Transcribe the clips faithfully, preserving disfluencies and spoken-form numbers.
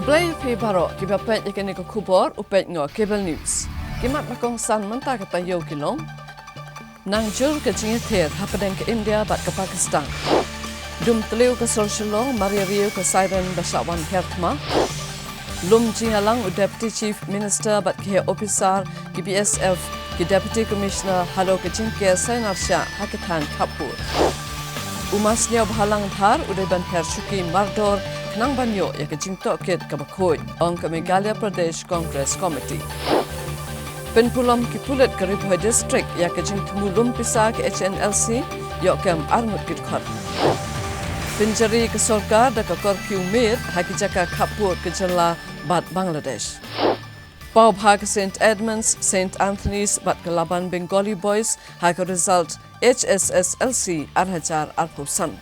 Khublei phi baroh kiba peit ïa kane ka khubor, u peit noh Cable News. Ki mat ba kongsan mynta ka taïew ki long: Nang jur ka jingïather hapdeng ka India bad ka Pakistan. Dum tliw ka sor Shillong mar ïariew ka siren ba shah wan hiar thma. Lum jingïalang u Deputy Chief Minister bad ki heh ophisar ki B S F, ki Deputy Commissioner halor ka jingker sainar shah ha ki thaiñ khappud. U Masniawbhalang Dhar u dei ban her shuki mardor khnang ban ïoh ïa ka jingtohkit kaba khuid, ong ka Meghalaya Pradesh Congress Committee. Pynpulom ki pulit ka Ri Bhoi District ïa ka jingthmu lum pisa ka H N L C, ïoh kem arngut ki dkhot. Pynjari ka sorkar da ka curfew miet ha ki jaka khappud ka jylla bad Bangladesh. Pawbha ka Saint Edmunds, Saint Anthony's bad ka Laban Bengali Boys ha ka result H S S L C ar hajar arphew san.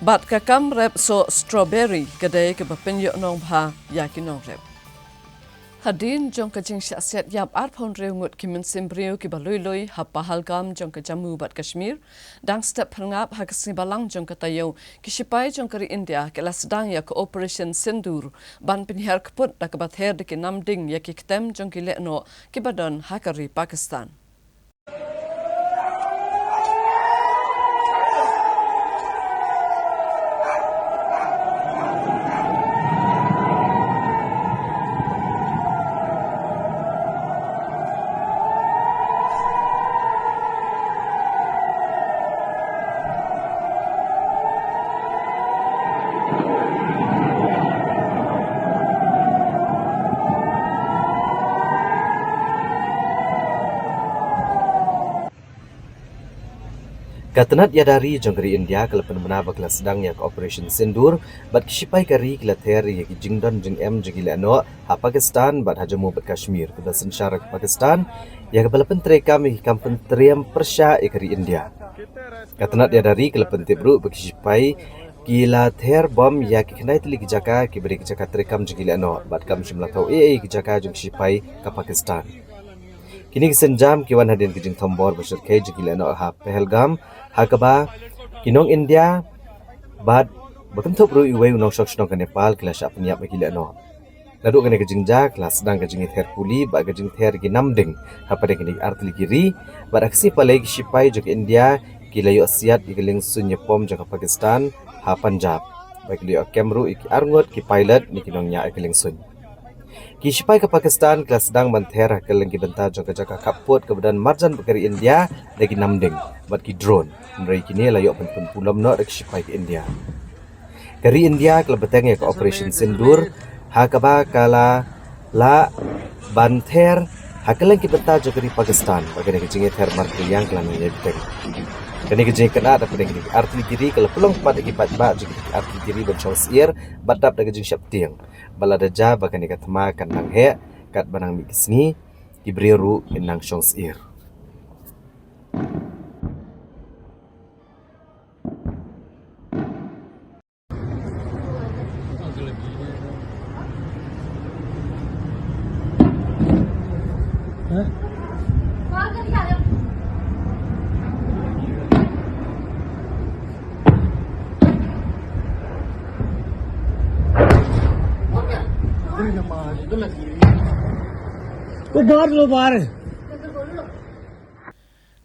Bad ka kam rep soh strawberry ka dei kaba pynïohnong bha ïa ki nongrep. Hadien jong ka jingshah siat ïap, arphew hynriew ngut ki mynsiem briew kiba lui lui ha Pahalgam jong ka Jammu bad Kashmir, dang step phyrngap ha ka sngi Balang jong ka taïew, ki shipai jong ka ri India ki la sdang ïa ka Operation Sindoor ban pynhiar kput da kaba ther da ki namding ïa ki ktem jong ki lehnoh kiba don ha ka ri Pakistan. Ka tnat ïada ri jong ka ri India ka la pynbna ba ka la sdang ïa ka Operation Sindoor, bad ki shipai ka ri ki la ther ïa ki jingdon jingem jong ki lehnoh ha Pakistan bad ha Jammu bad Kashmir, kaba synshar ha Pakistan ïa kaba la pyntreikam ïa ki kam pyntriem pyrshah ïa ka ri India. Ka tnat ïada ri ka la pyntip ruh ba ki shipai ki la ther bom ïa ki khyndai tylli ki jaka kiba dei ki jaka treikam jong ki lehnoh, bad kam shym la thaw ei ei ki jaka jong ki shipai ka Pakistan. Kine ki sienjam ki wan hadien ka jingthombor ba shyrkhei jong ki lehnoh ha Pahalgam, ha kaba ki nong India bad ba kynthup ruh iwei u nongshong shnong ka Nepal ki la shah pynïap ïa ki lehnoh. Naduh kane ka jingjia ka la sdang ka jingïather puli bad ka jingther ki namding hapdeng kine ki ar tylli ki ri, bad ha ka sngi Palei ki shipai jong ka India ki la ïoh siat ïa ka liengsuiñ ïapom jong ka Pakistan ha Punjab, bad ki la ïoh kem ruh ïa ki arngut ki pilot ne ki nongñiah ïa ka liengsuiñ. Ki shipai ka Pakistan ki la sdang ban ther ha kylleng ki bynta jong ka jaka khappud kaba don marjan bad ka ri India da ki namding bad ki drone, hynrei kine la ïoh ban pynpulom noh da ki shipai ka India. Ka ri India ka la bteng ïa ka Operation Sindoor ha kaba ka la lah ban ther ha kylleng ki bynta jong ka ri Pakistan, bad kane ka jingïather markylliang ka la nang ïai bteng. Kane ka jingïakynad hapdeng kine ki ar tylli ki ri ka la pynlong pat ïa ki paidbah jong kine ki ar tylli ki ri ban shong syier bad dap da ka jingsheptieng, bad lada jia ba kane ka thma kan nang heh katba nang mih ki sngi, ki briew ruh kin nang shong syier. वो बाहर लो, बाहर।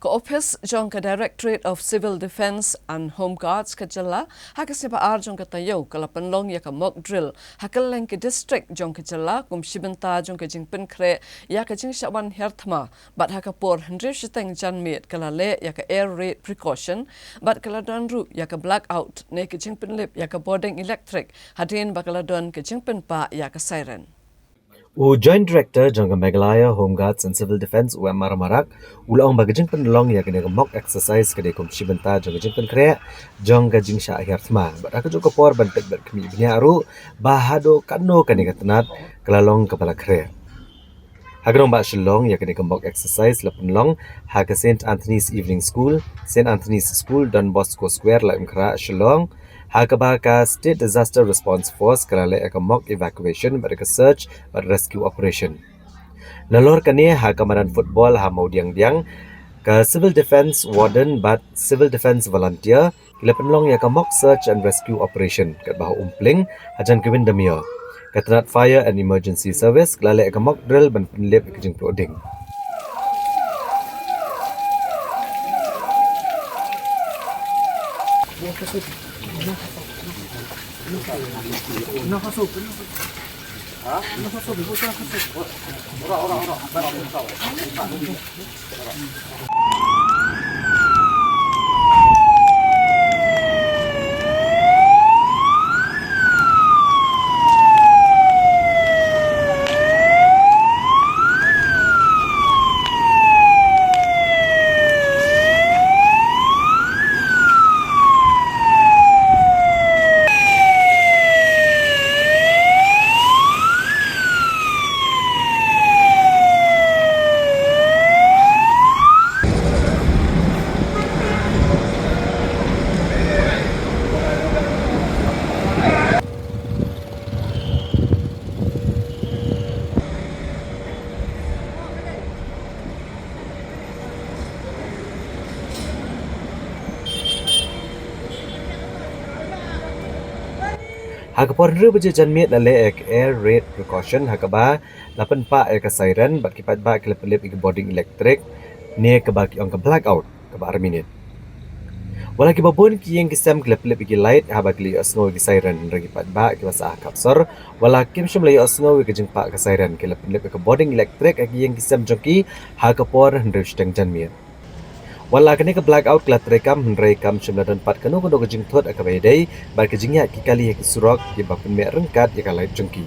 Ka ophis jong ka Directorate of Civil Defence and Home Guards ka jylla, ha ka sngi ba ar jong ka taïew, ka la pynlong ïa ka mock drill ha kylleng ki district jong ka jylla kum shi bynta jong ka jingpynkhreh ïa ka jingshah wan hiar thma, bad ha ka por hynriew shiteng janmiet ka la leh ïa ka air raid precaution, bad ka la don ruh ïa ka blackout ne ka jingpynlip ïa ka bording electric hadien ba ka la don ka jingpynpah ïa ka siren. U Joint Director jong ka Meghalaya Home Guards and Civil Defence, u M R Marak, u la ong ba ka jingpynlong ïa kane ka mock exercise ka dei kum shi bynta jong ka jingpynkhreh jong ka jingshah hiar thma, bad ha kajuh ka por ban peit bad khmih bniah ruh ba haduh katno kane ka tnat ka la long kaba la khreh. Ha ka nongbah Shillong, ïa kane ka mock exercise la pynlong ha ka Saint Anthony's Evening School, Saint Anthony's School, Don Bosco Square, Laitumkhrah, Shillong, ha kaba ka State Disaster Response Force ka la leh ïa ka mock evacuation bad ka search bad rescue operation. Nalor kane, ha ka madan football ha Mawdiangdiang, ka Civil Defence Warden bad Civil Defence Volunteer ki la pynlong ïa ka mock search and rescue operation katba ha Umpling, hajan ka Windermere. Ka tnat Fire and Emergency Service ka la leh ka mock drill ban pynlip ïa ka jingpluh ding. Ha ka por hynriew baje janmiet la leh ïa ka air raid precaution ha kaba la pynpah ïa ka siren bad ki paidbah ki la pynlip ïa ka bording elektrik ne kaba ki ong ka blackout kaba ar minit. Wat la kiba bun ki ïing ki sem ki la pynlip ïa ki light haba ki la ïohsngew ïa ki siren, hynrei ki paidbah kiba sah ha khap sor wat la kim shym la ïohsngew ïa ka jingpah ka siren, ki la pynlip ïa ka bording elektrik ha ki ïing ki sem jong ki ha ka por hynriew shiteng janmiet. Wat la kane ka blackout ka la treikam hynrei kam shym la don pat kano kano ka jingthut ha kaba ïadei bad ka jingïaid ki kali ha ki surok kiba pynmih ryngkat ïa ka light jong ki.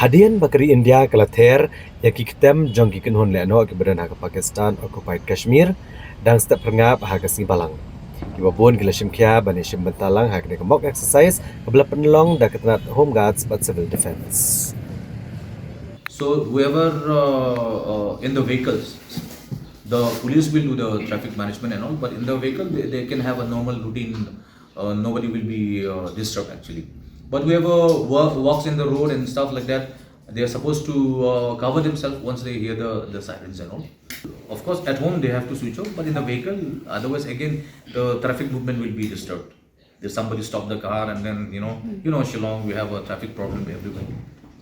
Hadien ba ka ri India ka la ther ïa ki ktem jong ki kynhun lehnoh kiba don ha ka Pakistan occupied Kashmir, dang step pyrngap ha ka sngi Balang, kiba bun ki la shim khia ban ïashim bynta lang ha kane ka mock exercise kaba la pynlong da ka tnat Home Guards bad Civil Defence. So whoever, uh, uh, in the vehicles, the police will do the traffic management and all, but in the vehicle, they, they can have a normal routine. Uh, nobody will be, uh, disturbed actually. But whoever wa-, walks in the road and stuff like that, they are supposed to, uh, cover themselves once they hear the, the sirens and all. Of course, at home they have to switch off, but in the vehicle, otherwise again, the traffic movement will be disturbed. If somebody stop the car and then, you know, you know, Shillong, we have a traffic problem everywhere.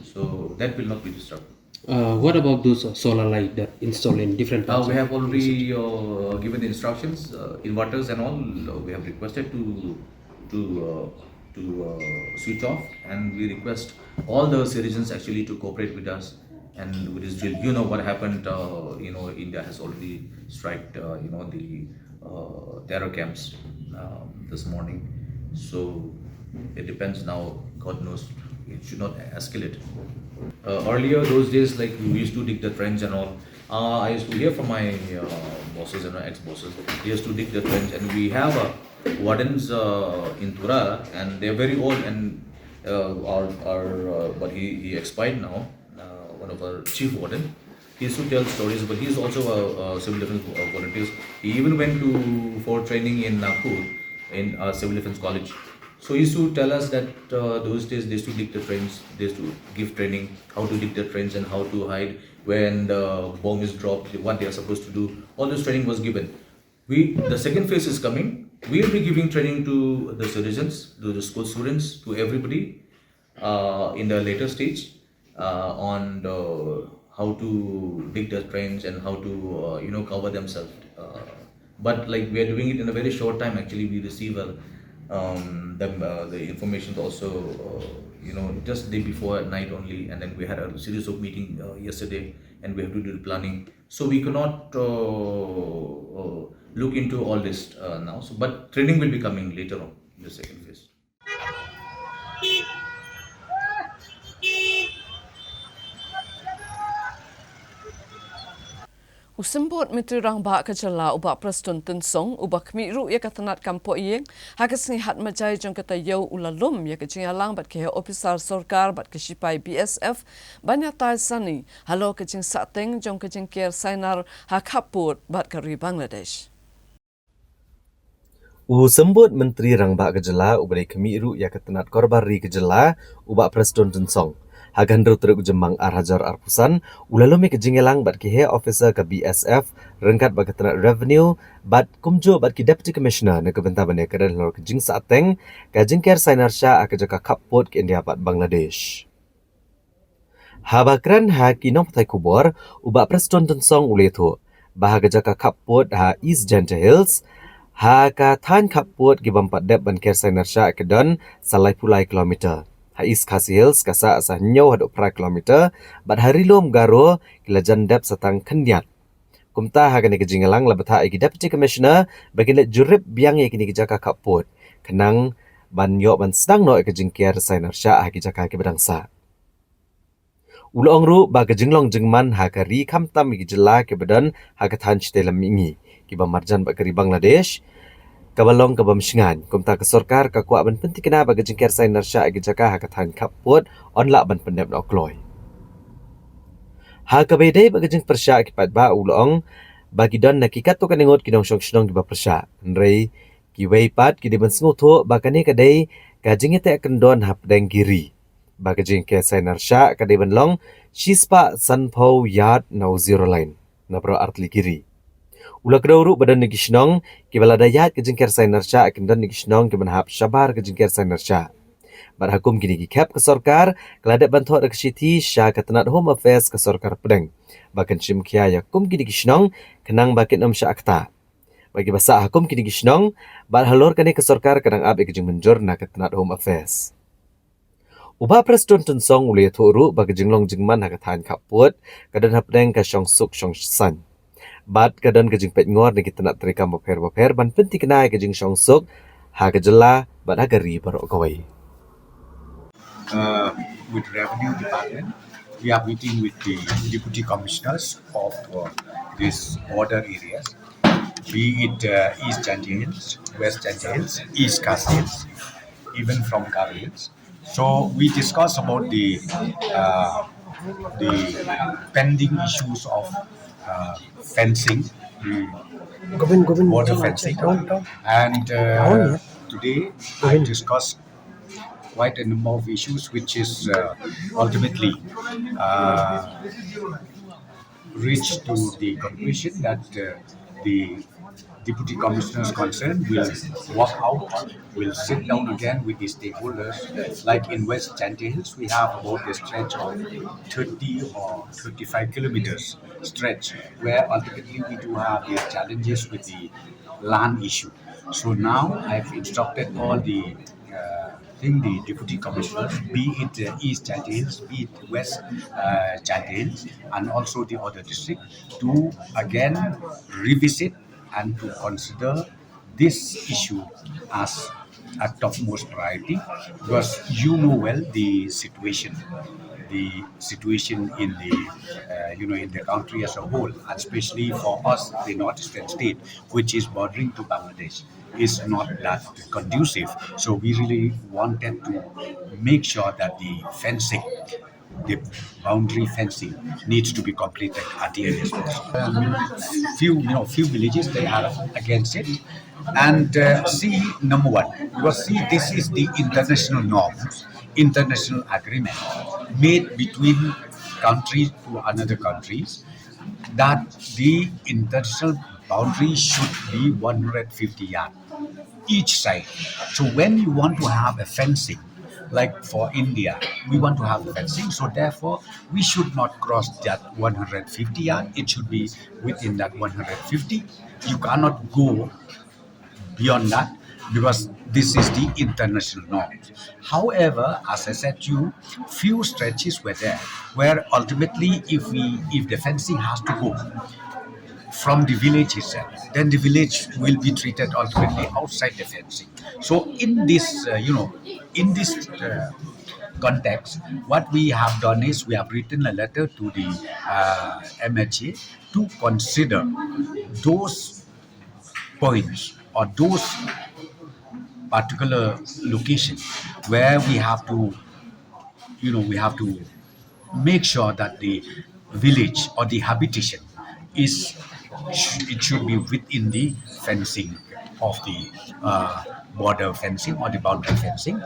So that will not be disturbed. Uh, what about those, uh, solar light that installed in different Uh, parts we of have the already, city? Uh, given the instructions, uh, inverters and all, uh, we have requested to, to, uh, to, uh, switch off, and we request all the citizens actually to cooperate with us. And with this drill, you know what happened, uh, you know, India has already struck, uh, you know, the, uh, terror camps, um, this morning. So it depends now. God knows, it should not escalate. Uh, earlier those days, like, we used to dig the trench and all. Uh, I used to hear from my, uh, bosses and my ex-bosses. They used to dig the trench, and we have, uh, wardens, uh, in Tura, and they're very old, and, uh, our, our, uh, but he, he expired now. Uh, one of our chief warden, he used to tell stories, but he is also a, a civil defense vo-, volunteer. He even went to, for training in Nagpur, in, uh, Civil Defense College. So he used to tell us that, uh, those days they used to dig the trench, they used to give training, how to dig the trench and how to hide when the bomb is dropped, what they are supposed to do. All this training was given. We, the second phase is coming. We will be giving training to the citizens, to the school students, to everybody, uh, in the later stage, uh, on the, how to dig the trench and how to, uh, you know, cover themselves. Uh, but, like, we are doing it in a very short time. Actually, we receive a, um, the, uh, the information also, uh, you know, just day before at night only, and then we had a series of meeting, uh, yesterday, and we have to do the planning. So we cannot, uh, uh, look into all this, uh, now. So, but training will be coming later on in the second phase. U Symbud Myntri Rangbah ka Jylla u Bah Prestone Tynsong, uba khmih ruh ïa ka tnat kam pohïing ha ka sngi Hatmaijai jong ka taïew, u la lum ïa ka jingïalang bad ki heh ophisar sorkar bad ki shipai B S F ban ïatai sani halor ka jingsahteng jong ka jingker sainar ha khappud bad ka ri Bangladesh. U Symbud Myntri Rangbah ka Jylla uba dei khmih ruh ïa ka tnat korbar ri ka Jylla, u Bah Prestone Tynsong, Ha ka hynriew tarik u Jymmang ar hajar arphew san, u la lum ïa ka jingïalang bad ki heh officer ka B S F, ryngkat bad ka tnat Revenue, bad kumjuh bad ki Deputy Commissioner na ka bynta ban ïakren halor ka jingsahteng ka jingker sainar shah ha ka jaka khappud ka India bad Bangladesh. Haba kren ha ki nongpathai khubor, u Bah Prestone Tynsong u la ïathuh ba ha ka jaka khappud ha East Jaintia Hills, ha ka thaiñ khappud ki bym pat dep ban ker sainar shah ki don sa laiphew lai kilometer. Ha East Khasi Hills ka sah sa hynñiew haduh phra kilometer, bad ha Ri Lum Garo ki la jan dep sa tang khyndiat. Kumta ha kane ka jingïalang la bthah ïa ki Deputy Commissioner ba kin leit jurip biang ïa kine ki jaka khappud, khnang ban ïoh ban sdang noh ïa ka jingker sainar shah ha ki jaka kiba dang sah. U la ong ruh ba ka jinglong jingman ha ka ri khamtam ïa ki jylla kiba don ha ka thaiñ shatei lam mihngi, kiba marjan bad ka ri Bangladesh, kaba long kaba mashngaiñ. Kumta ka sorkar ka kwah ban pyntikna ba ka jingker sainar shah ïa ki jaka ha ka thaiñ khappud yn lah ban pyndep noh kloi. Ha kaba ïadei bad ka jingpyrshah ki paidbah, u la ong ba ki don na ki katto katne ngut ki nongshong shnong kiba pyrshah, hynrei kiwei pat ki dei ban sngewthuh ba kane ka dei ka jingïateh kyndon hapdeng ki ri, ba ka jingker sainar shah ka dei ban long shispah sanphew yard na u zero line, na baroh artylli ki ri. U la kdew ruh ba don na ki shnong kiba lada ïaid ka jingker sainar shah, kin don na ki shnong kiban hap shabar ka jingker sainar shah. Bad ha kum kine ki khep ka sorkar ka la dep ban thoh da ka shithi sha ka tnat Home Affairs ka sorkar pdeng ba kan shim khia ïa kum kine ki shnong, khnang ba kin ym shah ktah. Bad kiba sah ha kum kine ki shnong, bad halor kane ka sorkar ka dang ap ïa ka jingmynjur na ka tnat Home Affairs. U Bah Prestone Tynsong u la ïathuh ruh ba ka jinglong jingman ha ka thaiñ khappud ka don hapdeng ka shongsuk shongsaiñ, bad ka don ka jingpeitngor na ki tnat treikam bapher bapher ban pyntikna ïa ka jingshongsuk ha ka jylla bad ha ka ri baroh kawei. Uh, with Revenue Department, we are meeting with the deputy commissioners of uh, these border areas, be it uh, East Jaintia Hills, West Jaintia Hills, East Khasi Hills, even from Garo Hills. So we discuss about the uh, the pending issues of uh, fencing, the Govind, Govind, border fencing, and uh, today I discussed quite a number of issues, which is uh, ultimately uh, reached to the conclusion that uh, the deputy commissioners concerned will work out, will sit down again with the stakeholders. Like in West Jaintia Hills, we have about a stretch of thirty or thirty-five kilometers stretch where ultimately we do have these challenges with the land issue. So now I've instructed all the uh, thing, the deputy commissioners, be it uh, East Jaintia Hills, be it West uh, Jaintia Hills, and also the other district, to again revisit and to consider this issue as a topmost priority, because you know well the situation, the situation in the uh, you know, in the country as a whole, and especially for us, the northeastern state, which is bordering to Bangladesh, is not that conducive. So we really wanted to make sure that the fencing, the boundary fencing, needs to be completed at the earliest possible. Um, few, you know, few villages, they are against it. And uh, see, number one, because see, this is the international norms, international agreement made between countries to another countries, that the international boundary should be one hundred fifty yard each side. So when you want to have a fencing, like for India, we want to have a fencing, so therefore we should not cross that one hundred fifty yard. It should be within that one hundred fifty. You cannot go beyond that, because this is the international norms. However, as I said to you, few stretches were there where ultimately, if we, if the fencing has to go from the village itself, then the village will be treated ultimately outside the fencing. So in this, uh, you know, in this uh, context, what we have done is we have written a letter to the uh, M H A to consider those points or those particular locations where we have to, you know, we have to make sure that the village or the habitation is, it should be within the fencing. of the uh, border fencing or the boundary fencing.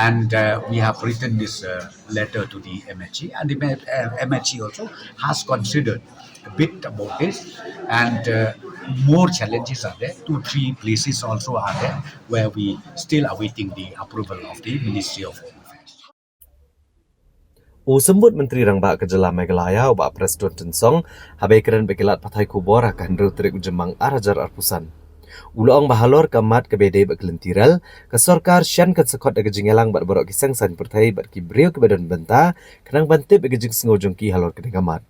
And uh, we have written this uh, letter to the M H A, and the M- uh, M H A also has considered a bit about this, and uh, more challenges are there. Two, three places also are there where we still awaiting the approval of the Ministry of Home Affairs. U Symbud Myntri Rangbah ka Jylla Meghalaya, u Bah Prestone Tynsong, haba ïakren bad ki lad pathai khubor ha ka hynriew tarik u Jymmang ar hajar arphew san, u la ong ba halor ka mat kaba ïadei bad ka lynti rel, ka sorkar shen kan sa khot da ka jingïalang bad baroh ki seng saiñ pyrthei bad ki briew kiba don bynta, khnang ban tip ïa ka jingsngew jong ki halor kane ka mat.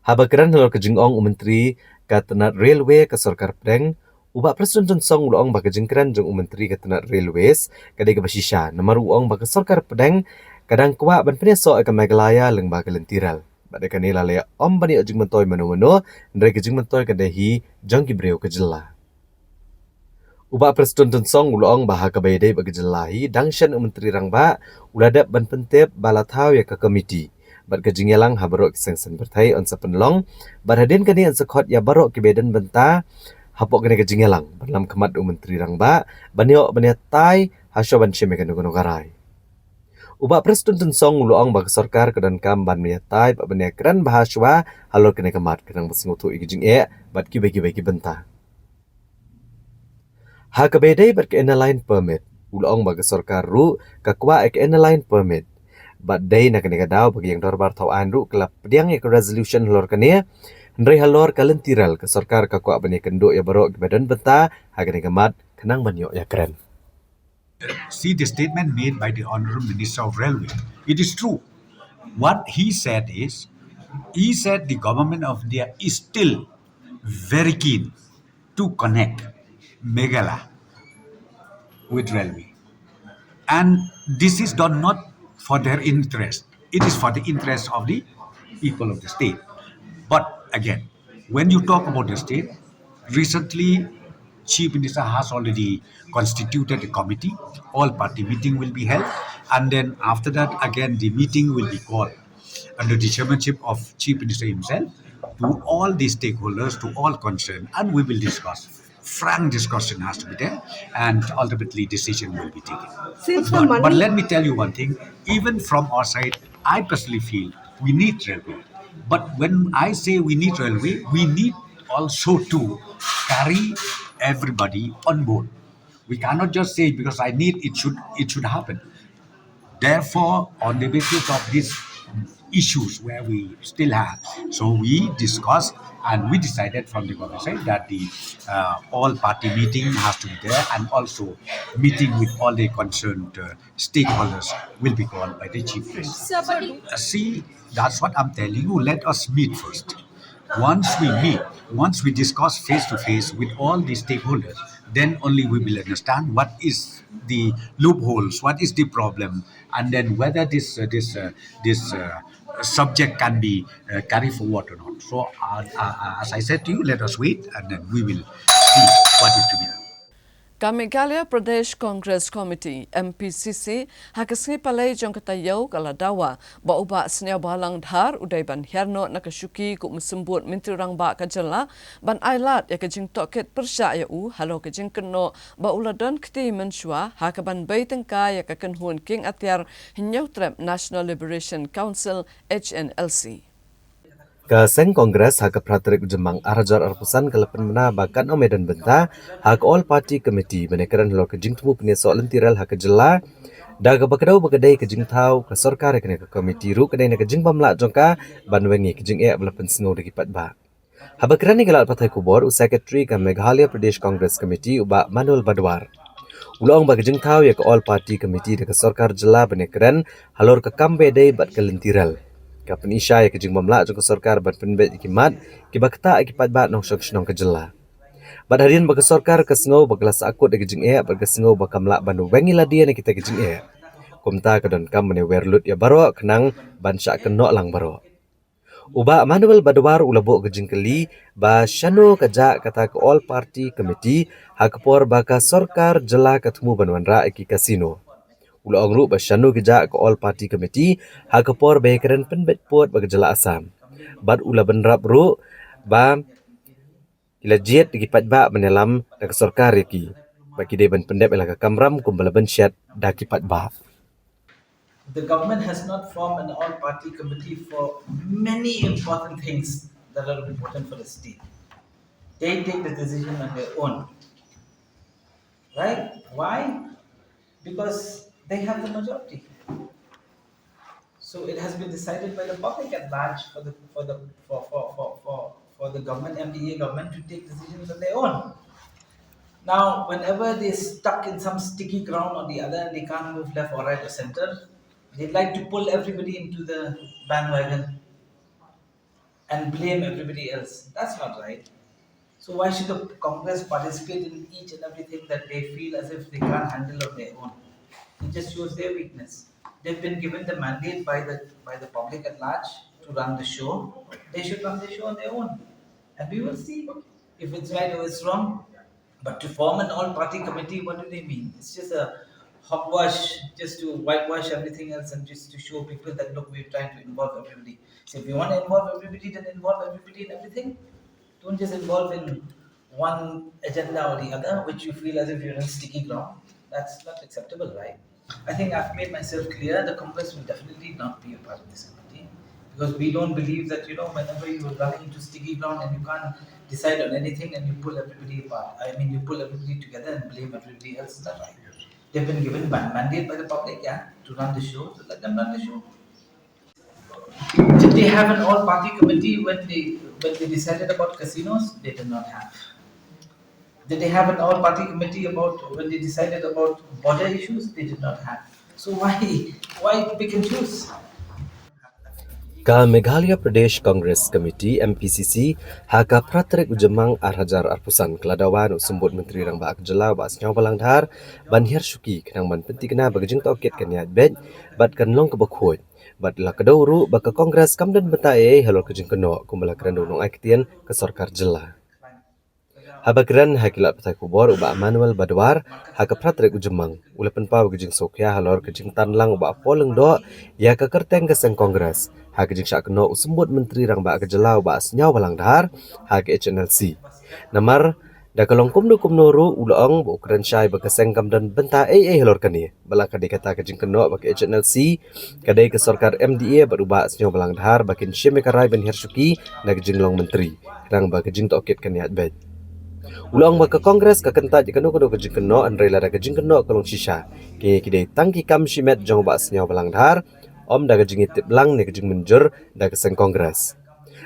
Haba kren halor ka jingong u Myntri ka tnat Railway ka sorkar pdeng, u Bah Prestone Tynsong u la ong ba ka jingkren jong u Myntri ka tnat Railways ka dei kaba shisha, namar u ong ba ka sorkar pdeng ka dang kwah ban pynïasoh ïa ka Meghalaya lyngba ka lynti rel. Bad da kane la leh ym ban ïoh jingmyntoi mano mano, hynrei ka jingmyntoi ka dei hi jong ki briew ka jylla. U Bah Prestone Tynsong u la ong ba ha kaba ïadei bad ka jylla hi, dang shen u Myntri Rangbah u la dep ban pyntip ba la thaw ïa ka komiti bad ka jingïalang ha baroh ki seng saiñ pyrthei yn sa pynlong, bad hadien kane yn sa khot ïa baroh kiba don bynta hapoh kane ka jingïalang, ban lam khmat u Myntri Rangbah ban ïoh ban ïatai ha shuwa ban shim ïa kano kano ka rai. U Bah Prestone Tynsong u la ong ba ka sorkar ka donkam ban ïatai bad ban ïakren bha shuwa halor kane ka mat, khnang ban sngewthuh ïa ki jingeh bad kiwei kiwei ki bynta. Ha kaba ïadei bad ka Inner Line Permit, u la ong ba ka sorkar ruh ka kwah ïa ka Inner Line Permit. Bad dei na kane ka daw ba ka ïing dorbar thaw aiñ ruh ka la pdiang ïa ka resolution halor kane, hynrei halor ka lynti rel ka sorkar ka kwah ban ïakynduh ïa baroh kiba don bynta ha kane ka mat, khnang ban ïoh ïakren. See the statement made by the Honorable Minister of Railway. It is true. What he said is, he said the government of India is still very keen to connect Meghalaya with railway. And this is done not for their interest. It is for the interest of the people of the state. But again, when you talk about the state, recently Chief Minister has already constituted a committee. All party meeting will be held, and then after that, again, the meeting will be called under the chairmanship of Chief Minister himself to all the stakeholders, to all concerned, and we will discuss. Frank discussion has to be there, and ultimately decision will be taken. Since the But, but money let me tell you one thing, even from our side, I personally feel we need railway. But when I say we need railway, we need also to carry everybody on board. We cannot just say because I need it should it should happen. Therefore, on the basis of these issues where we still have, so we discussed and we decided from the government side that the uh, all party meeting has to be there, and also meeting with all the concerned uh, stakeholders will be called by the chief minister. Uh, see, that's what I'm telling you. Let us meet first. Once we meet, once we discuss face to face with all the stakeholders, then only we will understand what is the loopholes, what is the problem, and then whether this uh, this uh, this uh, subject can be uh, carried forward or not. So, uh, uh, uh, as I said to you, let us wait, and then we will see what is to be done. Ka Meghalaya Pradesh Congress Committee, M P C C, ha ka sngi Palei jong ka taïew ka la dawa ba u Bah Sniawbhalang Dhar u dei ban hiar noh na ka shuki kum u Symbud Myntri Rangbah ka jylla, ban ailad ïa ka jingtohkit pyrshah ïa u halor ka jingkynnoh ba u la don kti mynshuwa ha kaban bei tyngka ïa ka kynhun kieng atiar Hynñiewtrep National Liberation Council, H N L C. Ka seng Congress ha ka phra tarik u Jymmang ar hajar arphew san ka la pynbna ba kan ym don bynta ha ka All Party Committee ban ïakren halor ka jingthmu pynïasoh lynti rel ha ka jylla, da kaba kdew ba ka dei ka jingthaw ka sorkar ïa kane ka committee ruh ka dei na ka jingbymlah jong ka ban weng ïa ka jingeh ba la pynsngew da ki paidbah. Haba kren ïa ki lad pathai khubor, u Secretary ka Meghalaya Pradesh Congress Committee, u Bah Manuel Badwar, u la ong ba ka jingthaw ïa ka All Party Committee da ka sorkar jylla ban ïakren halor ka kam ba ïadei bad ka lynti rel, ka pyni shai ïa ka jingbymlah jong ka sorkar ban pynbeit ïa ki mat kiba ktah ïa ki paidbah nongshong shnong ka jylla. Bad hadien ba ka sorkar ka sngew ba ka la sahkut ïa ka jingeh bad ka sngew ba kam lah ban weng ïa lade na kita ki jingeh, kumta ka donkam ban ïawer lut ïa baroh khnang ban shah kynnoh lang baroh. U Bah Manuel Badwar u la buh ka jingkylli ba shano ka jah kata ka All Party Committee ha ka por ba ka sorkar jylla ka thmu ban wanrah ïa ki casino. U la ong ruh ba shano ka jah ka All Party Committee ha ka por ba ïakren pynbeit pud bad ka jylla Assam. Bad u la bynrap ruh ba Ki la jied da ki paidbah ban ïalam da ka sorkar ïa ki. Bad ki dei ban pyndep ïa la ka kamram kumba la bynshet da ki paidbah. The government has not formed an all-party committee for many important things that are important for the state. They take the decision on their own. Right? Why? Because they have the majority. So it has been decided by the public at large for the for the for for for for, for the government, M D A government, to take decisions on their own. Now, whenever they're stuck in some sticky ground or the other and they can't move left or right or center, they like to pull everybody into the bandwagon and blame everybody else. That's not right. So why should the Congress participate in each and everything that they feel as if they can't handle on their own? It just shows their weakness. They've been given the mandate by the by the public at large to run the show. They should run the show on their own. And we will see if it's right or it's wrong. But to form an all-party committee, what do they mean? It's just a hogwash, just to whitewash everything else and just to show people that, look, we're trying to involve everybody. So if you want to involve everybody, then involve everybody in everything. Don't just involve in one agenda or the other, which you feel as if you're in sticky ground. That's not acceptable, right? I think I've made myself clear. The Congress will definitely not be a part of this committee because we don't believe that, you know, whenever you are running into sticky ground and you can't decide on anything and you pull everybody apart. I mean, you pull everybody together and blame everybody else. Is that right? They've been given a mandate by the public, yeah, to run the show. So let them run the show. Did they have an all-party committee when they when they decided about casinos? They did not have. Did they have an all-party committee about when they decided about border issues? They did not have. So why why pick and choose? Ka Meghalaya Pradesh Congress Committee, M P C C, ha ka phra tarik u Jymmang ar hajar arphew san ka la dawa na u Symbud Myntri Rangbah ka Jylla Bah Sniawbhalang Dhar ban hiar shuki khnang ban pynthikna ba ka jingtohkit kan ïaid beit bad kan long kaba khuid bad la kdew ruh ba ka Congress kam don bynta ei ei halor ka jingkynnoh kumba la kren da u nongai ktien ka sorkar jylla. Haba kren ha ki lad pathai khubor u Bah Manuel Badwar ha ka phra tarik u Jymmang, u la pynpaw ka jingsngewkhia halor ka jingtan lang u Bah Paul Lyngdoh ïa ka kyrteng ka seng Congress ha ka jingshah kynnoh u Symbud Myntri Rangbah ka Jylla u Bah Sniawbhalang Dhar ha ka H N L C. Namar da ka long kumno kumno ruh u la ong ba u kren shai ba ka seng kam don bynta ei ei halor kane. Ba la ka dei kata ka jingkynnoh ba ka H N L C ka dei ka sorkar M D A bad u Bah Sniawbhalang Dhar ba kin shim ïa ka rai ban hiar shuki na ka jinglong myntri khnang ba ka jingtohkit kan ïaid beit. U la ong ba ka Congress ka kyntait ïa kano kano ka jingkynnoh hynrei lada ka jingkynnoh ka long shisha, ki ki dei tang ki kam shimet jong u Bah Sniawbhalang Dhar, ym da ka jingïatip lang ne ka jingmynjur da ka seng Congress.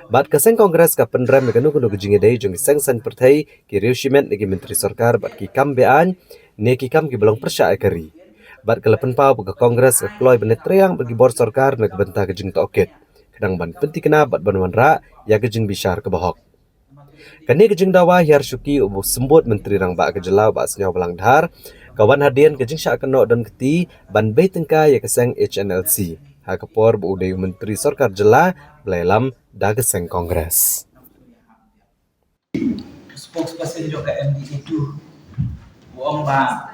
Bad ka seng Congress ka pynrem ïa kano kano ka jingïadei jong ki seng saiñ pyrthei, ki riew shimet ne ki myntri sorkar bad ki kam be-aiñ ne ki kam kiba long pyrshah ïa ka ri. Bad ka la pynpaw ba ka Congress ka kloi ban ïatrei lang bad ki bor sorkar na ka bynta ka jingtohkit khnang ban pynthikna bad ban wanrah ïa ka jingbishar kaba hok. Kane ka jingdawa hiar shuki u Symbud Myntri Rangbah ka Jylla u Bah Sniawbhalang Dhar ka wan hadien ka jingshah kynnoh don kti ban bei tyngka ïa ka seng H N L C ha ka por ba u dei u myntri sorkar jylla ba la ïalam da ka seng Congress. Spokesperson jong ka M D A two u ong ba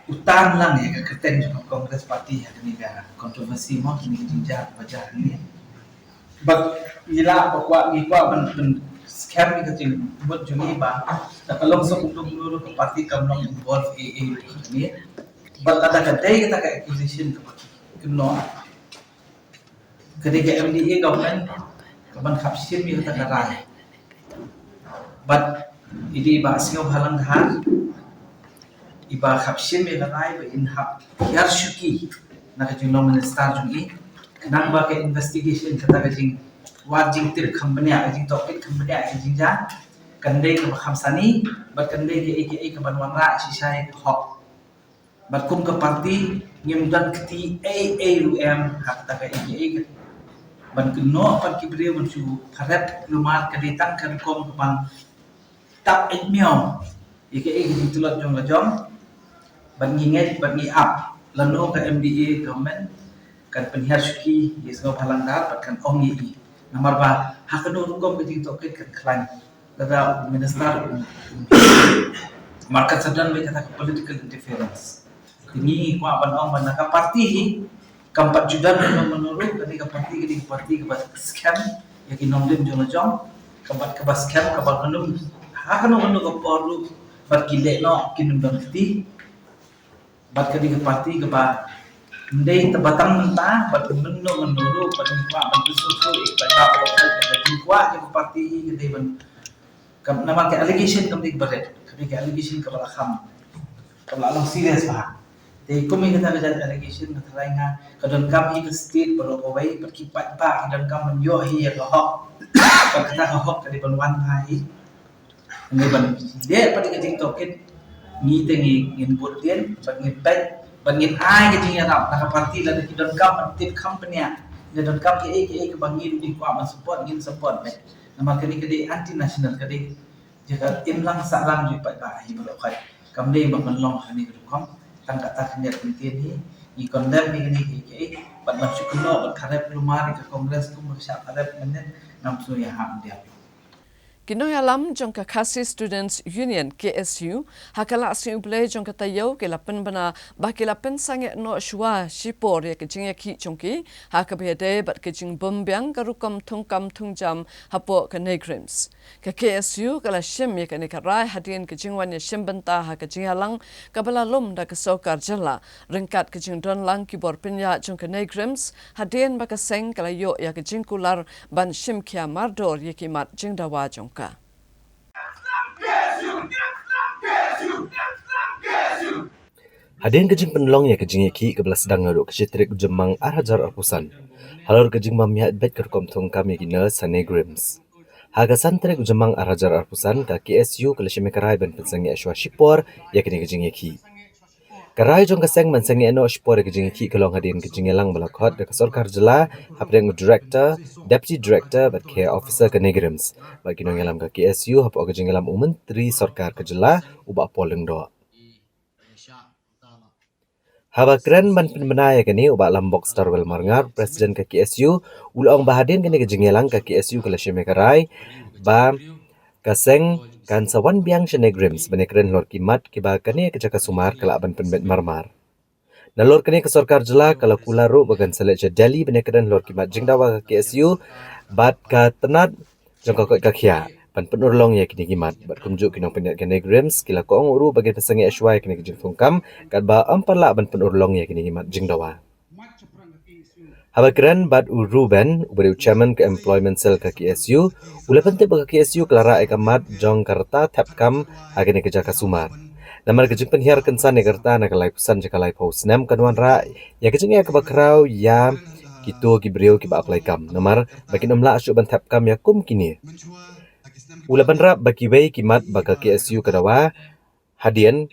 u tan lang ïa ka kyrteng jong ka Congress Party ha kane ka controversy mo, kane ka jingjia kaba jia hangne. Bad ngi lah ba kwah, ngi kwah ban, ban skhem ïa ka jingmut jong ngi ba da ka long sha kumno kumno ruh ka party kam long involve ei ei ruh ha kane. Bad lada ka dei kata ka accusation kaba ki kynnoh, ka dei ka M D A government kaban khap shim ïa kata ka rai. Bad i dei i Bah Sniawbhalang Dhar iba khap shim ïa ka rai ba in hap hiar shuki na ka jinglong minister jong i khnang ba ka investigation, kata ka jingwad jingtip kham bniah, ka jingtohkit kham bniah, ka jingjia kan dei kaba kham sani bad kan dei kaei kaei kaban wanrah shisha ïa ka hok. Bad kum ka party ngim don kti ei ei ruh em ha kata kaei kaei ka ban kynnoh bad ki briew ban shu pharep, kulmar ka dei tang ka rukom kaban tap eit miaw ïa kaei ka jingtlot jong la jong. Bad ngi ngeit bad ngi ap lano ka M D A government kan pynhiar shuki ïa Sniawbhalang Dhar bad kan ong ïa i. Namar ba ha kano rukom ka jingtohkit kan khlaiñ lada u minister um, um, namar kan sa don beit kata ka political interference. Te ngi kwah ban ong ba na ka party hi kam pat ju don mano mano ruh, kane ka party ka dei ka party kaba skhem ïa ki nongrim jong la jong. Ka bad kaba skhem kaba kynum ha kano kano ka por ruh bad ki leh noh ki nongdon kti bad ka dei ka parti kaba ym dei tang ba tang mynta bad mynno mynno ruh bad ngi kwah ban pynsuh suh ïa ka bad ka jingkwah ka parti ka dei ban Kam namar ka allegation kam dei ba rit, ka dei ka allegation kaba la kham, kaba la long serious bha. Te kum ïa kata ka jait allegation nga tharai nga ka donkam hi ka state baroh kawei bad ki paidbah ki donkam ban ïoh hi ïa ka hok. Bad kata ka hok ka dei ban wan bha hi. Ngi ban dei pat ka jingtohkit ngi te ngi ngin bud dien bad ngin peit bad ngin ai ka jingïarap na ka parti lada ki donkam ban tip kham pynïaid. Lada donkam kiei kiei kaba ngi ruh ngi kwah ban support ngin support beit. Namar kane ka dei anti national ka dei Jaka imlang sahlang ju pat ba hi baroh khoit. Kam dei ba pynlong ha kane ka rukom. Tang kata khyndiat kyntien hi. Ngi condemn ïa kane hi ki. Bad ban shu kynnoh bad kharep kulmar ïa ka Congress kum ba shah kharep mynnin ngam shu ïa ha myndiat. Ki nongïalam jong ka Khasi Students Union, K S U, ha ka Lah Sngi U Blei jong ka taïew ki la pynbna ba ki la pynsangeh noh shuwa shipor ïa ka jingïakhih jong ki ha kaba ïadei bad ka jingbymbiang ka rukom thungkam thungjam hapoh ka NEIGRIHMS. Ka K S U ka la shim ïa kane ka rai hadien ka jingwan ïashim bynta ha ka jingïalang kaba la lum da ka sorkar jylla ryngkat ka jingdon lang ki bor pynïaid jong ka NEIGRIHMS hadien ba ka seng ka la ïoh ïa ka jingkular ban shim khia mardor ïa ki mat jingdawa jong ka. Hadien ka jingpynlong ïa ka jingïakhih kaba la sdang naduh ka shi tarik u Jymmang ar hajar arphew san. Halor ka jingbym ïaid beit ka rukom thungkam ïa ki nurse ha NEIGRIHMS. Ha ka san tarik u Jymmang ar hajar arphew san ka K S U ka la shim ïa ka rai ban pynsangeh shuwa shipor ïa kane ka jingïakhih. Ka rai jong ka seng ban sangeh noh shipor ïa ka jingïakhih ka long hadien ka jingïalang ba la khot da ka sorkar jylla hapdeng u director, deputy director bad ka officer ka NEIGRIHMS bad ki nongïalam ka K S U hapoh ka jingïalam u myntri sorkar ka jylla u Bah Paul Lyngdoh. Haba kren ban pynbna ïa kane u Bah Lambok Starwell Marngar, president ka K S U, u la ong ba hadien kane ka jingïalang ka K S U ka la shim ïa ka rai ba ka seng kan sa wan biang sha NEIGRIHMS ban ïakren halor ki mat kiba kane ka jaka sumar ka lah ban pynbeit marmar. Nalor kane ka sorkar jylla ka la kular ruh ba kan sa leit sha Delhi ban ïakren halor ki mat jingdawa ka K S U bad ka tnat jong ka koit ka khiah ban pynurlong ïa kine ki mat bad kumjuh ki nongpynïaid ka NEIGRIHMS ki la kohnguh ruh ba kin pynsangeh shuwa ïa kine ki jingthungkam katba ym pat lah ban pynurlong ïa kine ki mat jingdawa. Haba kren bad u Ruben uba dei u chairman ka employment cell ka K S U, u la pyntip ba ka K S U ka la rah ïa ka mat jong ka rta thep kam ha kane ka jaka sumar. Namar ka jingpynhiar kynsan ïa ka rta na ka laiphew san jaka laiphew snem kan wanrah ïa ka jingeh kaba khraw ïa kito ki briew kiba apply kam namar ba kin ym lah shuh ban thep kam ïa kum kine. U la bynrap ba kiwei ki mat ba ka K S U ka dawa hadien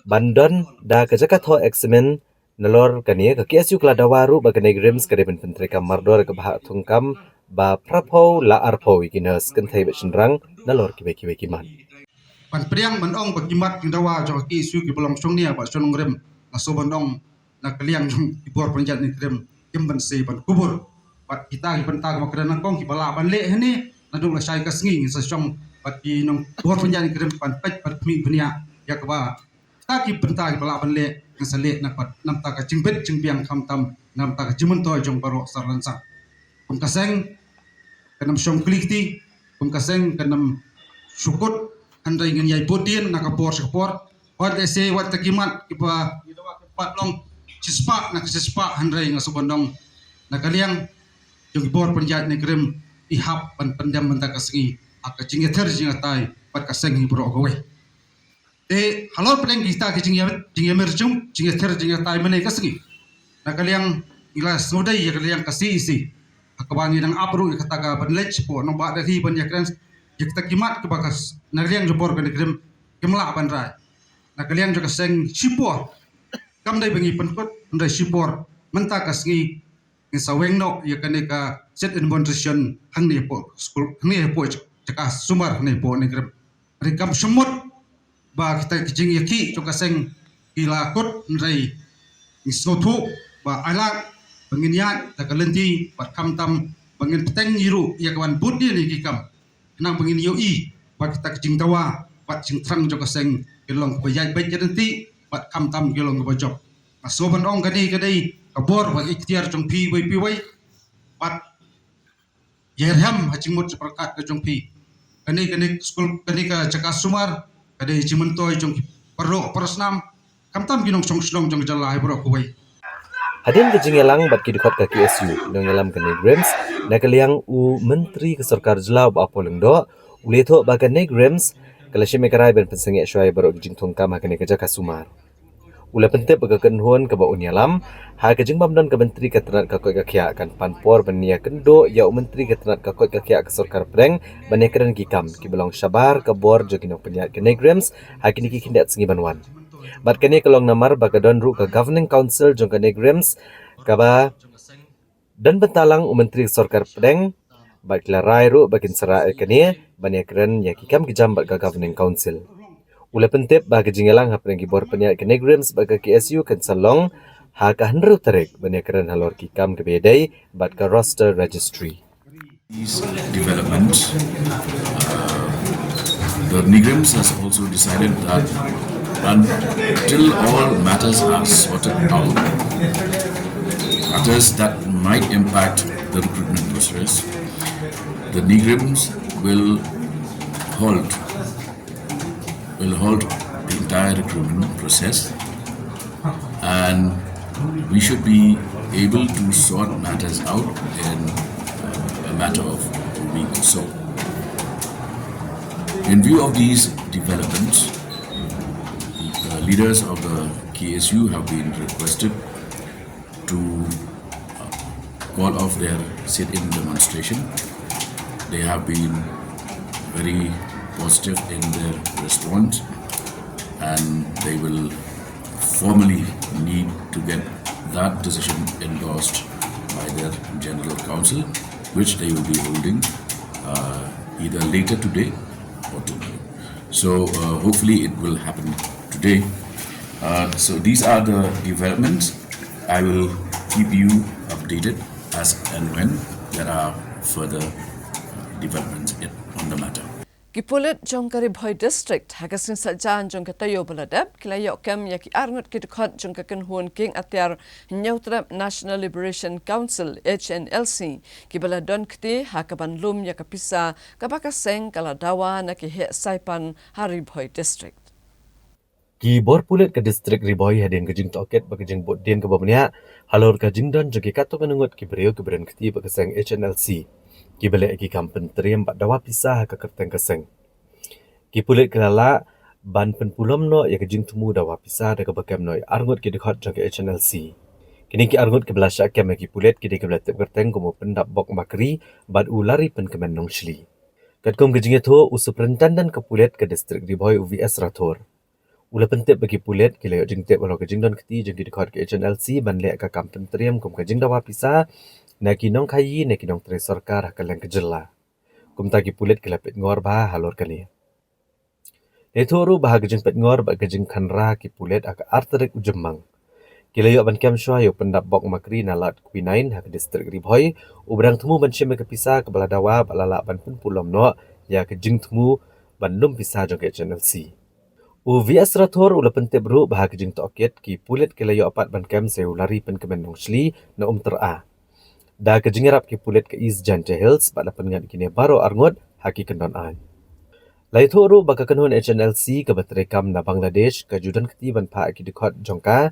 ban don da ka jaka thoh examen. Nalor kane ka K S U ka la dawa ruh ba ka NEIGRIHMS ka dei ban pyntreikam mardor ïa ka bhah thungkam ba phraphew la arphew ïa ki nurse kynthei bad shynrang nalor kiwei kiwei ki mat. Ban pdiang ban ong ba ki mat jingdawa jong ka K S U kiba long shongnia bad shong nongrim, nga sngewbha ban ong na ka liang jong ki bor pynïaid NEIGRIHMS kim ban sei ban kubur. Bad kita ki bynta kiba kren nyngkong kiba lah ban leh hangne naduh lashai ka sngi ngin sa shong bad ki nong bor pynïaid NEIGRIHMS ban peit bad khmih bniah ïa kaba kita ki bynta kiba lah ban leh ngin sa leh na bad namar ka jingbit jingbiang khamtam namar ka jingmyntoi jong baroh sar lane sar. Kum ka seng kan ym shong kli kti, kum ka seng kan ym shu kut, hynrei ngin ïai bud dien na ka por sha ka por. Wat lehse wat ta ki mat kiba ngi dawa ki pat long shispah na ka shispah, hynrei nga sngewbha ban ong na ka liang jong ki bor pynïaid NEIGRIHMS i hap ban pyndem mynta ka sngi ha ka jingïather jingïatai bad ka seng hi baroh kawei. Te halor pdeng kita ki jingïa, jingïamir jong, jingïather jingïatai mynne ka sngi, na ka liang ngi la sngewdei ïa ka liang ka C E C ha kaba ngi dang ap ruh ïa kata ka ban leit shapoh nongbah Delhi ban ïakren ïa kita ki mat kiba ka s-, na ka liang jong bor ka NEIGRIHMS kim lah ban rai. Na ka liang jong ka seng shipor kam dei ba ngi pynkut, hynrei shipor mynta ka sngi ngin sa weng noh ïa kane ka sit-in demonstration hangne hapoh skul, hangne hapoh jaka sumar hangne hapoh NEIGRIHMS. Hynrei kam shym mut ba kita ki jingïakhih jong ka seng ki la kut, hynrei ngi sngewthuh ba ai lad ba ngin ïaid da ka lynti bad khamtam ba ngin bteng ïa ruh ïa ka ban bud dien ïa ki kam. Khnang ba ngin ïohi ba kita ki jingdawa bad jingthrang jong ka seng ki long kaba ïaid beit ïaid ryntih bad khamtam ki long kaba jop. Nga sngewbha ban ong kane ka dei ka bor bad ikhtiar jong phi wei phi wei. Bad ïarhem ha jingmut jingpyrkhat ka jong phi. Kane kane ka skul, kane ka jaka sumar ka dei jingmyntoi jong ki paralok parasnam, khamtam ki nongshong shnong jong ka jylla hi baroh kawei. Hadien ka jingïalang bad ki dkhot ka K S U, nongïalam ka NEIGRIHMS, na ka liang u Myntri ka Sorkar Jylla u Bah Apo Lyngdoh u la ïathuh ba ka NEIGRIHMS ka la shim ïa ka rai ban pynsangeh shuwa ïa baroh ki jingthung kam ha kane ka jaka sumar. U la pyntip ba ka kynhun kaba un ïalam ha ka jingbym don ka Myntri ka tnat ka koit ka khiah kan pan por ban ïakynduh ïa u Myntri ka tnat ka koit ka khiah ka Sorkar Pdeng ban ïakren ki kam kiba long shabar ka bor jong ki nongpynïaid ka NEIGRIHMS ha kine ki khyndiat sngi ban wan. Bad kane ka long namar ba ka don ruh ka Governing Council jong ka NEIGRIHMS kaba don bynta lang u Myntri Sorkar Pdeng, bad ki la rai ruh ba kin sa rah ïa kane ban ïakren ïa ki kam ki jam bad ka Governing Council. U la pyntip ba ka jingïalang hapdeng ki bor pynïaid ka NEIGRIHMS bad ka K S U kan sa long ha ka hynriew tarik ban ïakren halor ki kam kiba ïadei bad ka Roster Registry. These developments, uh, the NEIGRIHMS has also decided that until all matters are sorted out, matters that might impact the recruitment process, the NEIGRIHMS will halt, will halt the entire recruitment process, and we should be able to sort matters out in a matter of a week or so. In view of these developments, the leaders of the K S U have been requested to, uh, call off their sit-in demonstration. They have been very positive in their response, and they will formally need to get that decision endorsed by their General Council, which they will be holding, uh, either later today or tomorrow. So, uh, hopefully it will happen today. Uh, so these are the developments. I will keep you updated as and when there are further, uh, developments in, on the matter. Ki pulit jong ka Ri Bhoi District ha ka sngi Saitjaiñ jong ka taïew ba la dep ki la ïoh kem ïa ki arngut ki dkhot jong ka kynhun kieng atiar Hynñiewtrep National Liberation Council, H N L C, kiba la don kti ha kaban lum ïa ka pisa kaba ka seng ka la dawa na ki heh Saipan ha Ri Bhoi District. Ki bor pulit ka District Ri Bhoi hadien ka jingtohkit bad ka jingbud dien kaba bniah halor ka jingdon jong ki katto katne ngut ki briew kiba don kti bad ka seng H N L C, kiba leh ki kam pyntriem bad dawa pisa ha ka kyrteng ka seng. Ki pulit ki la lah ban pynpulom noh ïa ka jingthmu dawa pisa da kaba kem noh ïa arngut ki dkhot jong ka H N L C. Kine ki arngut kiba la shah kem ïa ki pulit ki dei kiba la tip kyrteng kum u Pyndapbok Makri bad u Larry Pynkmen Nongshli. Katkum ka jingïathuh u Superintendent ka pulit ka District Ri Bhoi u V S Rathore, u la pyntip ba ki pulit ki la ïoh jingtip halor ka jingdon kti jong ki dkhot ka H N L C ban leh ka kam pyntriem kum ka jingdawa pisa na ki nongkhaïi ne ki nongtrei sorkar ha kylleng ka jylla. Kumta ki pulit ki la peit ngor bha halor kane. La ïathuh ruh ba ha ka jingpeit ngor bad ka jingkhynra ki pulit ha ka ar tarik u Jymmang, ki la ïoh ban kem shuwa ïa u Pyndapbok Makri na Lad Quinine ha ka District Ri Bhoi, uba dang thmu ban shim ïa ka pisa kaba la dawa bad la lah ban pynpulom noh ïa ka jingthmu ban lum pisa jong ka H N L C. U V S Rathore u la pyntip ruh ba ha ka jingtohkit ki pulit ki la ïoh pat ban kem sa ïa u Larry Pynkmen Nongshli na Umtyra. Da ka jingïarap ki pulit ka East Jaintia Hills bad la pynngat ïa kine baroh arngut ha ki kyndon aiñ. La ïathuh ruh ba ka kynhun H N L C kaba treikam na Bangladesh ka ju don kti ban phah ïa ki dkhot jong ka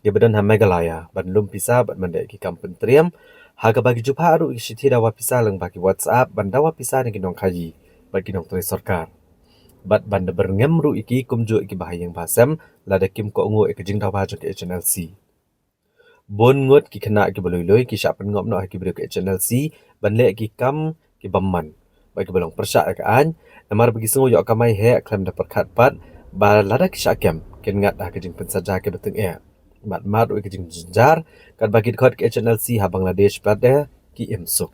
kiba don ha Meghalaya ban lum pisa bad ban leh ki kam pyntriem, ha kaba ki ju phah ruh ïa ki shithi dawa pisa lyngba ki WhatsApp ban dawa pisa na ki nongkhaïi bad ki nongtrei sorkar, bad ban da byrngem ruh ïa ki kumjuh ïa kiba ha ïing ba ha sem lada kim kohnguh ïa ka jingdawa jong ka H N L C. Bun ngut ki khynnah kiba lui lui ki shah pynngop noh ha ki briew ka H N L C ban leh ki kam ki bymman bad kiba long pyrshah ïa ka aiñ, namar ba ki sngew ïoh kamai heh khlem da pyrkhat pat ba lada ki shah kem kin ngat ha ka jingpynsaja kiba tyngeh bad mad ruh ïa ka jingjynjar, katba ki dkhot ka H N L C ha Bangladesh pat de ki im suk.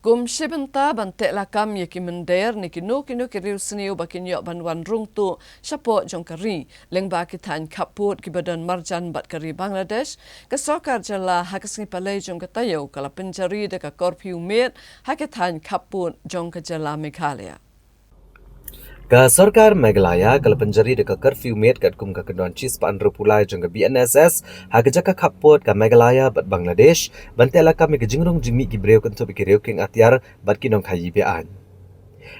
Kum shi bynta ban teh lakam ïa ki mynder ne kino kino ki riewsniew ba kin ïoh ban wan rung tuh shapoh jong ka ri lyngba ki thaiñ khappud kiba don marjan bad ka ri Bangladesh, ka sorkar jylla ha ka sngi Palei jong ka taïew ka la pynjari da ka curfew miet ha ki thaiñ khappud jong ka jylla Meghalaya. Ka sorkar Meghalaya ka la pynjari da ka curfew miet katkum ka kyndon shispah hynriew phew lai jong ka B N S S ha ka jaka khappud ka Meghalaya bad Bangladesh, ban teh lakam ïa ka jingrung jingmih ki briew kynthup ïa ki riew kieng atiar bad ki nongkhaïi be-aiñ.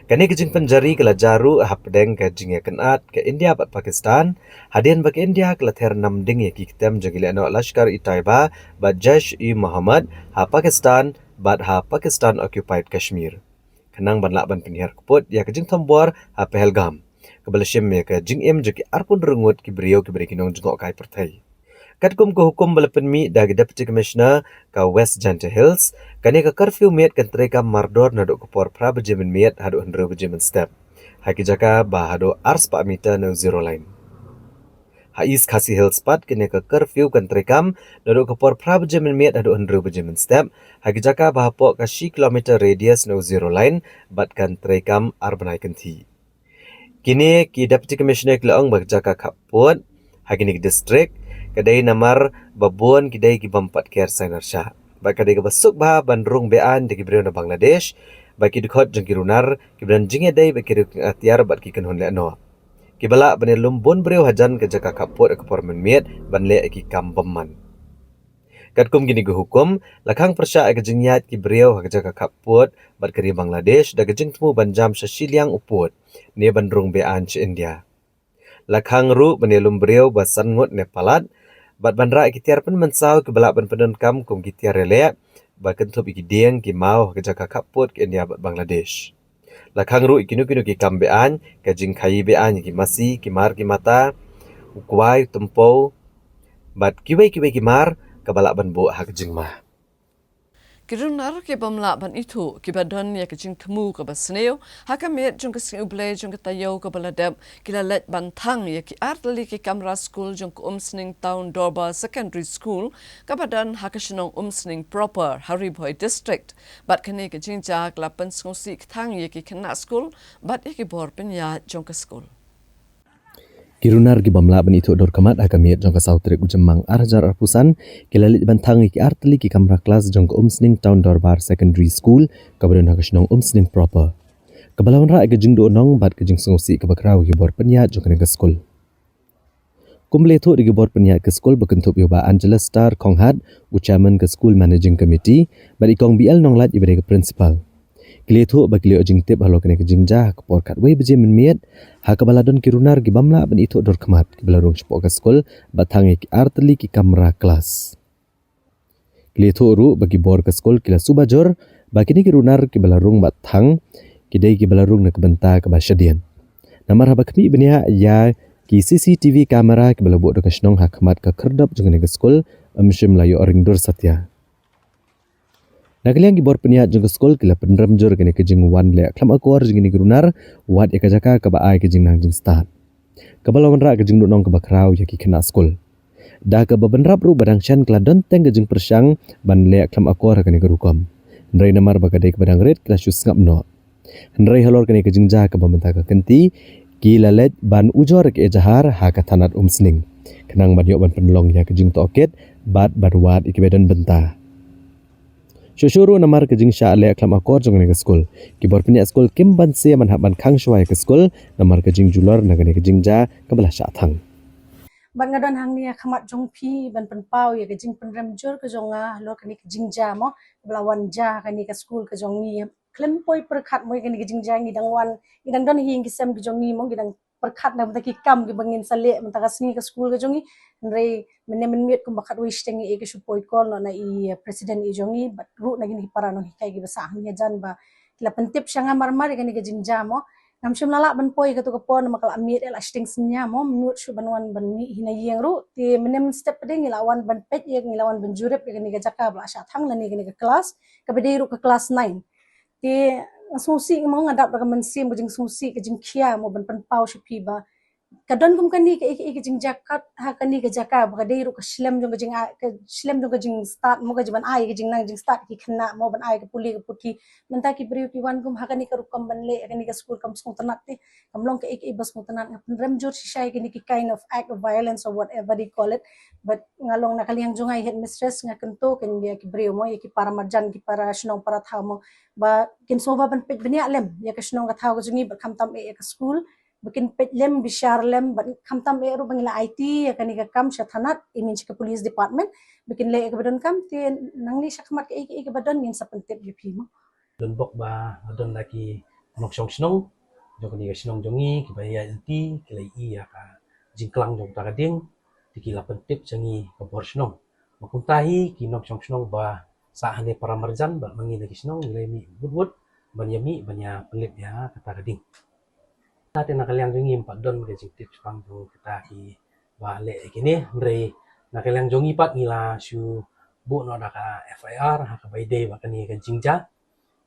Kane ka jingpynjari ka la jia ruh hapdeng ka jingïakynad ka India bad Pakistan, hadien ba ka India ka la ther namding ïa ki kyntem jong ki lehnoh Lashkar-e-Taiba bad Jaish-e-Mohammed ha Pakistan bad ha Pakistan occupied Kashmir, khnang ban lah ban pynhiar kput ïa ka jingthombor ha Pahalgam, kaba la shim ïa ka jingim jong ki arphew hynriew ngut ki briew kiba dei ki nongjngohkai pyrthei. Katkum ka hukum ba la pynmih da ka Deputy Commissioner ka West Jaintia Hills, kane ka curfew miet kan treikam mardor naduh ka por phra baje mynmiet haduh hynriew baje mynstep ha ki jaka ba haduh arspah meter na u zero line. Ha East Khasi Hills pat kane ka curfew kan treikam naduh ka por phra baje mynmiet haduh hynriew baje mynstep ha ki jaka ba hapoh ka shi kilometer radius na u zero line, bad kan treikam ar bnai kynthih. Kine ki Deputy Commissioner ki la ong ba ka jaka khappud ha kine ki district ka dei namar ba bun ki dei ki bym pat ker sainar shah, bad ka dei kaba suk bha ban rung be-aiñ da ki briew na Bangladesh, bad ki dkhot jong ki runar kiba don jingïadei bad ki riew kieng atiar bad ki kynhun lehnoh, kiba lah ban ïalum bun briew hajan ka jaka khappud ha ka por mynmiet ban leh ïa ki kam bymman. Katkum kine ki hukum, la khang pyrshah ïa ka jingïaid ki briew ha ka jaka khappud bad ka ri Bangladesh da ka jingthmu ban jam sha shiliang u pud ne ban rung be-aiñ sha India. La khang ruh ban ïalum briew ba san ngut ne palat, bad ban rah ïa ki tiar pynmynsaw kiba lah ban pyndonkam kum ki tiar ïaleh ba kynthup ïa ki dieng ki maw ha ka jaka khappud ka India bad Bangladesh. La khang ruh ïa kino kino ki kam be-aiñ, ka jingkhaïi be-aiñ ïa ki masi, ki mar ki mata, u kwai, u tympew, bad kiwei kiwei ki mar kaba lah ban buh ha ka jingma. Ki runar ki bym lah ban ithuh kiba don ïa ka jingthmu kaba sniew ha ka miet jong ka sngi U Blei jong ka taïew kaba la dep, ki la leit ban thang ïa ki artylli ki kamra skul jong ka Umsning Town Dorbar Secondary School, kaba don ha ka shnong Umsning proper ha Ri Bhoi District. Bad kane ka jingjia ka la pynsngewsih kthang ïa ki khynnah skul bad ïa ki bor pynïaid jong ka skul. Ki runar ki bym lah ban ithuh dur khmat ha ka miet jong ka saw tarik u Jymmang ar hajar arphew san, ki la leit ban thang ïa ki artylli ki kamra klas jong ka Umsning Town Dorbar Secondary School, kaba don ha ka shnong Umsning proper, kaba la wanrah ïa ka jingduhnong bad ka jingsngewsih kaba khraw ïa ki bor pynïaid jong kane ka skul. Kum ba la ïathuh da ki bor pynïaid ka skul ba kynthup ïa u Bah Angelus Star Khonghat, u Chairman ka School Managing Committee, bad i Kong B L Nonglait iba dei ka Principal, ki la ïathuh ba ki la ïoh jingtip halor kane ka jingjia ha ka por khatwei baje mynmiet, ha kaba la don ki runar ki bym lah ban ithuh dur khmat kiba la rung shapoh ka skul bad thang ïa ki artylli ki kamra klas. Ki la ïathuh ruh ba ki bor ka skul ki la suba jur ba kine ki runar kiba la rung bad thang ki dei kiba la rung na ka bynta kaba shadien, namar haba khmih bniah ïa ki C C T V camera kiba la buh da ka shnong ha khmat ka khyrdop jong kane ka skul, ym shym la ïoh ring dur satia. Na ka liang ki bor pynïaid jong ka skul ki la pynrem jur ïa kane ka jingwan leh khlem akor jong kine ki runar, wat ïa ka jaka kaba ai ka jingnang jingstad, kaba la wanrah ka jingduhnong kaba khraw ïa ki khynnah skul. Da kaba bynrap ruh ba dang shen ka la don teng ka jingpyrshang ban leh khlem akor ha kane ka rukom, hynrei namar ba ka dei kaba dang rit ka la shu sngap noh. Hynrei halor kane ka jingjia kaba mynta ka kynti, ki la leit ban ujor ïa ka ejahar ha ka thanat Umsning, khnang ban ïoh ban pynlong ïa ka jingtohkit bad ban wad ïa kiba don bynta. Shuh shuh ruh namar ka jingshah leh khlem akor jong kane ka skul, ki bor pynïaid skul kim banse ban hap ban khang shuwa ïa ka skul namar ka jingjulor na kane ka jingjia kaba la shah thang. Bad nga don hangne ha khmat jong phi ban pynpaw ïa ka jingpynrem jur ka jong nga halor kane ka jingjia mo, kaba la wan jia ha kane ka skul ka jong ngi. Khlem poi pyrkhat mo ïa kane ka jingjia ngi dang wan, ngi dang don ha ïing ki sem ki jong ngi mo, ngi dang pyrkhat na bynta ki kam kiba ngin sa leh mynta ka sngi ka skul ka jong ngi. Hynrei mynne mynmiet kumba khatwei shiteng ïa ka shu poi call noh na i, eh, president i jong ngi bad ruh na kine ki para nonghikai kiba sah hangne hajan ba ki la pyntip sha nga mar mar ïa kane ka jingjia mo. Ngam shym la lah ban poi ïa kato ka por namar ka la miet ïa la shiteng synñia mo, ym nud shuh ban wan ban mih hi na ïing ruh. Te mynne mynstep pat de ngi la wan ban peit ïa, ngi la wan ban jurip ïa kane ka jaka ba la shah thang lane kane ka klas, kaba dei ruh ka klas nine. Te nga sngewsih mo, nga dap da ka mynsiem ka jingsngewsih ka jingkhia mo ban pynpaw sha phi ba ka don kum kane ka, ka, ka jingjia kat ha kane ka jaka ba ka dei ruh ka shlem jong ka jing, ka shlem jong ka jingstad mo, ka jingban ai ka jingnang jingstad ki khynnah mo, ban ai ka pule ka puthi. Mynta ki briew ki wan kum ha kane ka rukom ban leh ha kane ka skul kam sngewtynnat te, kam long kaei kaei ba sngewtynnat. Nga pynrem jur shisha ïa kine ki kind of act of violence or whatever they call it. But nga long na ka liang jong nga i headmistress nga kyntu kein ïa ki briew mo, ïa ki para marjan, ki para shnong para thaw mo, ba kin sngewbha ban peit bniah lem ïa ka shnong ka thaw ka jong ngi bad khamtam eh ïa ka skul. ba kin peit lem, bishar lem, bad khamtam eh ruh ba ngi la aiti ïa kane ka kam sha thanat, I mean sha ka police department, ba kin leh ïa kaba donkam. Te nangne shakhmat kaei kaei kaba don ngin sa pyntip ïa phi mo. Don bok ba don da ki nongshong shnong jong kane ka shnong jong ngi kiba ïaid lynti, ki la ïohi ïa ka jingklang jong kata ka dieng, te ki la pyntip sha ngi ka bor shnong. Ba kumta hi ki nongshong shnong ba sah hangne para marjan bad ma ngi na ki shnong ngi la mih wut wut ban ïa mih ban ïa pynlip ïa kata ka dieng. Te na ka liang jong ngi ym pat don ka jingtip shaphang jong kita kiba leh ïa kine, hynrei na ka liang jong ngi pat ngi la shu buh noh da ka F I R ha kaba ïadei bad kane ka jingjia,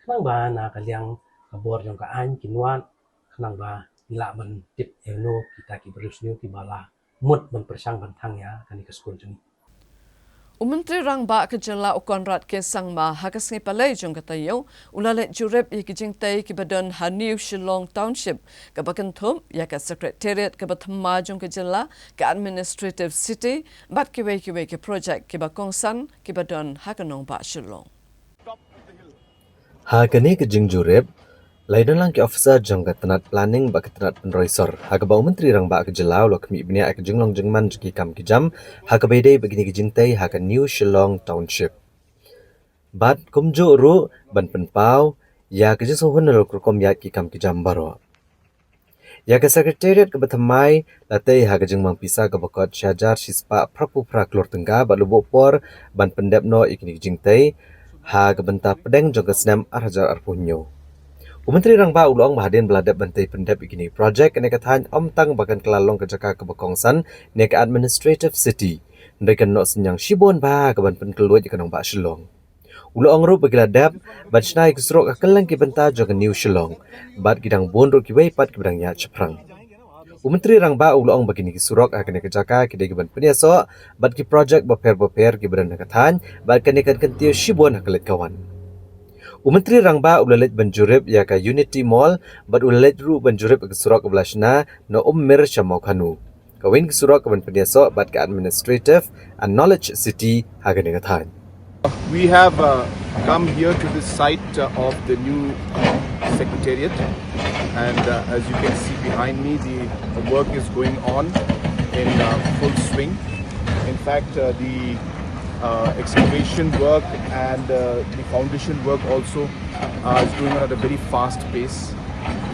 khnang ba na ka liang ka bor jong ka aiñ kin wad, khnang ba ngi lah ban tip ïa no kita ki briew sniew kiba la mut ban pyrshang ban thang ïa kane ka skul jong ngi. U Myntri Rangbah ka jylla u Conrad K Sangma ha ka sngi Palei jong ka taïew u la leit jurip ïa ki jingtei kiba don ha New Shillong Township, kaba kynthup ïa ka Secretariat kaba thymmai jong ka jylla, ka Administrative City bad kiwei kiwei ki project kiba kongsan kiba don ha ka nongbah Shillong. Ha kane ka jingjurip la ïadon lang ki officer jong ka tnat planning bad ka tnat pynroi sor, ha kaba u Myntri Rangbah ka jylla u la khmih bniah ïa ka jinglong jingman jong ki kam ki jam ha kaba ïadei bad kine ki jingtei ha ka New Shillong Township. Bad kumjuh ruh ban pynpaw ïa ka jingsngewhun na la ka rukom ïaid ki kam ki jam baroh. Ïa ka Secretariat kaba thymmai la tei ha ka jingmang pisa kaba kot shi hajar shispah phraphew phra klur tyngka bad la buh por ban pyndep noh ïa kine ki jingtei ha ka bynta pdeng jong ka snem ar hajar arphew hynñiew. U Myntri Rangbah u la ong ba hadien ba la dep ban tei pyndep ïa kine ki project, kane ka thaiñ ym tang ba kan kylla long ka jaka kaba kongsan ne ka Administrative City, hynrei kan noh synñiang shibun bha ha kaban pynkhlaiñ ïa ka nongbah Shillong. U la ong ruh ba ki la dep ban shna ïa ki surok ha kylleng ki bynta jong ka New Shillong bad ki dang bun ruh kiwei pat kiba dang ïaid shaphrang. U Myntri Rangbah u la ong ba kine ki surok ha kane ka jaka ki dei kiban pynïasoh bad ki project bapher bapher kiba don ha ka thaiñ bad kane kan kyntiew shibun ha ka leit ka wan. U Myntri Rangbah u la leit ban jurip ïa ka Unity Mall bad u la leit ruh ban jurip ïa ka surok kaba la shna na Ummir sha Mawkhanu, kawei na ki surok kaban pynïasoh bad ka Administrative and Knowledge City ha kane ka thaiñ. We have uh, come here to the site uh, of the new secretariat, and uh, as you can see behind me, the work is going on in uh, full swing. In fact, uh, the uh, excavation work and uh, the foundation work also uh, is going on at a very fast pace,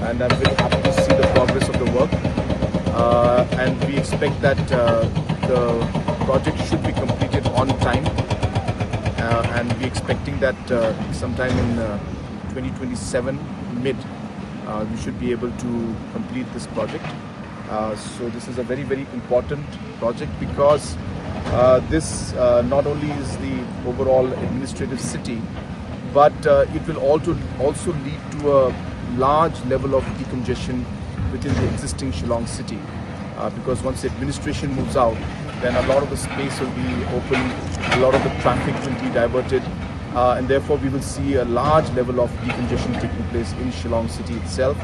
and I'm very happy to see the progress of the work. Uh, and we expect that uh, the project should be completed on time, uh, and we're expecting that uh, sometime in uh, twenty twenty-seven mid, uh, we should be able to complete this project. Uh, so this is a very, very important project because uh, this uh, not only is the overall administrative city, but uh, it will also also lead to a large level of decongestion within the existing Shillong city. Uh, because once the administration moves out, then a lot of the space will be open, a lot of the traffic will be diverted, uh, and therefore we will see a large level of decongestion taking place in Shillong city itself.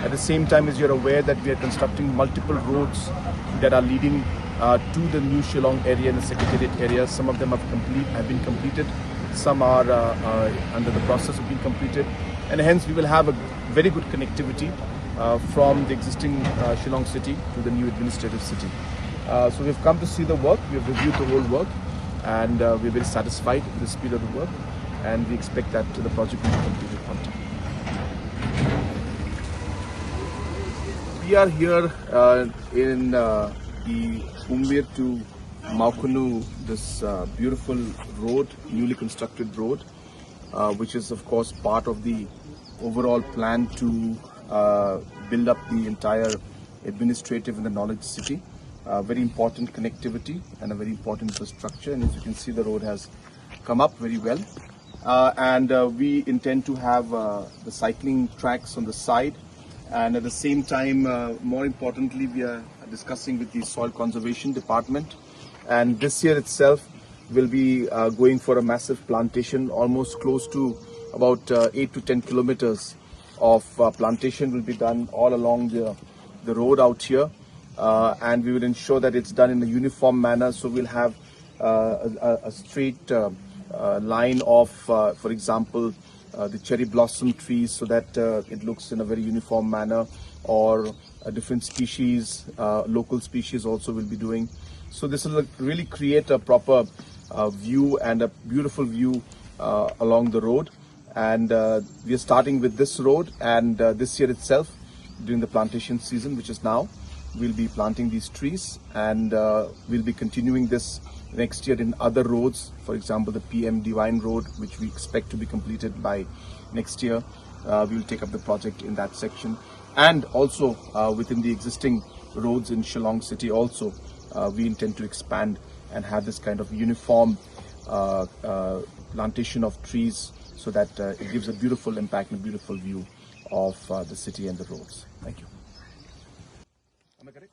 At the same time, as you're aware that we are constructing multiple roads that are leading uh, to the new Shillong area and the Secretariat area. Some of them have, complete, have been completed. Some are uh, uh, under the process of being completed. And hence, we will have a very good connectivity uh, from the existing uh, Shillong city to the new administrative city. Uh, so we've come to see the work, we've reviewed the whole work, and uh, we're very satisfied with the speed of the work, and we expect that the project will be completed on time. We are here uh, in uh, the Ummir to Mawkhanu, this uh, beautiful road, newly constructed road, uh, which is, of course, part of the overall plan to uh, build up the entire administrative and the knowledge city. Uh, very important connectivity and a very important infrastructure. And as you can see, the road has come up very well. Uh, and uh, we intend to have uh, the cycling tracks on the side. And at the same time, uh, more importantly, we are discussing with the Soil Conservation Department. And this year itself, we'll be uh, going for a massive plantation, almost close to about uh, eight to ten kilometers of uh, plantation will be done all along the, the road out here. Uh, and we will ensure that it's done in a uniform manner. So we'll have uh, a, a straight uh, uh, line of, uh, for example, uh, the cherry blossom trees, so that uh, it looks in a very uniform manner, or uh, different species, uh, local species also will be doing. So this will really create a proper uh, view and a beautiful view uh, along the road. And uh, we are starting with this road, and uh, this year itself, during the plantation season, which is now, we'll be planting these trees, and uh, we'll be continuing this next year in other roads. For example, the P M Divine Road, which we expect to be completed by next year. Uh, we'll take up the project in that section. And also uh, within the existing roads in Shillong city also, uh, we intend to expand and have this kind of uniform uh, uh, plantation of trees so that uh, it gives a beautiful impact and a beautiful view of uh, the city and the roads. Thank you. Am I correct?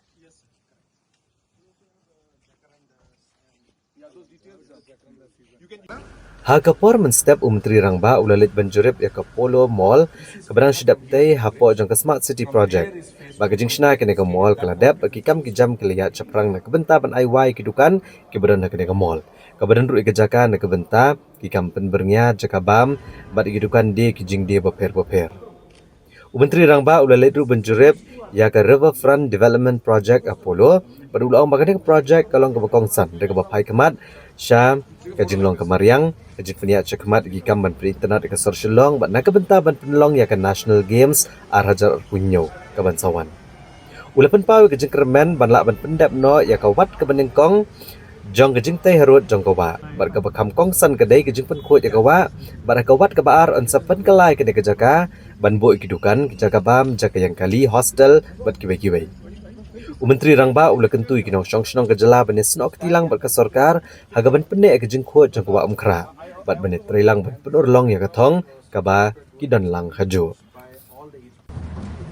Ha ka por mynstep u Myntri Rangbah u la leit ban jurip ïa ka Polo Mall kaba dang shu dep tei hapoh jong ka Smart City Project. Bad ka jingshna kane ka mall ka la dep bad ki kam ki jam ki la ïaid shaphrang na ka bynta ban ai wai ki dukan kiba don ha kane ka mall. Kaba don ruh ïa ka jaka na ka bynta ki kam pynbyrngia jaka bam bad ïa ki dukan die ki jingdie bapher bapher. U Myntri Rangbah u la leit ruh ban jurip ïa ka Riverfront Development Project Apollo bad u la ong ba kane ka project ka long kaba kongsan da kaba phai khmat sha ka jinglong ka mariang, ka jingpynïaid sha khmat ïa ki kam ban pynitynnad ïa ka sor Shillong bad na ka bynta ban pynlong ïa ka National Games ar hajar arphew hynñiew kaban sa wan. U la pynpaw ïa ka jingkyrmen ban lah ban pyndep noh ïa ka wat kaba nyngkong jong ka jingtei harud jong ka wah bad kaba kham kongsan ka dei ka jingpynkhuid ïa ka wah bad ha ka wat kaba ar yn sa pynkylla ïa kane ka jaka ban buh ïa ki dukan, ki jaka bam, jaka ïeng kali, hostel bad kiwei kiwei. U Myntri Rangbah u la kyntu ïa ki nongshong shnong ka jylla ban ïasnoh kti lang bad ka sorkar ha kaban pyneh ïa ka jingkhuid jong ka wah Umkhrah bad ban ïatrei lang ban pynurlong ïa ka thong kaba ki don lang ha juh.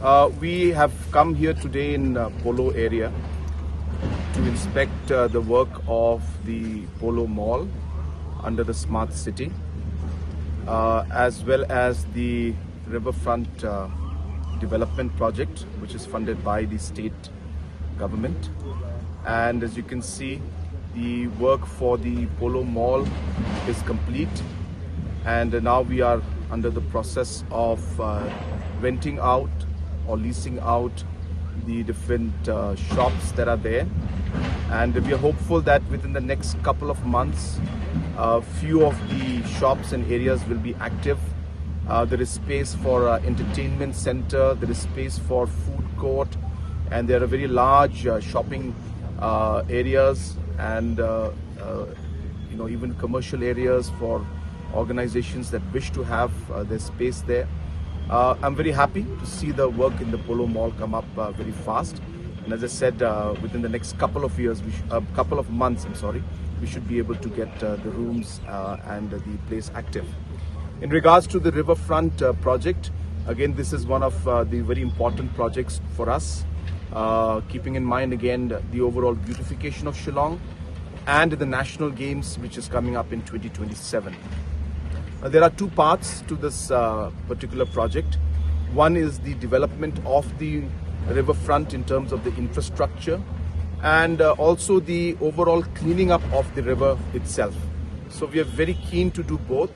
Uh, we have come here today in uh, Polo area to inspect uh, the work of the Polo Mall under the Smart City, uh, as well as the Riverfront uh, Development Project, which is funded by the state government. And as you can see, the work for the Polo Mall is complete, and now we are under the process of uh, renting out or leasing out the different uh, shops that are there. And we are hopeful that within the next couple of months, a few of the shops and areas will be active. Uh, there is space for uh, entertainment center, there is space for food court, and there are very large uh, shopping uh, areas and uh, uh, you know, even commercial areas for organizations that wish to have uh, their space there. Uh, I'm very happy to see the work in the Polo Mall come up uh, very fast. And as I said, uh, within the next couple of years, we sh- a couple of months, I'm sorry, we should be able to get uh, the rooms uh, and the place active. In regards to the riverfront uh, project, again, this is one of uh, the very important projects for us. Uh, keeping in mind again the overall beautification of Shillong and the National Games, which is coming up in twenty twenty-seven. Uh, there are two parts to this uh, particular project. One is the development of the riverfront in terms of the infrastructure and uh, also the overall cleaning up of the river itself. So we are very keen to do both.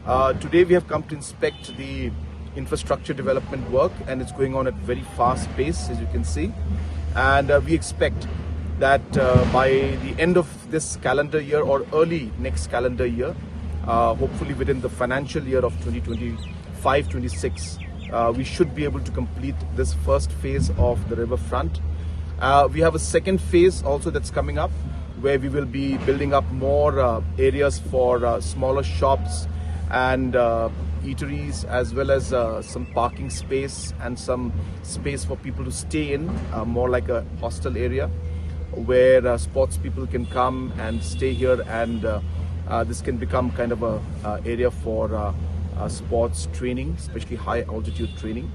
Uh, today we have come to inspect the infrastructure development work, and it's going on at very fast pace, as you can see. And uh, we expect that uh, by the end of this calendar year or early next calendar year, uh, hopefully within the financial year of twenty twenty-five twenty-six, uh, we should be able to complete this first phase of the riverfront. Uh, we have a second phase also that's coming up, where we will be building up more uh, areas for uh, smaller shops and uh, eateries, as well as uh, some parking space and some space for people to stay in, uh, more like a hostel area where uh, sports people can come and stay here, and uh, uh, this can become kind of a uh, area for uh, uh, sports training, especially high altitude training.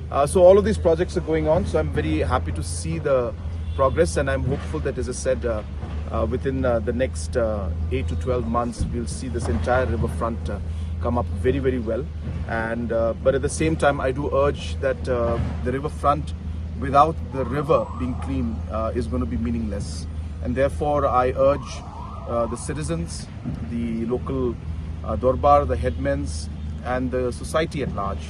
Uh, so all of these projects are going on. So I'm very happy to see the progress, and I'm hopeful that, as I said, uh, uh, within uh, the next uh, eight to twelve months, we'll see this entire riverfront uh, come up very, very well. And uh, but at the same time, I do urge that uh, the riverfront, without the river being clean, uh, is going to be meaningless. And therefore, I urge uh, the citizens, the local uh, dorbar, the headmans, and the society at large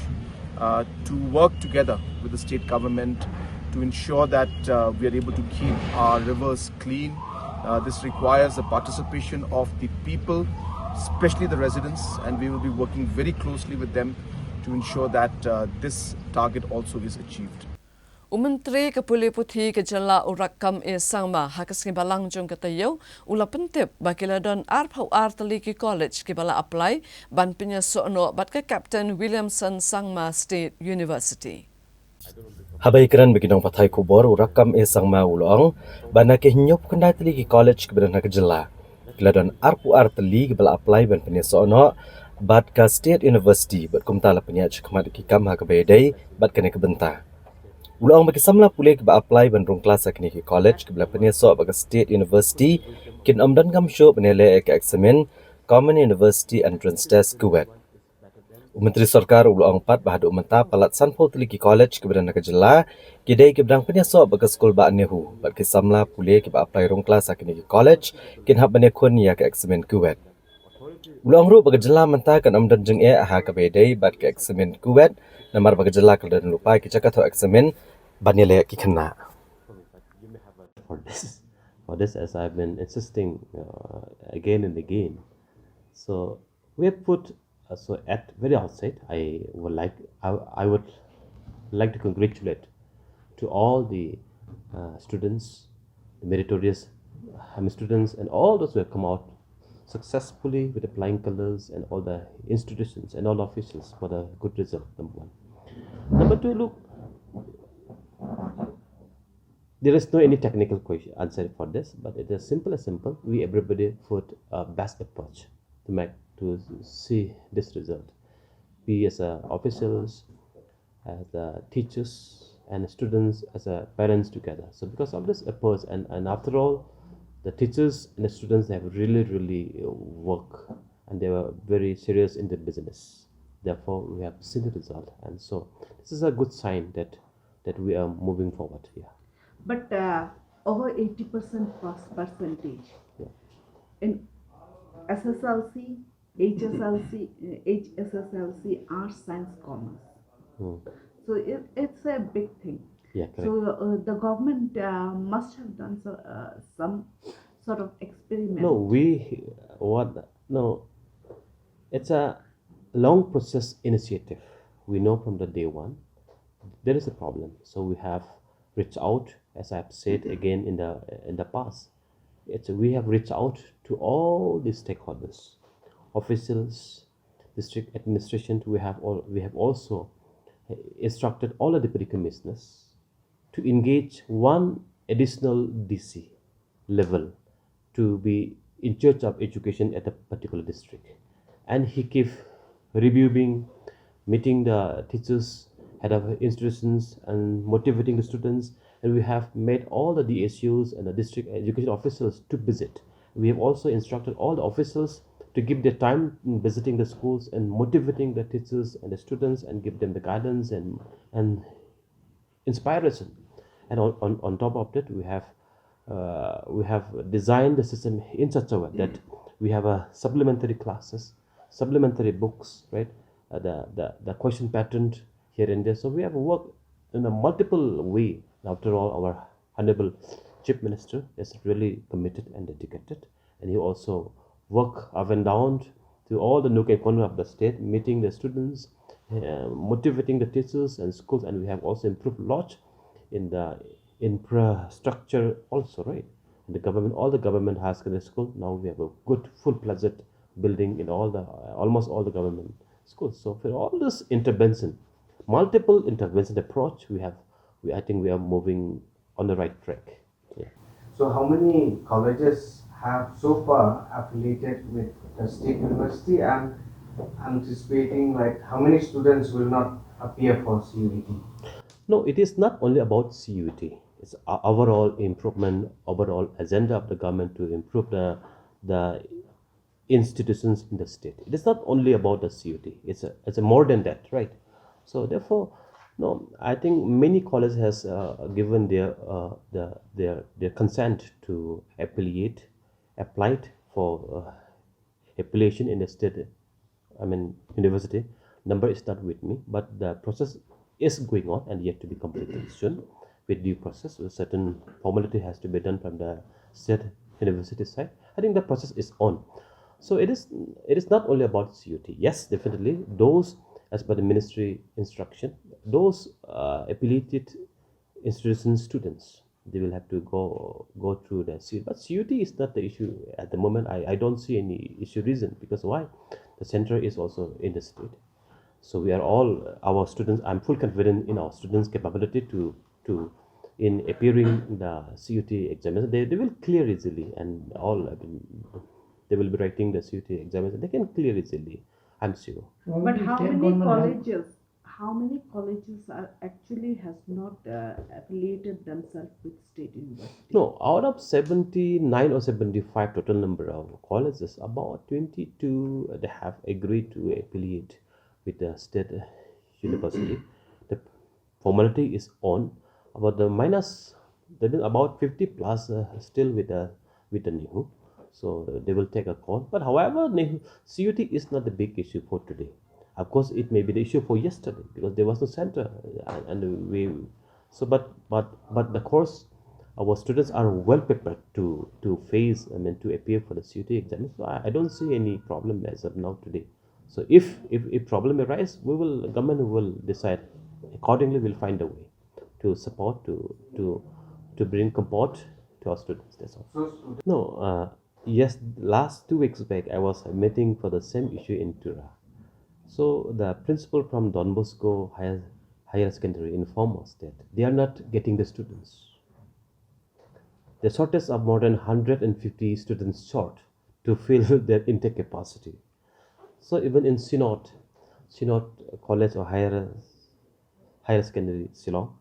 uh, to work together with the state government To ensure that uh, we are able to keep our rivers clean, uh, this requires the participation of the people, especially the residents, and we will be working very closely with them to ensure that uh, this target also is achieved. U Myntri ka Pule Puthi ka Jylla u Rakkam A Sangma ha ka sngi Balang jong ka taïew u la pyntip ba ki la don arphew ar tylli ki college kiba la apply ban pynïasoh noh bad ka Captain Williamson Sangma State University. Haba ïakren bad ki nongpathai khubor u Rakkam A Sangma u la ong ba na ki hynñiewphew khyndai tylli ki college kiba don ha ka jylla ki la don arphew ar tylli kiba la apply ban pynïasoh noh bad ka State University bad kumta la pynïaid shakhmat ki kam ha kaba ïadei bad kane ka bynta. U la ong ba ki samla pule kiba apply ban rung klas ha kine ki college kiba la pynïasoh bad ka State University kin ym donkam shuh ban ïaleh ïa ka eksamin Common University Entrance Test, CUET. U Myntri Sorkar u la ong pat ba haduh mynta palat sanphew tylli ki college kiba don ha ka jylla ki dei kiba dang pynïasoh bad ka skul bah NEHU bad ki samla pule kiba apply rung klas ha kine ki college kin hap ban ïakhun ïa ka eksamin CUET. U la ong ruh ba ka jylla mynta kan ym don jingeh ha kaba ïadei bad ka eksamin CUET namar ba ka jylla ka la don lypa ki jaka thoh eksamin ban ïaleh ki khynnah. For this, for this, as I've been insisting uh, again and again, so we have put uh, so at very outset, I would like I, I would like to congratulate to all the uh, students, the meritorious um, students, and all those who have come out successfully with the flying colors, and all the institutions and all the officials for the good result. Number one. Number two, look, there is no any technical question answer for this, but it is simple as simple. We everybody put a best approach to make to see this result. Be as a officials, as the teachers and students, as a parents together. So because of this approach, and, and after all, the teachers and the students have really, really work, and they were very serious in the business. Therefore, we have seen the result, and so this is a good sign that that we are moving forward here. But uh, over eighty percent pass percentage Yeah. In S S L C, H S L C, uh, H S S L C, arts, science, commerce. Hmm. So it, it's a big thing. Yeah, correct. So uh, the government uh, must have done so, uh, some sort of experiment. No, we what no, it's a long process initiative. We know from the day one there is a problem. So we have reached out, as I have said again in the in the past. It's we have reached out to all the stakeholders, officials, district administration. We have all we have also instructed all the deputy commissioners to engage one additional D C level to be in charge of education at a particular district. And he keep reviewing, meeting the teachers, head of institutions, and motivating the students. And we have made all the D S Us and the district education officials to visit. We have also instructed all the officials to give their time in visiting the schools and motivating the teachers and the students and give them the guidance and, and inspiration. And on, on, on top of that, we have uh, we have designed the system in such a way that we have a supplementary classes, supplementary books, right? Uh, the, the the question pattern here and there. So we have worked in a multiple way. After all, our honorable chief minister is really committed and dedicated, and he also work up and down to all the nook and corner of the state, meeting the students, uh, motivating the teachers and schools, and we have also improved a lot in the infrastructure also, right? And the government, all the government higher secondary school, now we have a good full-fledged building in all the uh, almost all the government schools. So for all this intervention, multiple intervention approach, we have, we I think we are moving on the right track. Yeah. So how many colleges have so far affiliated with the state university, and anticipating, like, how many students will not appear for C U E T? No, it is not only about C U E T. It's a overall improvement, overall agenda of the government to improve the the institutions in the state. It is not only about the C U E T. It's a, it's a more than that, right? So therefore, no, I think many colleges has uh, given their uh, the, their their consent to affiliate, applied for uh, affiliation in the state, I mean, university. Number is not with me, but the process is going on and yet to be completed soon. with due process. A certain formality has to be done from the state university side. I think the process is on. So it is it is not only about C U T. Yes, definitely those, as per the ministry instruction, those uh, affiliated institution students, they will have to go go through the C U T. But C U T is not the issue at the moment. I, I don't see any issue reason, because why? The center is also in the state. So we are all our students. I'm full confident in our students' capability to to in appearing the C U T examination. They, they will clear easily, and all I mean, they will be writing the C U T examination. They can clear easily, I'm sure. But how many colleges, how many colleges are actually has not uh, affiliated themselves with state university? No, out of seventy-nine or seventy-five total number of colleges, about twenty-two, uh, they have agreed to affiliate with the state uh, university. The formality is on. About the minus, there is about fifty plus uh, still with the with the NEHU. So uh, they will take a call. But however, NEHU, C U T is not the big issue for today. Of course, it may be the issue for yesterday because there was no center, uh, and, and we. So, but but but the course, our students are well prepared to to face, I mean, to appear for the C U T exam. So I, I don't see any problem as of now today. So if if if problem arise, we will government will decide accordingly. We'll find a way to support to to to bring comfort to our students. That's all. No, uh, yes, last two weeks back, I was meeting for the same issue in Tura. So the principal from Don Bosco Higher, Higher Secondary informed us that they are not getting the students. The shortage of more than one hundred fifty students short to fill their intake capacity. So even in Synod, Synod College or Higher, Higher Secondary Shillong,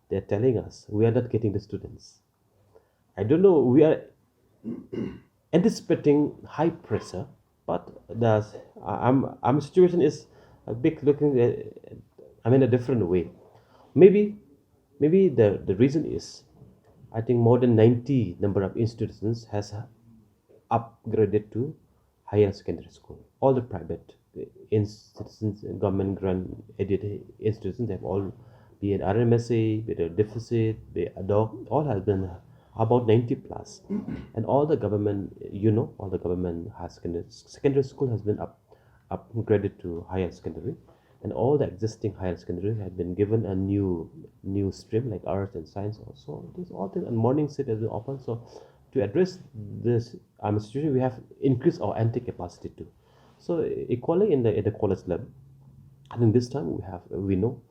they are telling us we are not getting the students. I don't know, we are anticipating high pressure, but the I'm I'm situation is a big looking, uh, I mean, a different way. Maybe maybe the the reason is, I think more than ninety number of institutions has upgraded to higher secondary school. All the private institutions, government grant aided institutions, have all, be it R M S A, be it a deficit, be it ad hoc, all has been about ninety plus. And all the government, you know, all the government has secondary, secondary school has been up, upgraded to higher secondary. And all the existing higher secondary have been given a new new stream like arts and science also. This all things, and morning shift has been open. So to address this um, situation, we have increased our intake capacity too. So equally in the in the college level, I think this time we have we know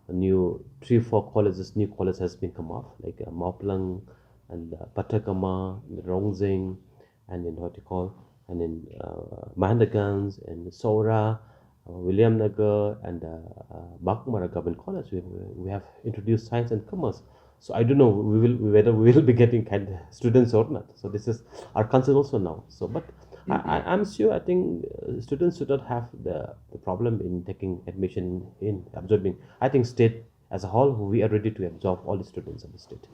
a new three four colleges, new college has been come up like uh, Mawplang and uh, Patharkama, and Rongzing, and in what you call, and in uh, Mahandaganj and Sohra, uh, Williamnagar, and uh, uh, Baghmara Government College. We, we have introduced science and commerce. So I don't know we will whether we will be getting kind of students or not. So this is our concern also now. So, but I, I, I'm sure I think uh, students should not have the, the problem in taking admission in absorbing. I think state as a whole we are ready to absorb all the students of the state.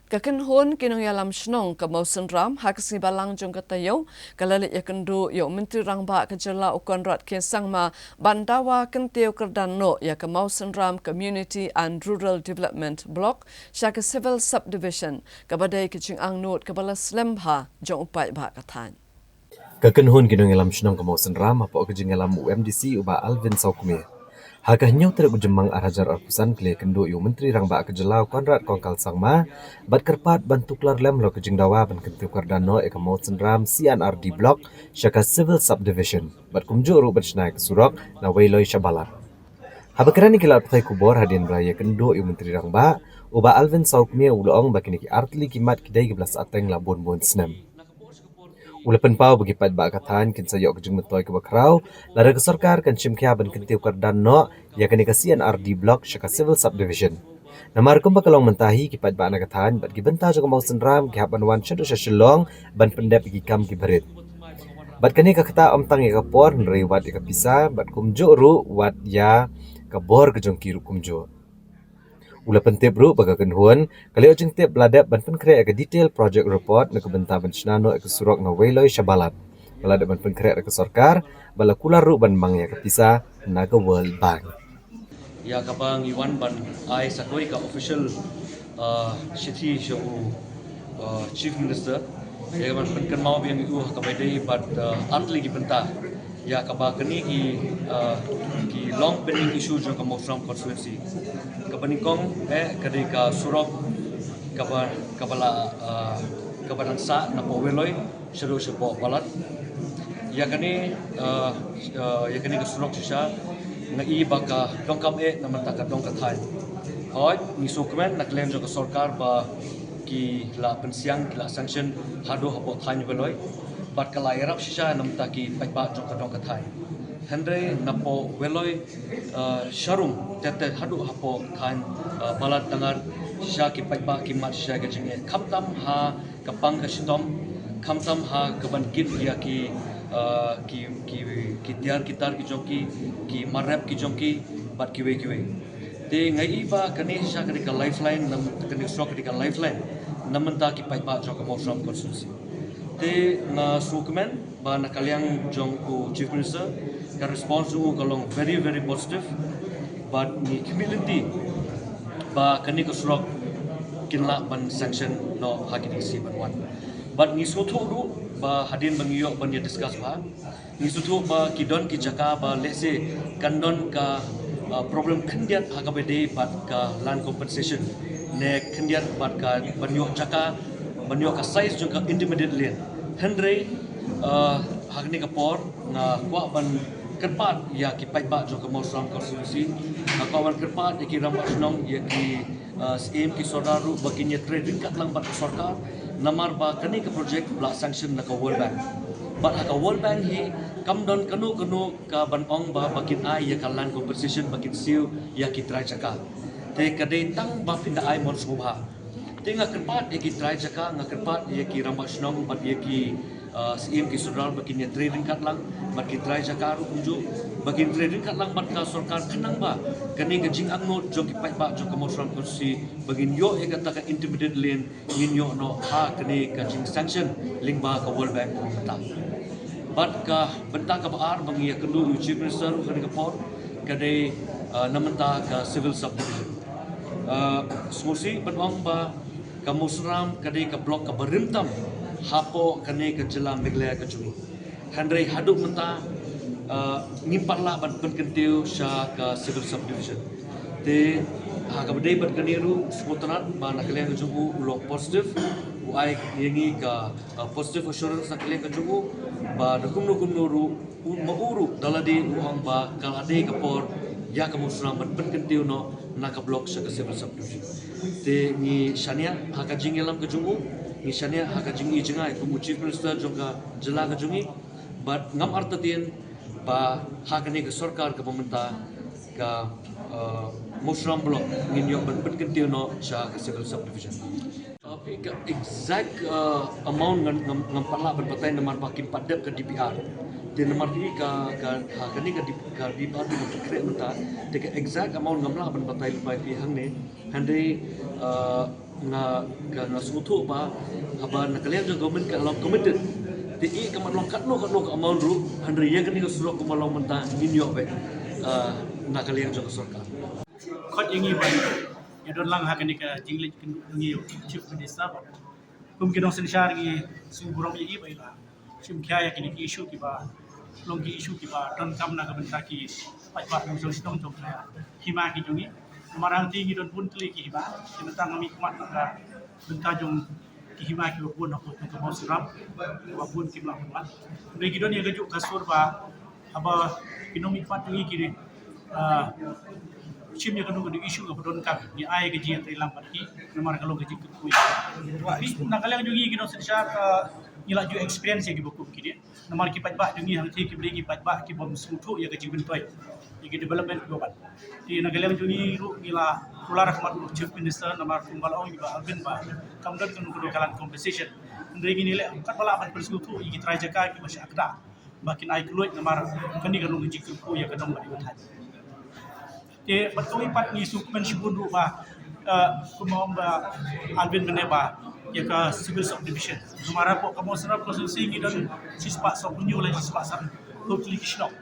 Ka kynhun ki nongïalam shnong ka Mawsynram ha ka sngi Balang jong ka taïew ka la leit ïakynduh ïa u Myntri Rangbah ka jylla u Conrad K Sangma ban dawa kyntiew kyrdan noh ïa ka Mawsynram Community and Rural Development Block sha ka Civil Subdivision, kaba dei ka jingangnud kaba la slem bha jong u paidbah ka thaiñ. Ka kynhun ki nongïalam shnong ka Mawsynram hapoh ka jingïalam u M D C u Bah Alvin Sawkmie, ha ka hynñiew tarik u Jymmang ar hajar arphew san ka la ïakynduh ïa u Myntri Rangbah ka jylla u Conrad Kongkal Sangma bad kyrpad ban tuklar lem halor ka jingdawa ban kyntiew kyrdan noh ïa ka Mawsynram C and R D Block sha ka Civil Subdivision bad kumjuh ruh ban shna ïa ka surok na Weiloi sha Balat. Haba kren ïa ki lad pathai khubor hadien ba la ïakynduh ïa u Myntri Rangbah, u Bah Alvin Sawkmie u la ong ba kine ki artylli ki mat ki dei kiba la sah teng la bun bun snem. U la pynpaw ba ki paidbah ka thaiñ kin sa ïoh ka jingmyntoi kaba khraw lada ka sorkar kan shim khia ban kyntiew kyrdan noh ïa kane ka C and R D Block sha ka Civil Subdivision. Namar kumba ka long mynta hi, ki paidbah na ka thaiñ bad ki bynta jong ka Mawsynram ki hap ban wan shaduh sha Shillong ban pyndep ïa ki kam kiba rit. Bad kane ka ktah ym tang ïa ka por hynrei wat ïa ka pisa bad kumjuh ruh wat ïa ka bor ka jong ki ruh kumjuh. U la pyntip ruh ba ka kynhun ka la ïoh jingtip ba la dep ban pynkhreh ïa ka detail project report na ka bynta ban shna noh ïa ka surok na Weiloi sha Balat, ba la dep ban pynkhreh da ka sorkar bad la kular ruh ban mang ïa ka pisa na ka World Bank. Ïa kaba ngi wan ban ai sa kawei ka official uh, shithi sha u uh, Chief Minister ïa ban pynkynmaw biang ïa u ha kaba dei bad uh, ar tylli ki bynta ïa kaba kane ki uh, ki long pending issue jong ka Mawsynram constituency. Kaba nyngkong eh ka dei ka surok kaba kaba la uh, kaba dang sah napoh Weiloi shaduh shapoh Balat. Ïa kane uh, uh, ïa kane ka surok shisha nga i ba ka donkam eh na mynta ka dong ka thaiñ. Hooid ngi sngewkmen na ka liang jong ka sorkar ba ki la pynsiang ki la sanction haduh hapoh thaiñ Weiloi. Bad ka la ïarap shisha na mynta ki paidbah jong ka dong ka thaiñ. Hynrei napoh Weiloi uh, sharum ter ter haduh hapoh thaiñ uh, Balat Dangar shisha ki paidbah ki mad shisha ka jingeh khamtam ha ka pang ka shitom khamtam ha ka ban kit ïa ki uh, ki ki ki tiar ki tar ki jong ki ki marep ki jong ki bad kiwei kiwei. Te nga i ba kane shisha ka dei ka lifeline na kane surok ka dei ka lifeline na mynta ki paidbah jong ka Mawsynram constituency. Te nga sngewkmen ba na ka liang jong u Chief Minister ka response jong u ka long very very positive. Bad ngi khmih lynti ba kane ka surok kin lah ban sanction noh ha kine ki sngi ban wan. Bad ngi sngewthuh ruh ba hadien ba ngi ïoh ban ïa discuss bha ngi sngewthuh ba ki don ki jaka ba lehse kan don ka uh, problem khyndiat ha kaba dei bad ka land compensation ne khyndiat bad ka ban ïoh jaka ban ïoh ka size jong ka intermediate lane. Hynrei uh, ha kane ka por nga kwah ban kyrpad ïa ki paidbah jong ka Mawsynram constituency, nga kwah ban kyrpad ïa ki rangbah shnong ïa ki uh, Syiem ki Sordar ruh ba kin ïa trei ryngkat lang bad ka sorkar. Namar ba kane ka project la sanction na ka World Bank. Bad ha ka World Bank hi kam don kano kano ka ban ong ba ba kin ai ïa ka land compensation ba kin siew ïa ki trai jaka. Te ka dei tang ba phin da ai mon sngewbha. Te nga kyrpad ïa ki trai jaka, nga kyrpad ïa ki rangbah shnong bad ïa ki uh, Syiem ki Sordar ba kin ïa trei ryngkat lang bad ki trai jaka ruh kumjuh ba kin trei ryngkat lang bad ka sorkar khnang ba kane ka jingangnud jong ki paidbah jong ka Mawsynram constituency ba ngin ïoh ïa kata ka intermediate lane ngin ïoh noh ha kane ka jingsanction lyngba ka World Bank mynta. Bad ka bynta kaba ar ba ngi ïa kynduh ïa u Chief Minister ruh kane ka por ka dei uh, na mynta ka civil subdivision. Uh, sngewsih ban ong ba ka Mawsynram ka dei ka block kaba rim tam hapoh kane ka jylla Meghalaya ka jong ngi. Hynrei haduh mynta uh, ngim pat lah ban pynkyntiew sha ka civil subdivision. Te ha kaba dei bad kane ruh sngewtynnat ba na ka liang ka jong u u long positive, u ai ïa ngi ka uh, positive assurance na ka liang ka jong u ba da kumno kumno ruh u ma u ruh da lade u ong ba ka la dei ka por ïa ka Mawsynram ban pynkyntiew noh na ka block sha ka civil subdivision. Te ngi shaniah ha ka jingïalam ka jong u, ngi shaniah ha ka jingi jngai kum u Chief Minister jong ka jylla ka jong ngi. Bad ngam artatien ba ha kane ka sorkar kaba mynta ka uh, Mawsynram block ngin ïoh ban pynkyntiew noh sha ka civil subdivision. Tapi ka exact uh, amount ngam ngam ngam pat lah ban batai namar ba kim pat dep ka D P R. Te namar ki ka ka ha kane ka D P R ka D P R ki ba ki khreh mynta. Te ka exact amount ngam lah ban batai lypa ïa phi hangne. Hynrei uh, nga ka nga sngewthuh ba haba na ka liang jong government ka long committed. Te i ka mat long katno katno ka amount ruh hynrei ïa kane ka surok kumba long mynta ngin ïoh beit uh, na ka liang jong ka sorkar. Khot ïa ngi ban ïa don lang ha kane ka jingleit kynduh jong ngi ïa u Chief Minister. Kum ki nongsynshar ngi sngewburom ïa i ba i la shim khia ïa kine ki issue kiba long ki issue kiba donkam na ka bynta ki paidbah nongshong shnong jong ka hima ki jong ngi. Namar hangtei ngi don bun tylli ki hima, ki mynta nga mih khmat na ka bynta jong ki hima kiba bun hapoh jong ka Mawsynram, kiba bun kim lah ban wan. Hynrei ngi don ïa kajuh ka sur ba haba ki nongmihkhmat jong ngi ki dei ah, shim ïa kano kano issue kaba donkam, ngi ai ka jingïatreilang bad ki namar ka long ka jingkyrkhu. Phi na ka liang jong ngi ki nongsynshar, ah, ngi la ju experience ïa kiba kum kine. Namar ki paidbah jong ngi hangtei ki briew ki paidbah ki bym sngewthuh ïa ka jingmyntoi ïa ki development kiba wan. Te na ka liang jong ngi ruh ngi la kular ha khmat u Chief Minister namar kumba la ong ïa i Bah Alvin ba kam don kano kano ka land compensation. Hynrei ngin ïaleh katba lah ban pynsngewthuh ïa ki trai jaka kiba shah kynda ba kin ai kylluid namar kane ka long ka jingkyrkhu ïa ka dong bad ïa ka thaiñ. Te bad kawei pat ngi sngewkmen shibun ruh ba, eh, kumba ong Bah Alvin mynne ba ïa ka civil subdivision. Namar hapoh ka Mawsynram constituency ngi don shispah sawphew hynñiew lane shispah san tylli ki shnong.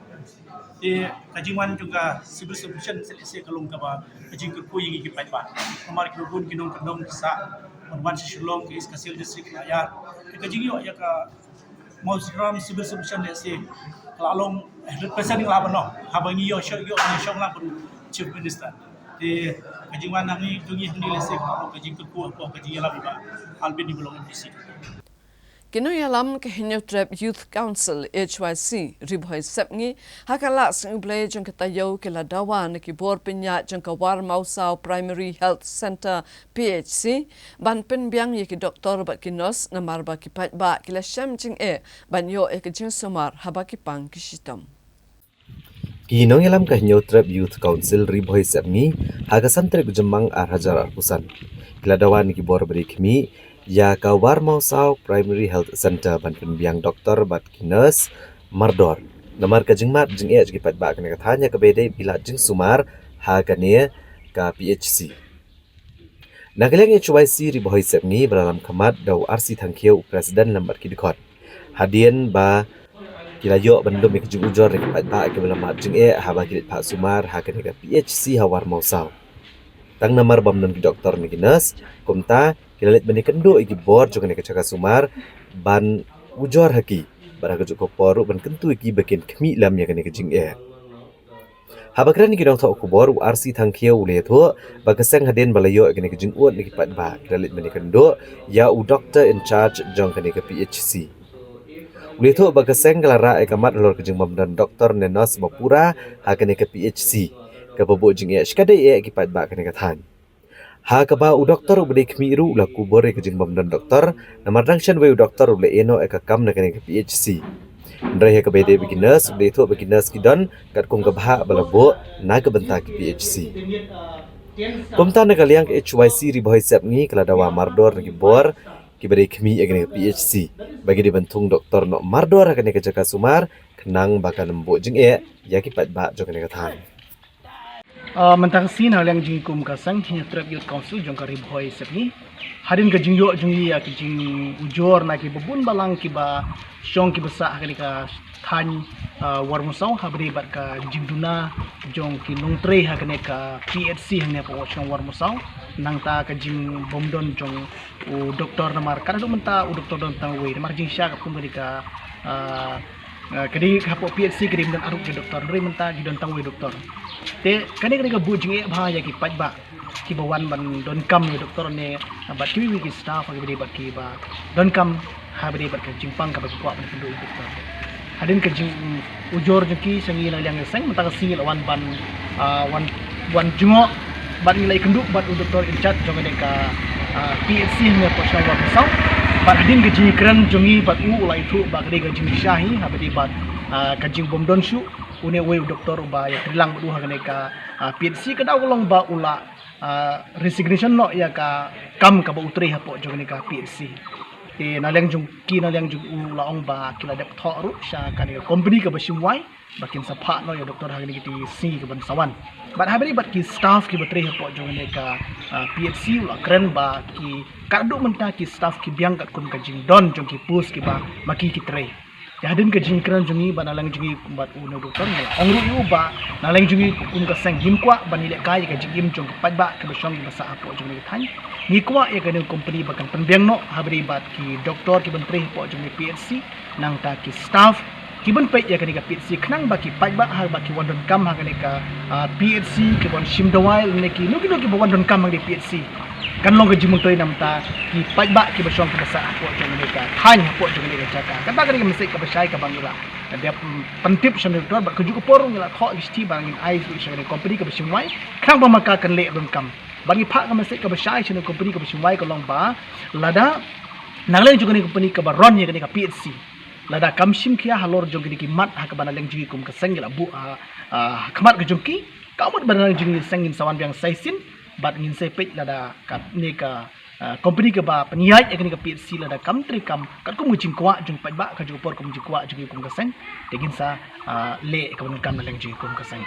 Te ka jingwan jong ka civil submission lehse ka long kaba ka jingkyrkhu ïa ngi ki paidbah. Namar kiba bun ki nongkyndong ki sah ban wan sha Shillong, ka East Khasi Hills District, la ïar. Te ka jingïoh ïa ka Mawsynram civil submission lehse ka la long hundred percent ka la ban long. Haba ngi ïoh shong, ïoh ngi shong lang ban Chief Minister. Te ka jingwan na ngi jong ngi hangne lehse ka la long ka jingkyrkhu hapoh ka jingïalam i Bah Alvin iba long M D C. Ki nongïalam ka Hynñiewtrep Youth Council, H Y C, Ri Bhoi Sepngi, ha ka Lad Sngi U Blei jong ka taïew ki la dawa na ki bor pynïaid jong ka War Mawsaw Primary Health Centre, P H C, ban pynbiang ïa ki doktor bad ki nurse namar ba ki paidbah ki la shem jingeh ban ïoh ïa ka jingsumar haba ki pang ki shitom. Ki nongïalam ka Hynñiewtrep Youth Council Ri Bhoi Sepngi, ha ka san tarik u Jymmang ar hajar arphew san, ki la dawa na ki bor ba dei khmih ïa ka War Mawsaw Primary Health Centre ban pynbiang doktor bad ki nurse mardor namar ka jingmad jingeh jong ki paidbah kane ka thaiñ ïa kaba ïadei bad ki lad jingsumar ha kane ka P H C. Na ka liang H Y C Ri Bhoi Sepngi ba la lam khmat da u R C Thangkhiew, u President, lem bad ki dkhot, hadien ba ki la ïoh ban lum ïa ka jingujor na ki paidbah kiba la mad jingeh haba ki leit phah sumar ha kane ka P H C ha War Mawsaw. Tang namar bym don ki doktor ne ki nurse, kumta ki la leit ban ïakynduh ïa ki bor jong kane ka jaka sumar ban ujor ha ki bad ha kajuh ka por ruh ban kyntu ïa ki ba kin khmih lem ïa kane ka jingeh. Haba kren ïa ki nongthoh khubor, u R C Thangkhiew u la ïathuh ba ka seng, hadien ba la ïoh ïa kane ka jingud na ki paidbah, ki la leit ban ïakynduh ïa u doctor in charge jong kane ka P H C. U la ïathuh ba ka seng ka la rah ïa ka mat halor ka jingbym don doktor ne nurse ba pura ha kane ka P H C, kaba buh jingeh shikatdei ïa ki paidbah kane ka thaiñ. Ha kaba u doktor uba dei khmih ruh u la kubur ïa ka jingbym don doktor, namar dang shen wei u doktor u la ïehnoh ïa ka kam na kane ka P H C. Hynrei ha kaba ïadei bad ki nurse, u la ïathuh ba ki nurse ki don katkum ka bhah ba la buh na ka bynta ki P H C. Kumta na ka liang ka H Y C Ri Bhoi Sepngi ka la dawa mardor na ki bor kiba dei khmih ïa kane ka P H C, ba ki dei ban thung doktor noh mardor ha kane ka jaka sumar khnang ba kan ym buh jingeh ïa ki paidbah jong kane ka thaiñ. Ah, mynta ka sngi na liang jong ngi kum ka seng Hynñiewtrep Youth Council jong ka Ri Bhoi Sepngi, hadien ka jingïoh jong ngi ïa ka jingujor na kiba bun balang kiba shong kiba sah ha kane ka thaiñ, ah, War Mawsaw, haba dei bad ka jingduna jong ki nongtrei ha kane ka P H C hangne hapoh shong War Mawsaw, nangta ka jingbym don jong u doktor namar ka dang mynta u doktor don tang wei namar jingshisha katkum ka dei ka, ah, Ah, ka dei hapoh P H C ka dei ban don arphew doktor, hynrei mynta ki don tang wei doktor. Te kane ka dei ka buh jingeh bha ïa ki paidbah kiba wan ban donkam ïa doktor ne bad kiwei kiwei ki staff kiba dei bad kiba donkam haba dei bad ka jingpang kaba ki kwah ban kynduh ïa doktor. Hadien ka jingujor jong ki sha ngi na liang ïa ka seng, mynta ka sngi la wan ban, ah, wan wan jngoh bad ngi la ïakynduh bad u doktor in charge jong kane ka, ah, P H C hangne hapoh shong War Mawsaw. Bad hadien ka jingïakren jong ngi bad u, u la ïathuh ba ka dei ka jingshisha hi haba dei bad, ah, ka jingbym don shuh une uwei u doktor uba ïatreilang bad u ha kane ka, ah, P H C, ka daw ka long ba u la, ah, resignation noh ïa ka kam kaba u trei hapoh jong kane ka P H C. Te na liang jong ki, na liang jong u, la ong ba ki la dep thoh ruh sha kane ka company kaba shim wai ba kin sa phah noh ïa doktor ha kine ki sngi ki ban sa wan. Bad haba dei bad ki staff kiba trei hapoh jong kane ka, ah, P H C, u la kren ba ki, katduh mynta ki staff ki biang katkum ka jingdon jong ki post kiba ma ki ki trei. Te hadien ka jingkren jong ngi bad na liang jong ngi bad une u doktor, ngi la ong ruh ïa u ba na liang jong ngi kum ka seng ngim kwah ban ïalehkai ïa ka jingim jong ki paidbah kiba shong kiba sah hapoh jong kane ka thaiñ. Ngi kwah ïa kane ka company ba kan pynbiang noh haba dei bad ki doktor kiban trei hapoh jong kane ka P H C, nangta ki staff kiban peit ïa kane ka P H C khnang ba ki paidbah haba ki wan donkam ha kane ka, ah, P H C, kiban shim dawai lane kino kino kiba wan donkam ha kane ka P H C, kan long ka jingmyntoi na ka bynta ki paidbah kiba shong kiba sah hapoh jong kane ka thaiñ, hapoh jong kane ka jaka. Kata ka dei ka message kaba shai kaba ngi la dep, mm, pyntip sha une u doktor, bad kajuh ka por ngi la thoh ki shithi ba ngin ai sha kane ka company kaba shim wai khnang ba ma ka kan leh donkam. Bad ngi phah ka message kaba shai sha une u company kaba shim wai, ka long ba lada na liang jong kane ka company kaba run ïa kane ka P H C, lada kam shim khia halor jong kine ki mat ha kaba na liang jong ngi kum ka seng ngi la buh ha, ah, khmat ka jong ki, ka mut ba na liang jong ngi seng ngin sa wan biang sa shisien bad ngin sa peit lada kane ka, ah, company kaba pynïaid ïa kane ka P H C lada kam treikam katkum ka jingkwah jong paidbah, kajuh ka por kum jingkwah jong ngi kum ka seng, te ngin sa, ah, leh kaba donkam na liang jong ngi kum ka seng.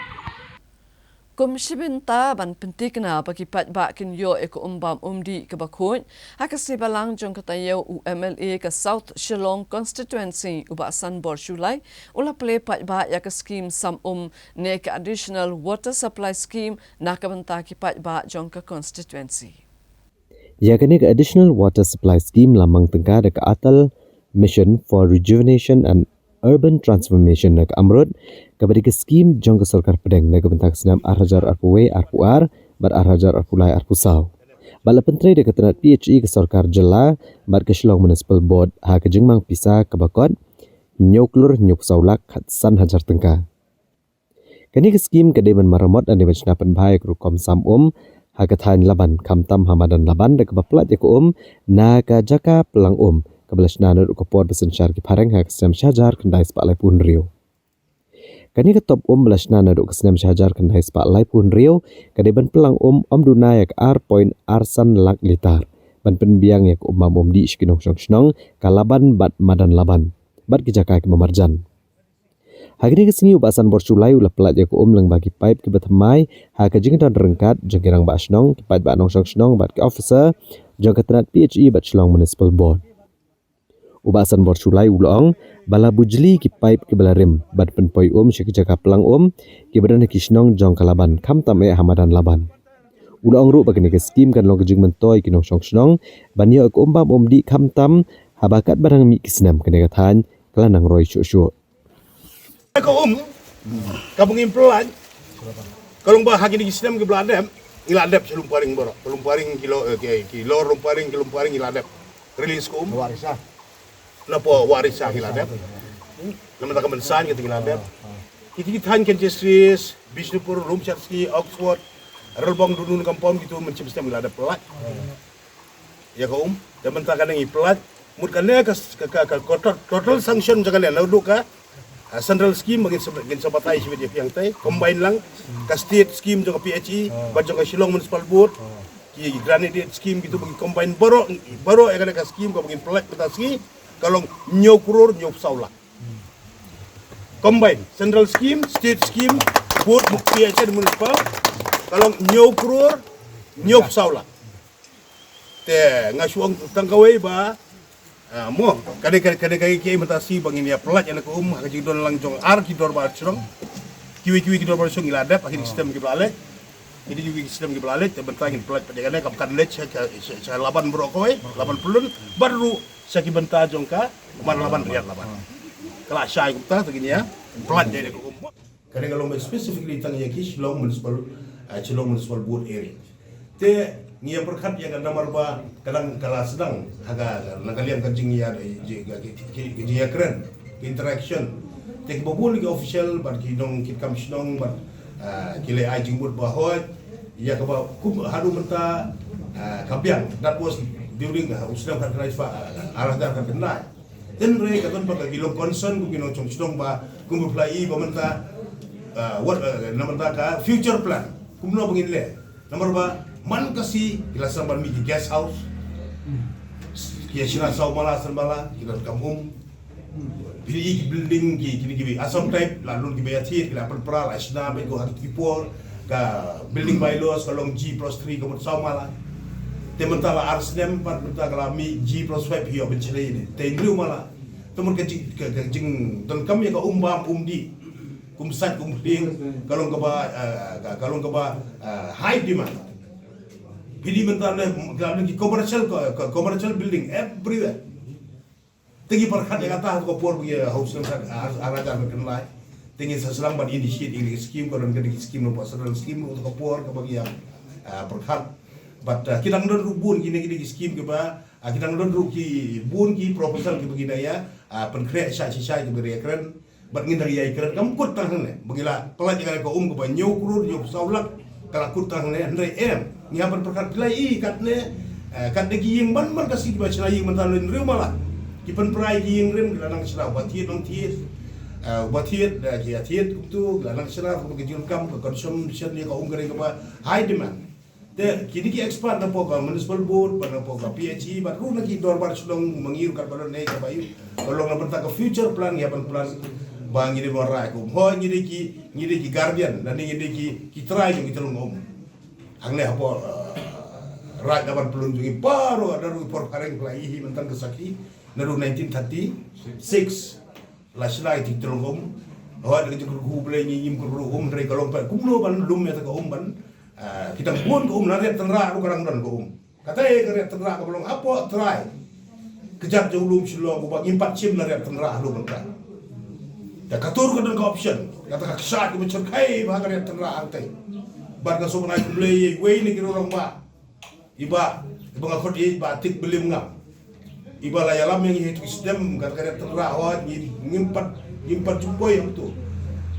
Kum shi bynta ban pynthikna ba ki paidbah kin ïoh ïa ka um bam um dih kaba khuid, ha ka sngi Balang jong ka taïew u M L A ka South Shillong Constituency u Bah Sanbor Shullai u la plie paidbah ïa ka skim sam um ne ka Additional Water Supply Scheme na ka bynta ki paidbah jong ka constituency. Ïa kane ka Additional Water Supply Scheme la mang tyngka da ka Atal Mission for Rejuvenation and Urban Transformation na ka AMRUT, kaba dei ka skim jong ka sorkar pdeng na ka bynta ka snem ar hajar arphew wei arphew ar bad ar hajar arphew lai arphew saw. Bad la pyntrei da ka tnat P H E ka sorkar jylla bad ka Shillong Municipal Board ha ka jingmang pisa kaba kot hynñiew klur hynñiewphew saw lak khatsan hajar tyngka. Kane ka skim ka dei ban maramot lane ban shna pynbha ïa ka rukom sam um ha ka thaiñ Laban, khamtam ha madan Laban, da kaba pynlait ïa ka um na ka jaka plang um kaba la shna naduh ka por ba synshar ki phareng ha ka snem shi hajar khyndai spah laiphew hynriew. Kane ka top um ba la shna naduh ka snem shi hajar khyndai spah laiphew hynriew ka dei ban plang um ym duna ïa ka ar point ar san lak litar ban pynbiang ïa ka um bam um dih sha ki nongshong shnong ka Laban bad madan Laban bad ki jaka kiba marjan. Ha kane ka sngi u Bah Sanbor Shullai u la pynlait ïa ka um lyngba ki paip kiba thymmai ha ka jingdon ryngkat jong ki rangbah shnong, ki paidbah nongshong shnong bad ki officer jong ka tnat P H E bad Shillong Municipal Board. U Bah Sanbor Shullai u la ong ba la bujli ki paip kiba la rim ban pynpoi um sha ki jaka plang um kiba don ha ki shnong jong ka Laban, khamtam eh ha madan Laban. U la ong ruh ba kane ka skim kan long ka jingmyntoi ïa ki nongshong shnong ban ïoh ïa ka um bam um dih khamtam haba katba dang mih ki snem kane ka thaiñ ka la nang roi shuh shuh. Ka um kaba ngin pynlait ka long ba ha kine ki snem kiba la dep ngi la dep sha Lumparing baroh, ka Lumparing ki lo, eh, ki, ki lor Lumparing, ki Lumparing ngi la dep release ka um. Wah Risa. Napoh Wah Risa ngi la dep. Namar ka Mynsain kita ngi la dep. Kita ki thaiñ Kynshais, Bishnupur, Lumshadski, Oxford, Relbong, Doonun, Kampong, kitu mynshwa snem ngi la dep pynlait ïa ka um. Te mynta kane ngi pynlait, mut kane ka, ka, ka, ka total, total sanction jong kane naduh ka, ah, central scheme ba ngin sa, ngin sa batai shibit ïa phi hangtei, combine lang ka state scheme jong ka P H E bad jong ka Shillong Municipal Board, ki grant aided scheme kitu ba ngi combine baroh, baroh ïa kane ka scheme kaba ngin pynlait mynta sngi ka long hynñiew klur hynñiewphew saw lak. Combine central scheme, state scheme, board, P H E, municipal, ka long hynñiew klur hynñiewphew saw lak. Te nga shu ong tang kawei ba, ah, mo, ka dei, ka dei, ka dei kaei kaei mynta sngi ba ngin ïa pynlait ïa kane ka um ha ka jingdon lang jong ar ki dorbar shnong. Kiwei kiwei ki dorbar shnong ngi la dep ha kine ki snem kiba la leit. Kine kiwei ki snem kiba la leit, te mynta ngin pynlait pat ïa kane, kam, kan leit sha, sha, sha Laban baroh kawei, Laban Pyllun bad ruh sha ki bynta jong ka Umar Laban, Riat Laban. Ka la shai kumta, te ngin ïa pynlait ïa kane ka um. Kane ka long ba specifically tang ïa ki Shillong Municipal, ah, Shillong Municipal Board area. Te ngi ïa pyrkhat ïa ka namar ba ka dang, ka la sdang ha ka, na ka liang ka jingïa, ji-, ka, ki, ki, ki jingïakren, interaction. Te kiba bun ki official bad ki nongkitkam shnong bad, ah, ki la ai jingmut ba hooid ïa kaba kum haduh mynta, ah, ka biang. That was during, ah, u snem khatkhyndai spah, ah, ar hajar khatkhyndai. Hynrei ka don pat ki long concern kum ki nongshong shnong ba kum ba phi la i ba mynta, ah, what, ah, na mynta ka future plan kumno ba ngin leh. Namar ba man ka sngi ki la sdang ban mih ki guest house, ki ïa shna saw mala san mala, ki la kam um. Phi i ki building ki, kine ki Assam type, la don kiba ïa thied, ki la pynpra, la shna beit ko ha ki por. Ka building bylaws ka long G plus three ka mut saw mala. Te mynta la ar snem pat mynta ka la mih G plus five, hi ïoh ban shlei ne te hynriew mala. Te mut ka jing, ka, ka jingdonkam ïa ka um bam um dih kum sait kum hlieng ka long kaba, eh, ka, ka long kaba, eh, high demand. Phi i mynta ne ka long ki commercial, ka, ka commercial building everywhere. Te ngi pyrkhat ïa kata ha ka por ba ngi host nang ar, ar hajar khatkhyndai. Te ngi sa sdang ban initiate ïa ki scheme, ka don ka dei ki scheme napoh central scheme, ha ka por kaba ngi ïa, ah, pyrkhat. But, ah, ki dang don ruh bun kine, kine ki scheme kiba, ah, ki dang don ruh ki bun ki proposal kiba ngi dang ïa, ah, pynkhreh shisha shisha kiba ngi dang ïa kren. Bad ngin dang ïai kren, kam kut tang hangne ba ngi la pynlait ïa kane ka um kaba hynñiew klur hynñiewphew saw lak. Ka la kut tang hangne, hynrei em, ngi hap ban pyrkhat phi la i katne, eh, katne ki ïing, man man ka sngi kiba shna ïing mynta hynriew mala. Ki pynpra ïa ki ïing rim, ki la nang shna, uba thied nang thied, eh, uba thied, eh, ki ïa thied kumtu, ki la nang shna, kumtu ka jingdonkam, ka consumption ïa ka um ka dei kaba high demand. Te kine ki expert napoh ka municipal board bad napoh ka P H E bad ruh na ki dorbar shnong, ma ngi ruh katba don ne kaba ïoh, ka long na bynta ka future plan, ïa ban plan Ba ngi dei ban rah ïa ka um. Hooid, ngi dei ki, ngi dei ki guardian, lane ngi dei ki, ki trai jong ki tyllong um. Hangne hapoh, eh, Raid Nabar Pyllun jong ngi baroh, naduh ki por phareng ba la ïohi mynta ka sakhi, naduh nineteen thirty-six. La shna ïa ki tyllong um. Hooid, ka jingkyrkhu U Blei ngi ngim kyrkhu um, hynrei ka long pat kumno ban lum ïa ka um ban, eh, ki dang bun ka um, la riat tynrah ruh ka dang don ka um. Kata ka riat tynrah kaba long hapoh trai. Ka jait jong u lum Shillong uba ngim pat shim la riat tynrah haduh mynta. Te ka tur ka don ka option. Kata ka kshaid kaba shyrkhei ba ha ka riat tynrah hangtei. Bad nga sngewbha ban ai khublei ïa iwei na ki rangbah. I Bah, i Bah nga khot ïa i Bah Tik Blim Ngam. I Bah la ïalam ïa ngi ha ki snem kata ka riat tynrah, hooid, ngi, ngim pat, ngim pat ju poi hangto.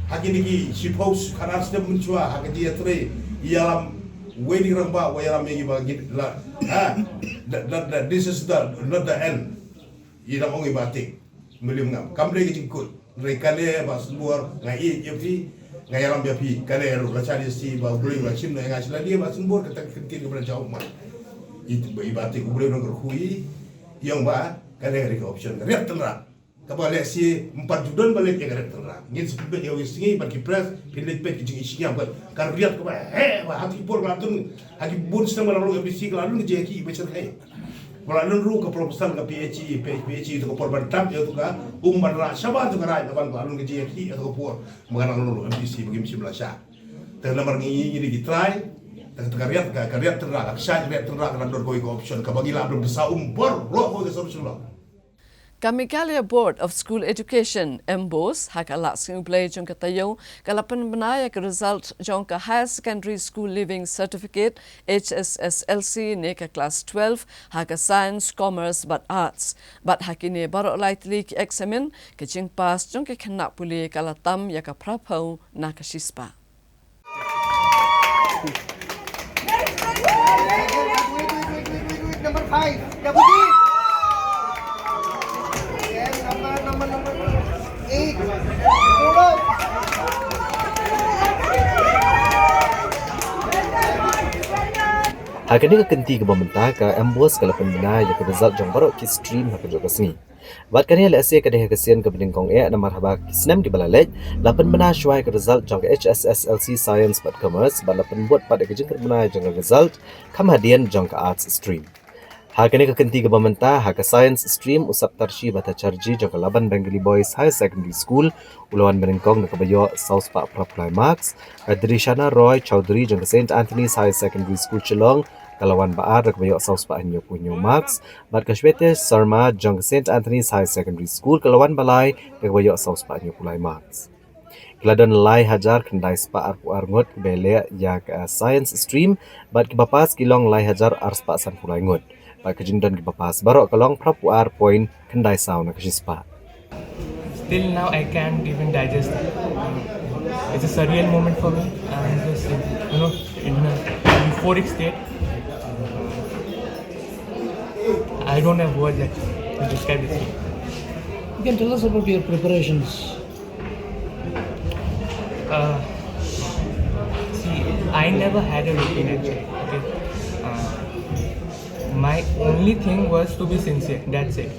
Ha kine ki shiphew khatar snem mynshuwa, ha ka jingïatrei, i ïalam, uwei na ki rangbah uba ïalam ïa ngi ba ngi la, ha, that, that, that, this is the, not the end. I dang ong i Bah Tik Blim Ngam. Kam dei ka jingkut. Hynrei kane Bah Sembor, nga ïeit ïa phi, nga ïalam ïa phi. Kane ruh la shah ïa shi Bah U Blei, la shim na nga shi lade Bah Sembor, kata ka ktien kaba la jia u ma. I, i Bah Tik U Blei u nang kyrkhu ïa i, ong ba kane ka dei ka option ka riat tynrah. Kaba lehse ym pat ju don ba leit ïa ka riat tynrah. Ngin sa pynbeit ïa ka sngi bad ki press, phin leit peit ki jingisih ïa ka, ka riat kaba heh, ba ha ki por ba la don, ha ki bun snem ba la long M D C ka la don ka jingïakhih ba shyrkhei. Ba la don ruh ka proposal ka P H E, P H E, to ka por ban tap ïa to ka um ban rah shabar jong ka Raid Nabar, ba la don ka jingïakhih ïa to ka por. Ba ka dang long ruh M D C ba kim shym la shah. Te namar ngi, ngi dei ki trai, te ka riat, ka, ka riat tynrah, ka kshaid riat tynrah ka la don kawei ka option kaba ngi lah ban pynsa um baroh kawei ka solution ba. Ka Meghalaya Board of School Education, MBOSE, ha ka lad Sngi U Blei jong ka taïew, ka la pynbna ïa ka result jong ka Higher Secondary School Leaving Certificate, H S S L C, ne ka Class twelve, ha ka Science, Commerce bad Arts. Bad ha kine baroh lai tylli ki eksamin, ka jingpass jong ki khynnah pule ka la tam ïa ka phraphew na ka shispah. Number five, double D. And number, number, number eight. Ha kane ka kynti kaba mynta, ka MBOSE ka la pynbna ïa ka result jong baroh ki stream ha kajuh ka sngi. Bad kane lehse ka dei ha ka sien kaba nyngkong eh, namar haba ki snem kiba la leit la pynbna shuwa ïa ka result jong ka H S S L C Science bad Commerce, bad la pynbud pat ïa ka jingpynbna jong ka result kham hadien jong ka Arts stream. Ha kane ka kynti kaba mynta, ha ka Science stream, u Saptarshi Bhattacharjee jong ka Laban Bengali Boys Higher Secondary School u la wan banyngkong da kaba ïoh saw spah phra phew lai marks. Ka Drishana Roy Chowdhury jong ka Saint Anthony's Higher Secondary School Shillong ka la wan ba ar da kaba ïoh saw spah hynñiew phew hynñiew marks. Bad ka Shwetesh Sharma jong ka Saint Anthony's Higher Secondary School ka la wan ba lai da kaba ïoh saw spah hynñiew phew lai marks. Ki la don lai hajar khyndai spah arphew ar ngut kiba leh ïa ka Science stream, bad kiba pass ki long lai hajar ar spah san phew lai ngut. Bad ka jingdon kiba pass baroh ka long phra phew ar point khyndai saw na ka shispah. Still now I can't even digest it. It's a surreal moment for me. I'm just, you know, in a euphoric state. I don't have words actually to describe this feeling. You can tell us about your preparations. Uh, see, I never had a routine actually. Okay? Uh, my only thing was to be sincere. That's it.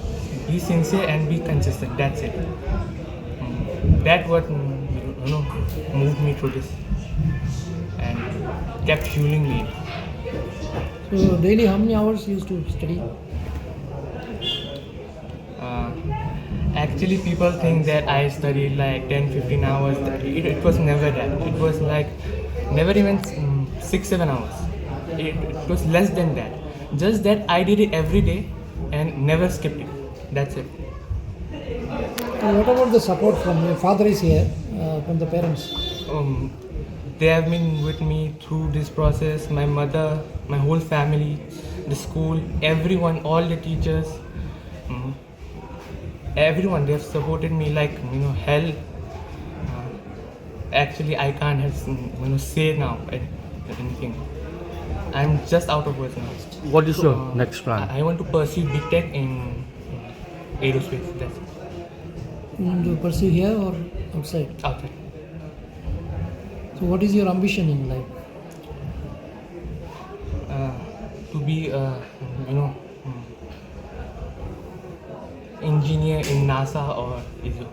Be sincere and be consistent. That's it. Mm. That what, mm, you know, moved me through this and kept fueling me. So daily, how many hours you used to study? Uh, actually, people think that I studied like ten, fifteen hours. It, it was never that. It was like never even, mm, six, seven hours. It, it was less than that. Just that I did it every day and never skipped it. That's it. And what about the support from your father is here, uh, from the parents? Um, they have been with me through this process. My mother, my whole family, the school, everyone, all the teachers, mm, everyone, they have supported me like, you know, hell. Uh, actually, I can't have, you know, say now an-, anything. I'm just out of words now. What is your Uh, next plan? I, I want to pursue B Tech in aerospace. That's it. Mm, you pursue here or outside? Outside. So what is your ambition in life? Uh, to be, uh, you know, mm, engineer in NASA or ISRO.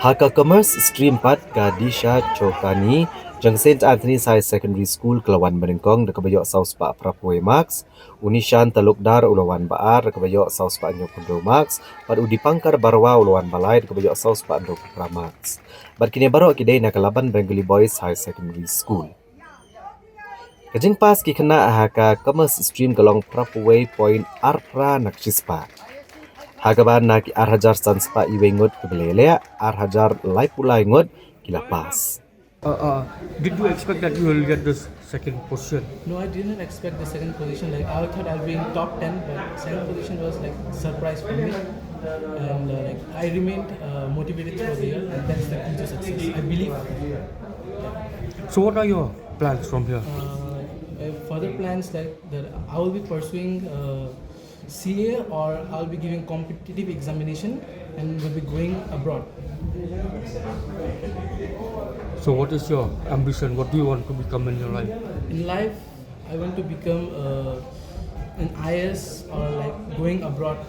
Ha ka Commerce Stream pat, ka Disha Chokani jong Saint Anthony's High Secondary School ka la wan banyngkong da kaba ïoh saw spah phra phew wei marks, u Nishan Talukdar u la wan ba ar da kaba ïoh saw spah hynñiew phew hynriew marks, bad u Dipankar Barua u la wan ba lai da kaba ïoh saw spah hynriew phew phra marks. Bad kine baroh ki dei na ka Laban Bengali Boys High Secondary School. Ka jingpass ki khynnah ha ka Commerce Stream ka long phra phew wei point ar phra na ka shispah. Ha kaba na ki ar hajar san spah uwei ngut kiba la ïaleh, ar hajar lai phew lai ngut ki la pass. Uh, uh, did you expect that you will get this second position? No, I didn't expect the second position. Like, I thought I'll be in top ten, but second position was like surprise for me. And uh, like, I remained uh, motivated throughout the year, and that's the key to success, I believe. So, what are your plans from here? Uh, uh, further plans, like, that I will be pursuing uh, C A, or I'll be giving competitive examination and will be going abroad. So, what is your ambition? What do you want to become in your life? In life, I want to become uh, an I A S or like going abroad,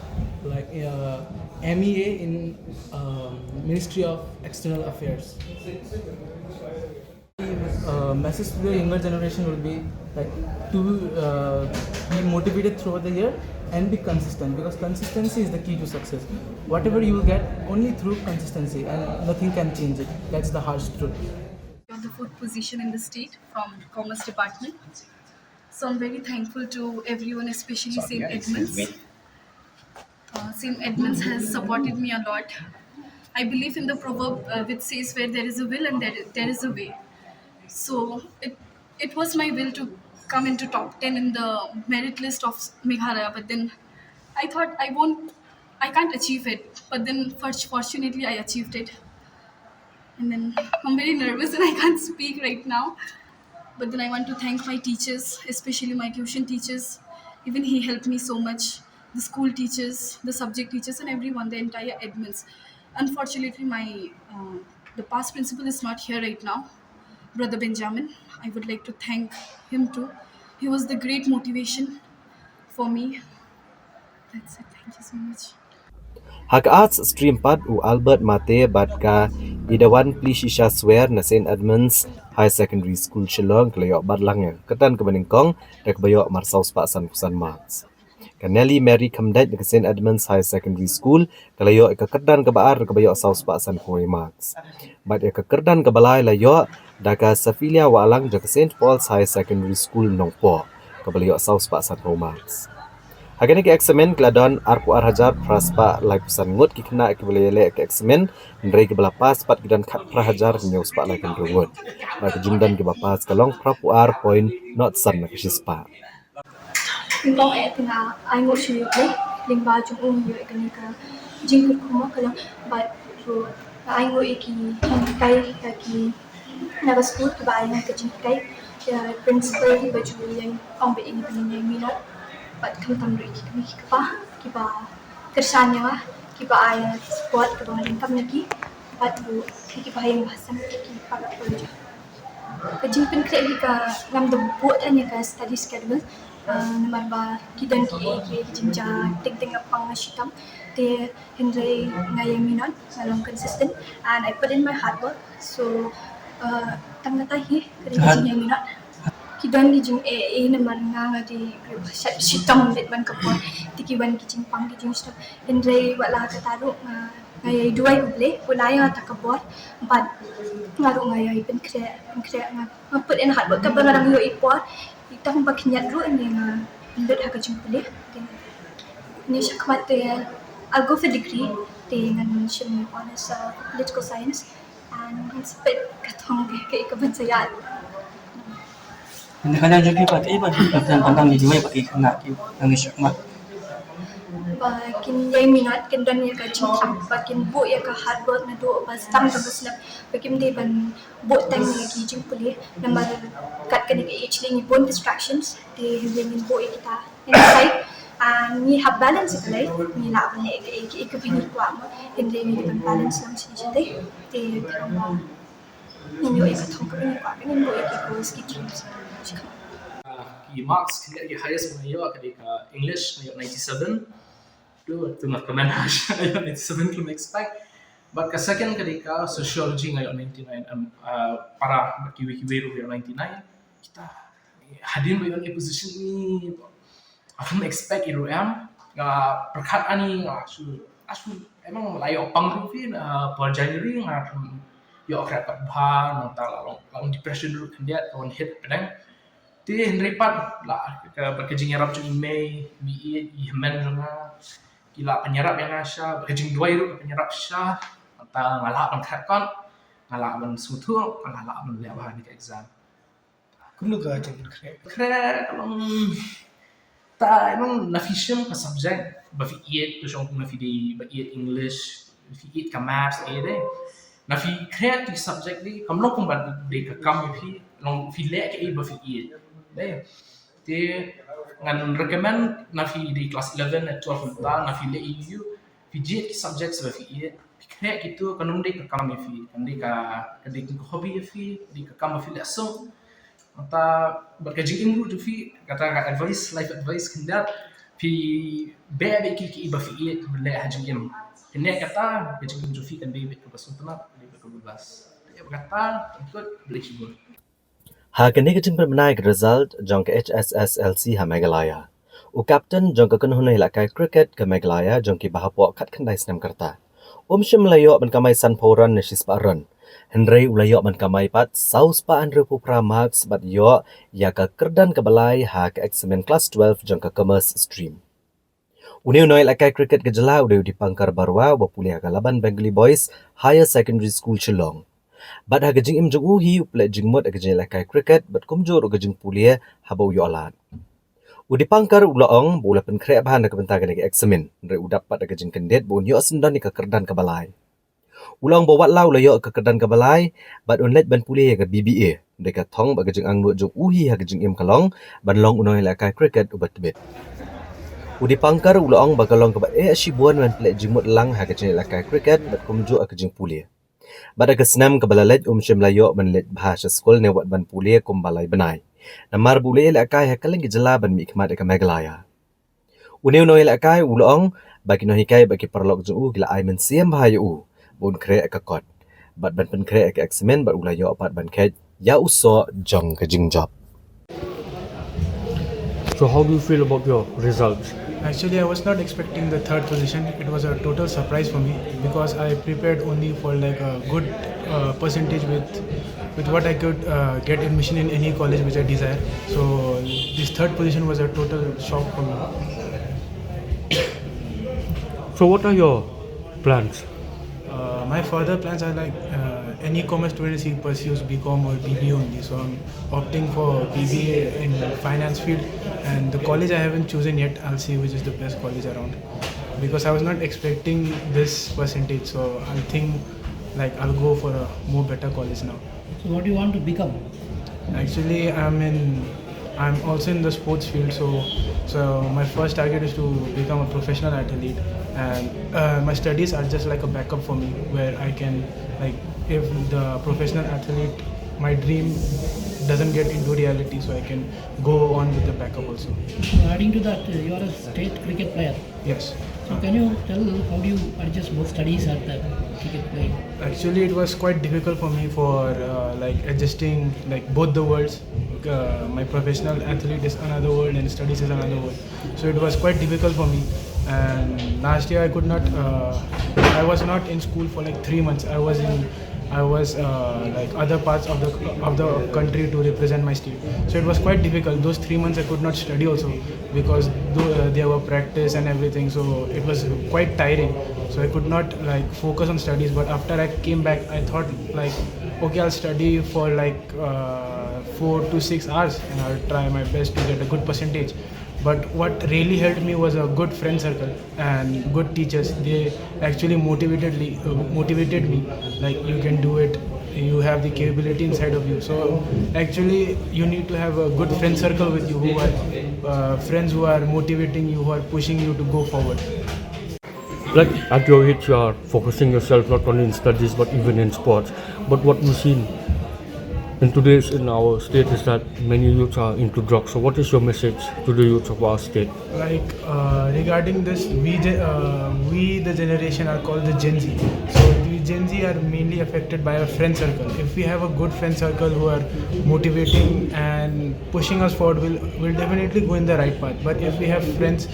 like uh, M E A in um, Ministry of External Affairs. Uh, message to the younger generation will be like to uh, be motivated throughout the year and be consistent, because consistency is the key to success. Whatever you will get, only through consistency, and nothing can change it. That's the harsh truth. Got the fourth position in the state from Commerce Department. So I'm very thankful to everyone, especially Saint Edmund's. Uh, Saint Edmund's has supported me a lot. I believe in the proverb uh, which says, "Where there is a will and there, there is a way." So it it was my will to come into top ten in the merit list of Meghalaya, but then I thought I won't, I can't achieve it. But then, for- fortunately, I achieved it. And then I'm very nervous and I can't speak right now. But then I want to thank my teachers, especially my tuition teachers. Even he helped me so much. The school teachers, the subject teachers, and everyone, the entire admins. Unfortunately, my uh, the past principal is not here right now, Brother Benjamin. I would like to thank him too. He was the great motivation for me. That's it. Thank you so much. Ha ka Arts Stream pat, u Albert Mate bad ka Idawan Plishisha Swer na Saint Edmund's High Secondary School, Shillong, ka la ïoh bat lang ïa ka kyrdan kaba nyngkong da kaba ïoh mar saw spah san phew san marks. Ka Nelly Mary Khymdeit na ka Saint Edmund's High Secondary School ka la ïoh ïa ka kyrdan kaba ar da kaba ïoh saw spah san phew wei marks. Bad ïa ka kyrdan kaba lai la ïoh da ka Saphilia Wahlang jong ka Saint Paul's High Secondary School, Nongpoh, kaba la ïoh saw spah san phew marks. Ha kane ka eksamin ka la don ar phew ar hajar phra spah lai phew san ngut ki khynnah kiba la ïaleh ka eksamin, hynrei kiba la pass pat ki don khat phra hajar hynñiew spah lai phew hynriew ngut. Bad ka jingdon kiba pass ka long phra phew ar point nod san na ka shispah. Nyngkong eh te nga ai nguh sha U Blei lyngba jong u nga ïoh ïa kane ka jingkyrkhu mo ka long bad ruh nga ai nguh ïa ki nonghikai ïa ki na ka skul kiba ai nga ka jinghikai, ïa principal kiba ju ïeng ong ba ïeng ban ïeng minot bad khamtam ruh ïa ki kmie ki kpa kiba kyrshan ïa nga, kiba ai support kaba nga donkam na ki bad ruh ïa kiba ha ïing ba ha sem, ïa ki para pule. Ka jingpynkhreh hi ka ngam da buh than ïa ka study schedule, ah, namar ba ki don kiei kiei ki jingjia teng teng nga pang nga shitom. Te hynrei nga ïeng minot, nga long consistent and I put in my hard work. So, ah, tang kata hi ka dei ka jingïeng minot. Ki don ki jingeh eh namar nga nga dei briew ba shet shitom beit man ka por. Te ki wan ki jingpang ki jingshitom. Hynrei wat la kata ruh nga nga ïai duwai U Blei, u la ai ïa nga kata ka bor bad nga ruh nga ïai pynkhreh pynkhreh, nga nga put in hard work kaba nga dang ïoh i por. Tang ba khyndiat ruh ne nga lut ha ka jingpule. Te ne shakhmat te I'll go for degree, te ngan shim honours, uh, political science and ngan sa peit ka thong ka kaei kaban sa ïaid. Ngan kane jong ki pat, eh, ba ki pynthang pynthang ki duwai ba ki khynnah ki nang ïa shakhmat. Ba kin ïai minot, kin don ïa ka jingthrang, ba kin buh ïa ka hard work naduh ba sdang ka slem, ba kim dei ban buh tang ïa ki jingpule. Namar kat kane ka age lei ngi bun distractions, te hynrei ngin buh ïa kita inside, and ngi hap balance ïa ka life, ngi lah ban leh ïa kaei kaei kaba ngi kwah mo, hynrei ngi dei ban balance lang shisha te, te khnang ba ngin ïoh ïa ka thong kaba ngi kwah, ba ngin buh ïa ki goals ki dreams. Ki marks ki highest nga ïoh ka dei ka English, nga ïoh ninety-seven. Tu tu nga comment hash, nga ïoh ninety-seven, tu expect. Bad ka second ka dei ka sociology, nga ïoh ninety-nine, em, ah, para bad kiwei kiwei ruh ïoh ninety-nine. Kita hadien ba ïoh position ni, I didn't expect it ruh em. Nga pyrkhat ani nga shu, shu, emang la ïoh pang ruh phi, ah, por January nga ïoh khreh pat bha, nangta la long, la long depression ruh khyndiat, ka wan hit pdeng. Te hynrei pat la ka, bad ka jingïarap jong i mei, i mei, i hynmen jong nga, ki la pynïarap ïa nga shisha, bad ka jingduwai ruh ka pynïarap shisha. Nangta nga lah ban khreh kot, nga lah ban sngewthuh, nga lah ban leh bha ha kane ka exam. Kumno ka jingkhreh? Khreh ka long, ta, emang na phi shim ka subject ba phi ïeit, to shong na phi dei ba ïeit English, phi ïeit ka maths, ïeit de. Na phi khreh ki subject dei, kam long kumba dei ka kam ïa phi, long phi leh kaei ba phi ïeit. De. Te ngan recommend na phi dei class eleven ne twelve mynta, na phi leh ïa u, phi jied ki subjects ba phi ïeit, phi khreh kito, kan ym dei ka kam ïa phi, kan dei ka, kan dei ka hobby ïa phi, dei ka kam ba phi leh suk. Kata, bad ka jingim ruh jong phi, kata ka advice, life advice khyndiat, phi beh beit ki, kiei ba phi ïeit ban leh ha jingim. Kane kata ka jingim jong phi kan dei beit kaba sngewtynnat, kan dei beit kaba blas. Ïa kata, ikut, Blei shibun. Ha kane ka jingpynbna ïa ka result jong ka H S S L C ha Meghalaya, u captain jong ka kynhun ïalehkai cricket ka Meghalaya jong kiba hapoh khatkhyndai snem ka rta, um shym la ïoh ban kamai sanphew run ne shispah run. Hynrei u la ïoh ban kamai pat saw spah hynriewphew phra marks bad ïoh ïa ka kyrdan kaba lai ha ka eksamin klas twelve jong ka commerce stream. Une u nongïalehkai cricket ka jylla u dei u Dipankar Barua uba pule ha ka Laban Bengali Boys Higher Secondary School Shillong. Bad ha ka jingim jong u hi u pynleit jingmut ha ka jingïalehkai cricket bad kumjuh ruh ka jingpule haba u ïoh lad. U Dipankar u la ong ba u la pynkhreh bha na ka bynta kane ka eksamin, hynrei u dap pat ha ka jingkyndit ba un ïoh syndon ïa ka kyrdan kaba lai. U la ong ba wat la u la ïoh ka kyrdan kaba lai bad un leit ban pule ïa ka B B A, hynrei ka thong bad ka jingangnud jong u hi ha ka jingim ka long ban long u nongïalehkai cricket uba tbit. U Dipankar u la ong ba ka long kaba eh shibun ban pynleit jingmut lang ha ka jingïalehkai cricket bad kumjuh ha ka jingpule. Bad ha ka snem kaba la leit um shym la ïoh ban leit bha sha skul ne wat ban pule kumba lai bnai, namar ba u la ïalehkai ha kylleng ki jylla ban mihkhmat ïa ka Meghalaya. Une u nongïalehkai u la ong ba ki nonghikai bad ki paralok jong u ki la ai mynsiem bha ïa u ba un khreh ïa ka kot bad ban pynkhreh ïa ka eksamin bad u la ïoh pat ban kheit ïa u soh jong ka jingjop. So how do you feel about your results? Actually, I was not expecting the third position. It was a total surprise for me because I prepared only for, like, a good, uh, percentage with with what I could, uh, get admission in any college which I desire. So this third position was a total shock for me. So what are your plans? Uh, my further plans are, like, uh, any commerce students, he pursues B com or B B A only. So I'm opting for B B A in finance field, and the college I haven't chosen yet. I'll see which is the best college around because I was not expecting this percentage. So I think, like, I'll go for a more better college now. So what do you want to become? Actually, I'm in. I'm also in the sports field, so so my first target is to become a professional athlete, and, uh, my studies are just like a backup for me, where I can, like, if the professional athlete, my dream doesn't get into reality, so I can go on with the backup also. So adding to that, uh, you are a state cricket player. Yes. So can you tell how do you adjust both studies and the cricket playing? Actually, it was quite difficult for me for, uh, like, adjusting, like, both the worlds. Uh, my professional athlete is another world and studies is another world. So it was quite difficult for me. And last year I could not. Uh, I was not in school for, like, three months. I was in I was, uh, like, other parts of the of the country to represent my state. So it was quite difficult. Those three months I could not study also because though, uh, there were practice and everything, so it was quite tiring. So I could not, like, focus on studies. But after I came back, I thought, like, okay, I'll study for, like, uh, four to six hours, and I'll try my best to get a good percentage. But what really helped me was a good friend circle and good teachers. They actually motivated, uh, motivated me. Like, you can do it. You have the capability inside of you. So actually, you need to have a good friend circle with you, who are, uh, friends who are motivating you, who are pushing you to go forward. Like, at your age, you are focusing yourself not only in studies but even in sports. But what we've seen, And today's in our state is that many youths are into drugs. So what is your message to the youths of our state? Like, uh, regarding this, we ge- uh, we the generation are called the Gen Z. So the Gen Z are mainly affected by our friend circle. If we have a good friend circle who are motivating and pushing us forward, we'll we'll definitely go in the right path. But if we have friends,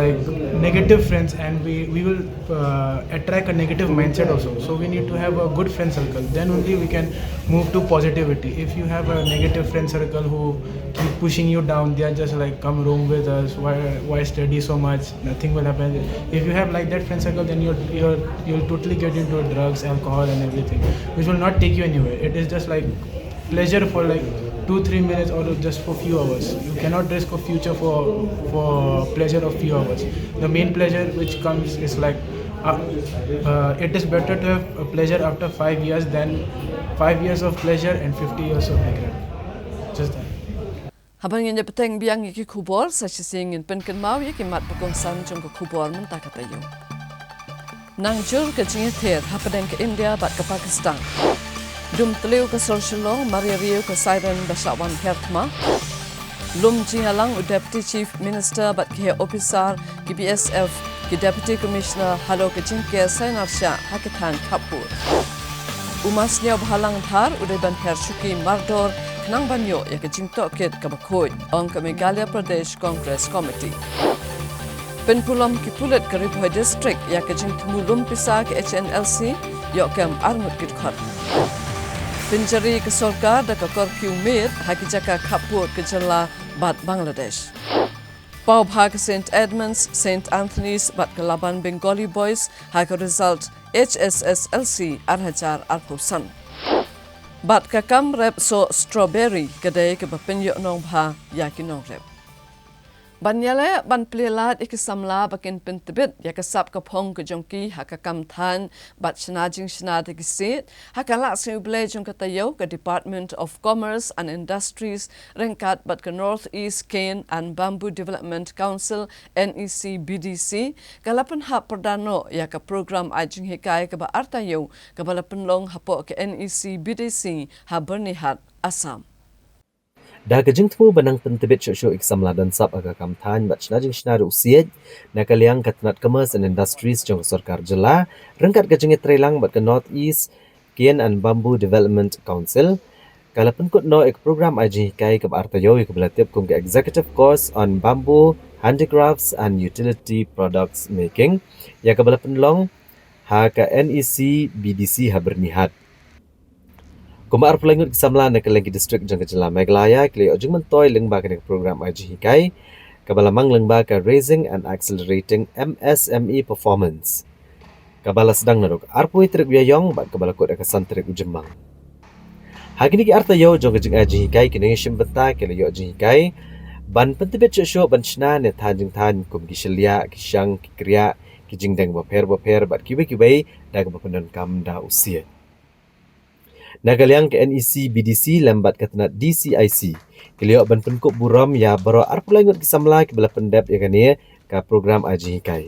like, negative friends, and we we will uh, attract a negative mindset also. So we need to have a good friend circle. Then only we can move to positivity. If you have a negative friend circle who keep pushing you down, they are just like, "Come room with us. Why why study so much? Nothing will happen." If you have like that friend circle, then you'll you'll you'll totally get into drugs, alcohol, and everything, which will not take you anywhere. It is just like pleasure for like two three minutes or just for few hours. You cannot risk a future for for pleasure of few hours. The main pleasure which comes is like, uh, uh, it is better to have a pleasure after five years than five years of pleasure and fifty years of regret. Just that. Haba ngin ïa bteng biang ïa ki khubor, sa shisien ngin pynkynmaw ïa ki mat ba kongsan jong ka khubor mynta ka taïew. Nang jur ka jingïater hapdeng ka India bad ka Pakistan. Dum tliw ka sor Shillong, mar ïa riew ka siren ba shah wan her thma. Lum jingïalang u Deputy Chief Minister bad ki heh officer ki B S F, ki Deputy Commissioner halor ka jingker sainar shah ha ki thaiñ khappud. U Masniaw Bhalang Dhar u dei ban her shuki mardor khnang ban ïoh ïa ka jingtohkit kaba khuid, ong ka Meghalaya Pradesh Congress Committee. Pynpulom ki pulit ka Ri Bhoi District ïa ka jingthmu lum pisa ka H N L C, ïoh kem arngut ki dkhot. Pynjari ka sorkar da ka curfew miet ha ki jaka khappud ka jylla bad Bangladesh. Paw bha ka Saint Edmunds, Saint Anthony's bad ka Laban Bengali Boys ha ka result H S S L C ar hajar arphew san. Bad ka kam rep soh strawberry ka dei kaba pynïoh nongbha ïa ki nongrep. Ban ïaleh ban plie lad ïa ki samla ba kin pyntbit ïa ka sap ka phong ka jong ki ha ka kam thaiñ bad shna jingshna da ki siej, ha ka Lah Sngi U Blei jong ka taïew, ka Department of Commerce and Industries ryngkat bad ka North East Cane and Bamboo Development Council, N E C B D C, ka la pynhap pyrda noh ïa ka program ai jinghikai kaba ar taïew kaba la pynlong hapoh ka N E C B D C ha Byrnihat, Assam. Da ka jingthmu ba nang pyntbit shuh shuh ïa ki samla don sap ha ka kam thaiñ bad shna jingshna da u siej, na ka liang ka tnat Commerce and Industries jong ka sorkar jylla ryngkat ka jingïatreilang bad ka North East Cane and Bamboo Development Council, ka la pynkut noh ïa ka program ai jinghikai kaba ar taïew ïa kaba la tip kum ka Executive Course on Bamboo Handicrafts and Utility Products Making, ïa kaba la pynlong ha ka N E C B D C ha Byrnihat. Kumba arphew lai ngut ki samla na kylleng ki district jong ka jylla Meghalaya ki la ïoh jingmyntoi lyngba kane ka program ai jinghikai kaba la mang lyngba ka Raising and Accelerating M S M E Performance, kaba la sdang naduh ka arphew tarik u Ïaïong bad kaba la kut ha ka san tarik u Jymmang. Ha kine ki ar taïew jong ka jingai jinghikai, ki nongïashim bynta ki la ïoh jinghikai ban pyntbit shuh shuh, ban shna ne thaiñ jingthaiñ kum ki shylliah, ki shang, ki kriah, ki jingdeng bapher bapher bad kiwei kiwei da kaba pyndonkam da u siej. Na ka liang ka N E C B D C lem bad ka tnat D C I C ki la ïoh ban pynkup burom ïa baroh arphew lai ngut ki samla kiba la pyndep ïa kane ka program ai jinghikai,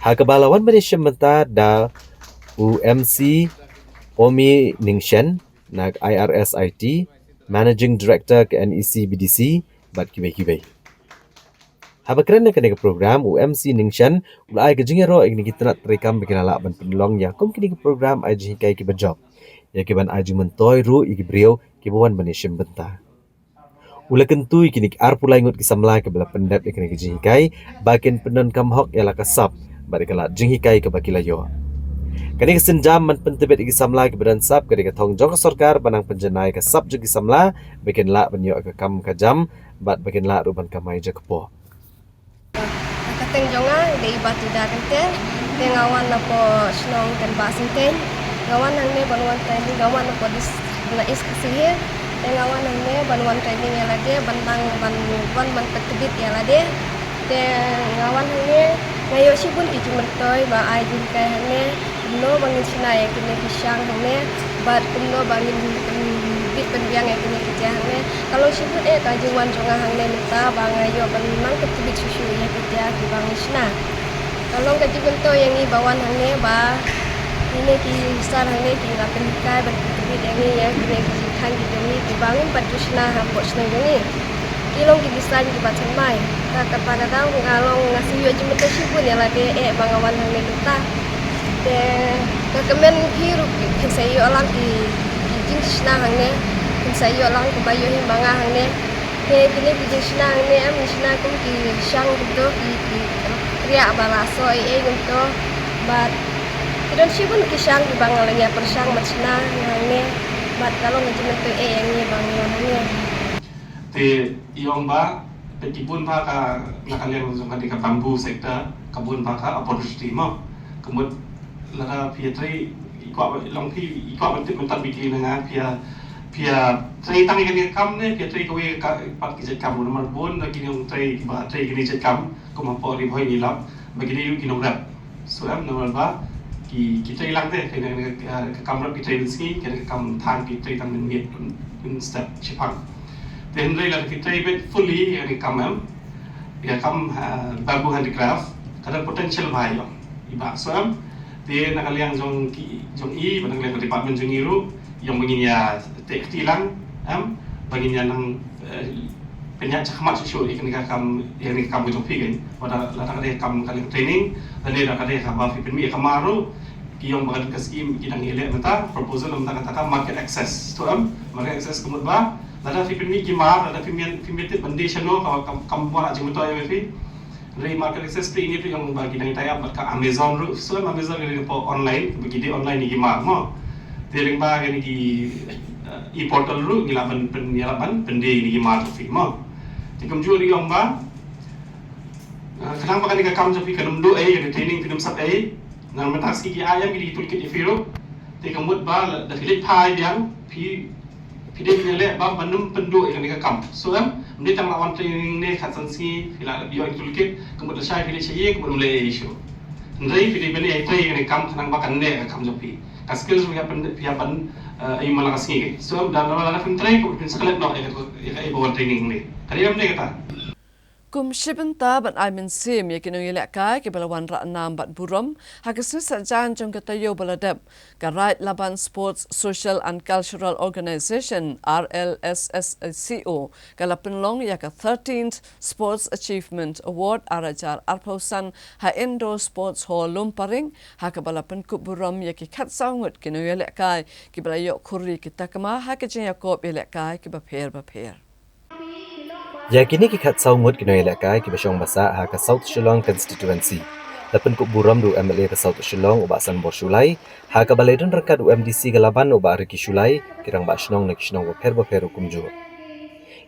ha kaba la wan ban ïashim bynta da u M C Omi Ningshen na ka I R S I T, Managing Director ka N E C B D C bad kiwei kiwei. Haba kren ha kane ka program, u M C Ningshen u la ai ka jingïaroh ïa kine ki tnat treikam ba ki la lah ban pynlong ïa kum kine ki program ai jinghikai kiba jop, ïa ki ban ai jingmyntoi ruh ïa ki briew kiba wan ban ïashim bynta. U la kyntu ïa kine ki arphew lai ngut ki samla kiba la pyndep ïa kane ka jinghikai ba kin pyndonkam hok ïa la ka sap bad ïa ka lad jinghikai kaba ki la ïoh. Kane ka sienjam ban pyntbit ïa ki samla kiba don sap ka dei ka thong jong ka sorkar ban nang pynjanai ïa ka sap jong ki samla ba kin lah ban ïoh ïa ka kam ka jam bad ba kin lah ruh ban kamai jakpoh. Ka kyrteng jong nga dei Ibatuda Kynter, te nga wan napoh shnong Tenbah Synteng. Nga wan hangne ban wan training, nga wan napoh dis na East Khasi Hills. Te nga wan hangne ban wan training ïa lade, ban nang ban wan ban pyntbit ïa lade. Te nga wan hangne nga ïoh shibun ki jingmyntoi ba ai jinghikai hangne. Kumno ba ngin shna ïa kine ki shang hangne bad kumno ba ngin pynbit pynbiang ïa kine ki jia hangne. Ka long shibun eh ka jingwan jong nga hangne mynta ba nga ïoh ban nang pyntbit shuh shuh ïa ki jia kiba ngi shna. Ka long ka jingmyntoi ïa ngi ba wan hangne ba kine ki sar hangne ki la pynhikai ban pyntbit ïa ngi ïa kine ki Ki jong ngi kiba ngim pat ju shna hapoh shnong jong ngi ki long ki design kiba thymmai. Ka kata ka daw nga long nga sa ïoh jingmyntoi shibun ïa lade eh ba nga wan hangne mynta. Te ka kmen phi ruh phin sa ïoh lang ki jingshna hangne, phin sa ïoh lang kumba ïoh hi ma nga hangne. Te kine ki jingshna hangne em, shna kum ki shang kumto, ki ki kriah ba la so ei ei kumto. Bad ki don shibun ki shang kiba nga la ïa pyrshang bad shna hangne. Bad ka long ka jingmyntoi eh ïa ngi ba ngi wan hangne. Te i ong ba te ki bun ba ka na ka liang jong ka dei ka bamboo sector ka bun ba ka opportunity mo. Ka mut lada phi ïa trei i kwah long phi i kwah ban tip mynta biki na nga phi ïa phi ïa trei tang ïa kane ka kam ne phi ïa trei kawei ka pat ki jait kam namar bun da ki nong trei kiba trei kine jait kam kum hapoh Ri Bhoi ngi lap ba kine ruh ki nongrep. So em namar ba ki ki trei lang te kane ka kam rep ki trei mynsngi kane ka kam than ki trei tang mynmiet mynstep shipang. Te hynrei lada ki trei beit fully ïa kane ka kam em ïa kam bamboo handicraft ka don potential bha ïa i ba so em. Te na ka liang jong ki jong i ba na ka liang ka department jong i ruh ïa ba ngin ïa teh kti lang em ba ngin ïa nang pynïaid shakhmat shuh shuh ïa kane ka kam ïa kane ka kam ka jong phi kan. Ba da lada ka dei ka kam ka liang training lane lada ka dei kaba phi pynmih ïa ka mar ruh ki ïong ba ka dei ka scheme ki dang ïaleh mynta proposal mynta kata ka market access to em market access ka mut ba lada phi pynmih ki mar lada phi mian phi mian tip ban dei shano ka kam kam ba la jingmyntoi ïa phi. Hynrei market access phi ini phi ïong ba ki dang tie up bad ka Amazon ruh so em Amazon ka dei ka por online ba ki dei online ïa ki mar mo. Te lyngba kane ki e-portal ruh ngi lah ban pyn ngi lah ban pyndei ïa ki mar jong phi mo. Te kumjuh ruh ïong ba khnang ba kane ka kam jong phi kan ym duh ei kane training phin ym sap ei. Nang mynta ki ki ai ïa ki toolkit ïa phi ruh. Te ka mut ba da phi leit phai biang phi phi dei phi leh ba ban ym pynduh ïa kane ka kam. So em ym dei tang la wan training ne khatsan sngi phi la ïoh toolkit ka mut lashai phi leit sha ïing ka mut ym leh ei shuh. Hynrei phi dei ban ïa trei ïa kane ka kam khnang ba kan neh ka kam jong phi. Ka skills phi ïa ban phi ïa ban ïa man la ka sngi. So em da la la phin trei ka mut phin sa klet noh ïa ka ïa ka ba wan training ne. Ka dei em ne kata. Kum shi bynta ban ai mynsiem ïa ki nongïalehkai kiba la wanrah nam bad burom ha ka sngi Saitjaiñ jong ka taïew ba la dep, ka Raid Laban Sports Social and Cultural Organisation, R L S S C O, ka la pynlong ïa ka thirteenth Sports Achievement Award ar hajar arphew san ha Indoor Sports Hall Lumparing, ha kaba la pynkup burom ïa ki khatsaw ngut ki nongïalehkai kiba la ïoh khur ïa ki takma ha ki jingïakob ïalehkai kiba pher ba pher. Ïa kine ki khatsaw ngut ki nongïalehkai kiba shong ba sah ha ka South Shillong Constituency. La pynkup burom da u M L A ka South Shillong u Bah Sanbor Shullai, ha kaba la ïadon ryngkat u M D C ka Laban u Bah Ricky Shullai, ki rangbah shnong na ki shnong bapher bapher ruh kumjuh.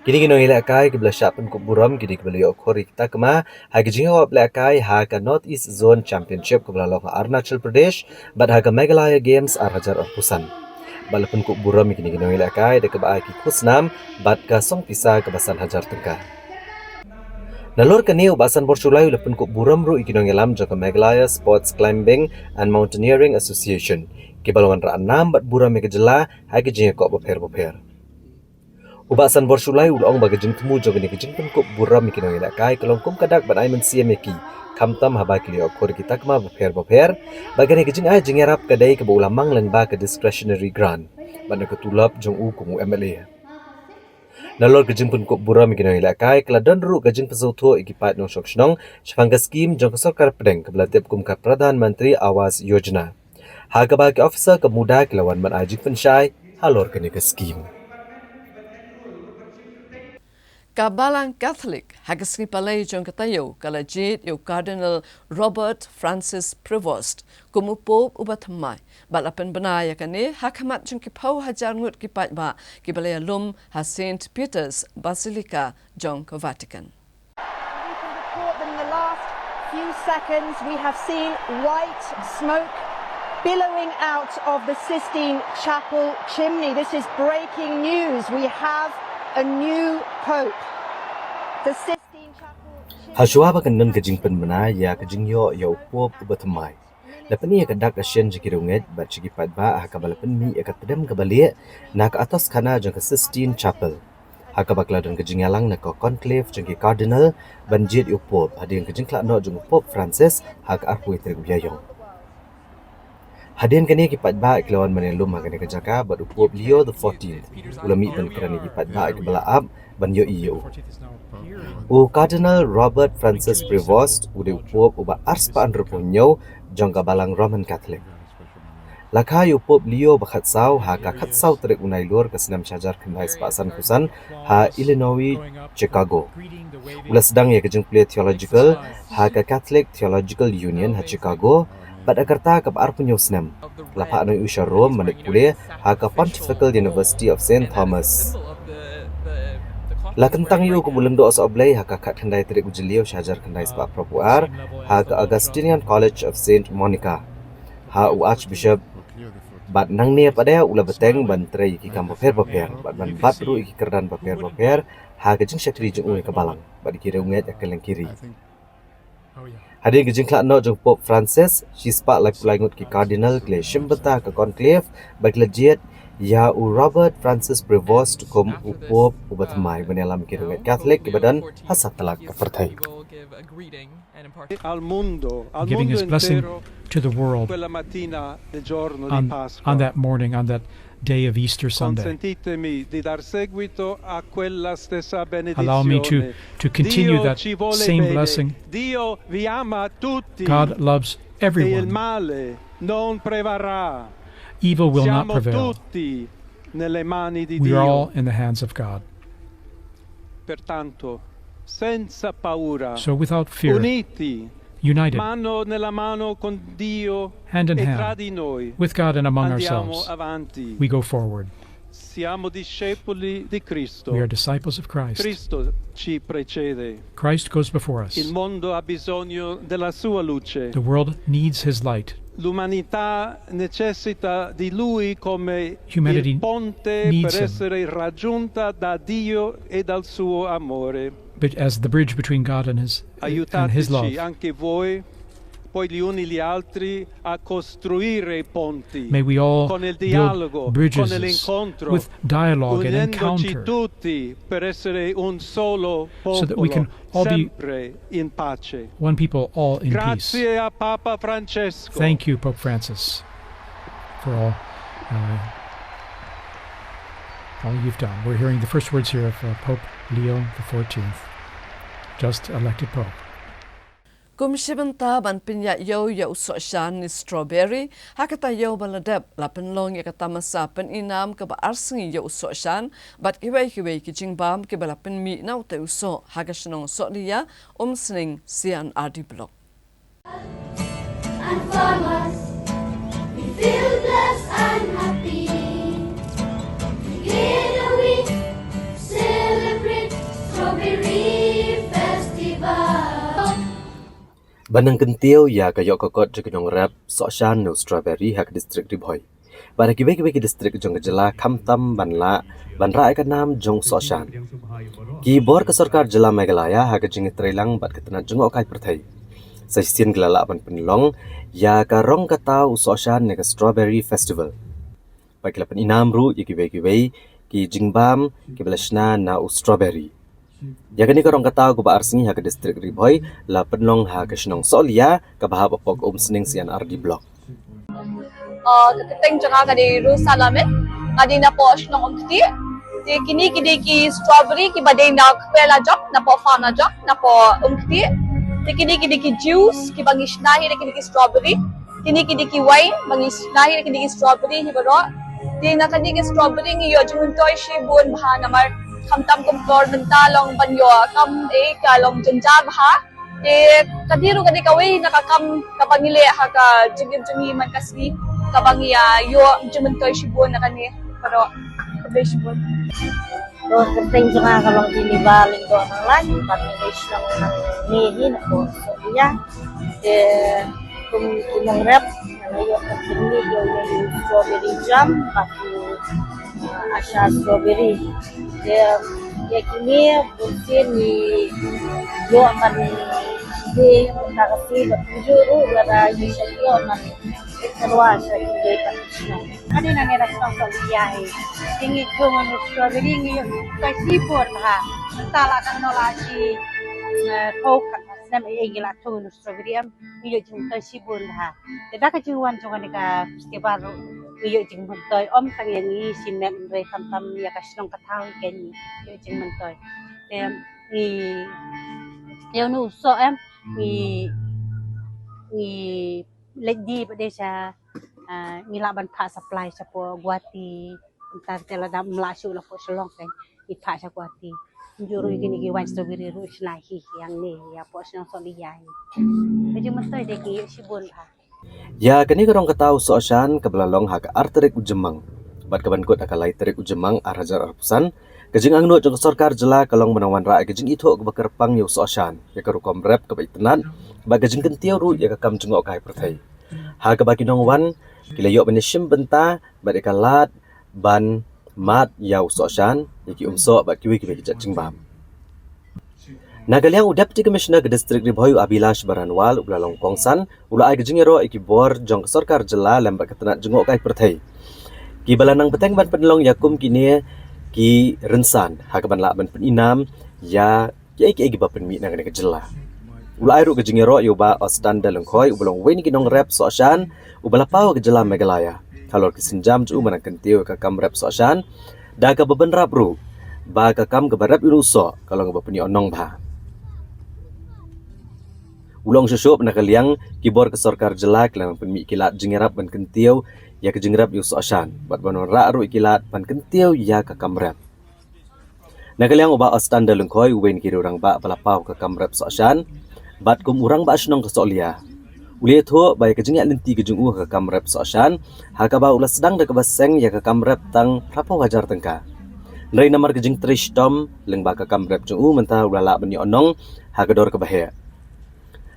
Kine ki nongïalehkai kiba la shah pynkup burom ki dei kiba la ïoh khur ïa ki takma ha ki jingïakob lehkai ha ka North East Zone Championship kaba la long ha Arunachal Pradesh bad ha ka Meghalaya Games ar hajar arphew san. Bad la pynkup burom ïa kine ki nongïalehkai da kaba ai ki khusnam bad ka song pisa kaba san hajar tyngka. Nalor kane u Bah Sanbor Shullai u la pynkup burom ruh ïa ki nongïalam jong ka Meghalaya Sports Climbing and Mountaineering Association kiba la wanrah nam bad burom ïa ka jylla ha ki jingïakob bapher bapher. U Bah Sanbor Shullai u la ong ba ka jingthmu jong kane ka jingpynkup burom ïa ki nongïalehkai ka long kum ka dak ban ai mynsiem ïa ki khamtam haba ki la ïoh khur ïa ki takma bapher bapher. Bad kane ka jingai jingïarap ka dei kaba u la mang lyngba ka discretionary grant bad na ka tulop jong u kum u M L A. Nalor ka jingpynkup burom ïa ki nongïalehkai ka la don ruh ka jingpynsngewthuh ïa ki paid nongshong shnong shaphang ka skhim jong ka sorkar pdeng kaba la tip kum ka Pradhan Mantri Awas Yojana, ha kaba ki officer ka MUDA ki la wan ban ai jingpynshai halor kane ka skhim. Ka Balang Catholic ha ka sngi Palei jong ka taïew ka la jied ïa u Cardinal Robert Francis Prevost kum u Pope uba thymmai bad la pynbna ïa kane ha khmat jong ki phew hajar ngut ki paidbah kiba la ïalum ha Saint Peter's Basilica jong ka Vatican. We can report that in the last few seconds we have seen white smoke billowing out of the Sistine Chapel chimney. This is breaking news. We have a new pope. The Sistine Chapel chimney. Hashwa ba kan don ka jingpynbna ïa ka jingïoh ïa u Pope uba thymmai, la pyni ïa ka dak ka shin jong ki riewngeit bad jong ki paidbah ha kaba la pynmih ïa ka tdem kaba lieh na ka atoskhana jong ka Sistine Chapel, ha kaba ka la don ka jingïalang na ka conclave jong ki Cardinal ban jied ïa u Pope hadien ka jingkhlad noh jong u Pope Francis ha ka arphew tarik u Ïaïong. Hadien kane ki paidbah ki la wan ban ïalum ha kane ka jaka bad u Pope Leo the fourteenth u la mih ban kren ïa ki paidbah kiba la ap ban ïohi ïa u. U Cardinal Robert Francis Prevost u dei u Pope uba arspah hynriewphew hynñiew jong ka Balang Roman Catholic. La kha ïa u Pope Leo ba khatsaw ha ka khatsaw tarik u Nailur ka snem shihajar khyndai spah sanphew san ha Illinois, Chicago. U la sdang ïa ka jingpule theological ha ka Catholic Theological Union ha Chicago bad ha ka rta kaba arphew hynñiew snem la phah noh ïa u sha Rome ban leit pule ha ka Pontifical University of Saint Thomas. La kyntang ïa u kum u Lyngdoh Sohblei ha ka khatkhyndai tarik u Jylliew shihajar khyndai spah phra phew ar ha ka Augustinian College of Saint Monica ha u Archbishop, bad nangne pat de u la bteng ban trei ïa ki kam bapher bapher bad ban bat ruh ïa ki kyrdan bapher bapher ha ka jingshakri jong u ïa ka Balang bad ïa ki riewngeit ha kylleng ki ri. Hadien ka jingkhlad noh jong Pope Francis, shispah laiphew lai ngut ki Cardinal ki la shim bynta ha ka conclave bad ki la jied ïa u Robert Francis Prevost kum u Pope uba thymmai ban ïalam ïa ki riewngeit Catholic kiba don ha satlak ka pyrthei. Giving his blessing to the world on, on that morning, on that day of Easter Sunday. Allow me to, to continue that same blessing. God loves everyone. Evil will not prevail. We are all in the hands of God. So without fear, united, hand in hand, with God and among ourselves, we go forward. We are disciples of Christ. Christ goes before us. The world needs his light. Humanity needs him. But as the bridge between God and his, and his love. May we all build bridges with dialogue and encounter so that we can all be one people, all in peace. Thank you, Pope Francis, for all, uh, all you've done. We're hearing the first words here of uh, Pope Leo the fourteenth, just elected Pope. Kum shi bynta ban pynïaid ïew ïa u sohshan ne strawberry, ha kata ïew ba la dep la pynlong ïa ka tamasa pyninam kaba arsngi ïa u sohshan bad kiwei kiwei ki jingbam kiba la pynmih na utei u soh ha ka shnong Sohliya, Umsning, C and R D Block. And farmers, we feel blessed and happy. Together we celebrate Strawberry Festival. Ban nang kyntiew ïa ka ïoh ka kot jong ki nongrep sohshan ne u strawberry ha ka district Ri Bhoi bad ha kiwei kiwei ki district jong ka jylla khamtam ban lah ban rah ïa ka nam jong u sohshan, ki bor ka sorkar jylla Meghalaya ha ka jingïatreilang bad ka tnat jngohkai pyrthei sa shisien ki la lah ban pynlong ïa ka rong kata u sohshan ne ka Strawberry Festival. Bad ki la pyninam ruh ïa kiwei kiwei ki jingbam kiba la shna na u strawberry. Ïa kane ka rong kata kaba arsngi ha ka district Ri Bhoi la pynlong ha ka shnong Sohliya kaba hap hapoh Umsning C and R D Block. Uh, ka kyrteng jong nga ka dei Rusa Lamin, nga dei napoh shnong Umktieh. Te kine ki dei ki strawberry kiba dei na kper la jong, napoh farm la jong, napoh Umktieh. Te kine ki dei ki juice kiba ngi shna hi da kine ki strawberry. Kine ki dei ki wine ba ngi shna hi da kine ki strawberry hi baroh. Te na kane ka strawberry ngi ïoh jingmyntoi shibun bha namar khamtam kum por mynta long ban ïoh kam eh ka long jynjar bha. Te ka dei ruh kane kawei na ka kam kaba ngi leh ha ka jingim jong ngi man ka sngi kaba ngi ïa ïoh jingmyntoi shibun na kane baroh. Khublei shibun. Ka kyrteng jong nga ka long Diniba Lyngdoh Nonglait, bad nga dei shnong Nangmih hi napoh Sohliya. Te kum ki nongrep nga la ïoh ban pynmih ïa u strawberry jam bad u, uh, achar strawberry. Te ïa kine bunsien ngi ïoh ban ïa mynta ka sngi bad kumjuh ruh lada ngi shah ïoh ban ïa tyrwa sha ki dei pat ki shnong. Nga dei na ngi na shnong Sohliya hi. Te ngi kum u strawberry ngi ïoh kai shibun bha. Mynta la kan nang la shi, eh, thok kan. Snem ei ei ngi la thung ïa u strawberry em, ngi ïoh jingmyntoi shibun ha. Te da ka jingwan jong kane ka festival ruh ngi ïoh jingmyntoi ym tang ïa ngi shimet hynrei khamtam ïa ka shnong ka thaw hi kein ngi ïoh jingmyntoi. Te ngi ïa u soh em ngi ngi leit die pat de sha, ah, ngi lah ban phah supply shapoh Guwahati. Mynta te lada ym lah shuh la poh Shillong kan ngi phah sha Guwahati. Ngi ruh kine ki wine strawberry ruh shna hi hi hangne ïa poh Shillong Sohliya hi. Ka jingmyntoi de ki ïoh shibun bha. Ïa kane ka rong kata u sohshan kaba la long ha ka ar tarik u Jymmang bad kaban kut ha ka lai tarik u Jymmang ar hajar arphew san. Ka jingangnud jong ka sorkar jylla ka long ban wanrah ïa ka jingithuh kaba kyrpang ïa u sohshan, ïa ka rukom rep kaba itynnad bad ka jingkyntiew ruh ïa ka kam jngohkai pyrthei. Ha kaba ki nongwan ki la ïoh ban ïashim bynta bad ïa ka lad ban mad ïa u sohshan, ïa ki umsoh bad kiwei kiwei ki jait jingbam. Na ka liang u Deputy Commissioner ka District Ri Bhoi u Abhilash Baranwal uba la long kongsan u la ai ka jingïaroh ïa ki bor jong ka sorkar jylla lem bad ka tnat jngohkai pyrthei kiba la nang bteng ban pynlong ïa kum kine ki rynsan ha kaban lah ban pyninam ïa kiei kiei kiba pynmih na kane ka jylla. U la ai ruh ka jingïaroh ïa u Bah Ostanda Lyngkhoi uba long uwei na ki nongrep sohshan uba la paw ha ka jylla Meghalaya halor ki sienjam jong u ban nang kyntiew ïa ka kam rep sohshan da kaba bynrap ruh ba ka kam kaba rep ïa u soh ka long kaba pynïoh nong bha. U la ong shuh shuh na ka liang ki bor ka sorkar jylla ki la nang pynmih ki lad jingïarap ban kyntiew ïa ka jingrep ïa u sohshan bad ban wanrah ruh ïa ki lad ban kyntiew ïa ka kam rep. Na ka liang u Bah Ostanda Lyngkhoi uwei na ki riew rangbah ba la paw ha ka kam rep sohshan bad kum u rangbah shnong ka Sohliya u la ïathuh ba ïa ka jingïaid lynti ka jong u ha ka kam rep sohshan ha kaba u la sdang da kaba seng ïa ka kam rep tang phra phew hajar tyngka. Hynrei namar ka jingtrei shitom lyngba ka kam rep jong u mynta u la lah ban ïoh nong ha ka dor kaba heh.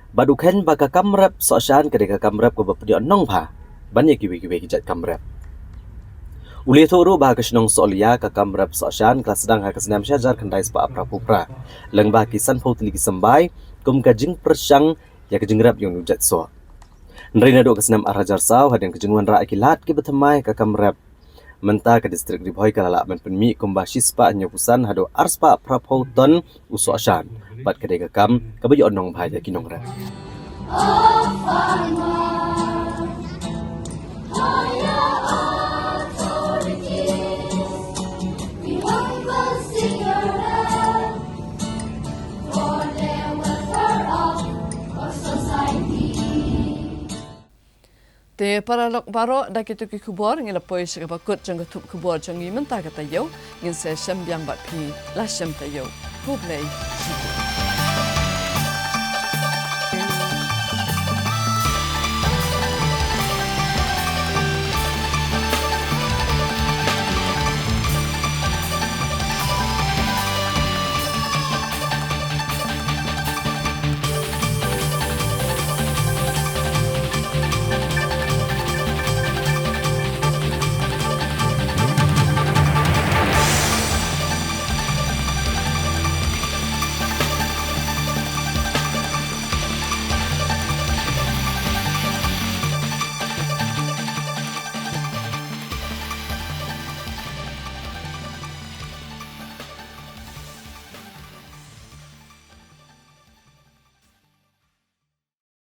Bad u khein ba ka kam rep sohshan ka dei ka kam rep kaba pynïoh nong bha ban ïa kiwei kiwei ki jait kam rep. U la ïathuh ruh ba ha ka shnong Sohliya ka kam rep sohshan ka la sdang ha ka snem shi hajar khyndai spah phra phew phra lyngba ki san phew tylli ki symbai kum ka jingpyrshang ïa ka jingrep ïa une u jait soh. Hynrei naduh ka snem ar hajar saw hadien ka jingwanrah ïa ki lad kiba thymmai ha ka kam rep mynta ka District Ri Bhoi ka la lah ban pynmih kumba shi spah hynñiew phew san haduh ar spah phra phew ton u sohshan bad ka dei ka kam kaba ïoh nong bha ïa ki nongrep. Te paralok baroh, da kito ki khubor ngi la poi sha kaba kut jong ka thup khubor jong ngi mynta ka taïew. Ngin sa ïashem biang bad phi la shem taïew. Khublei shibun.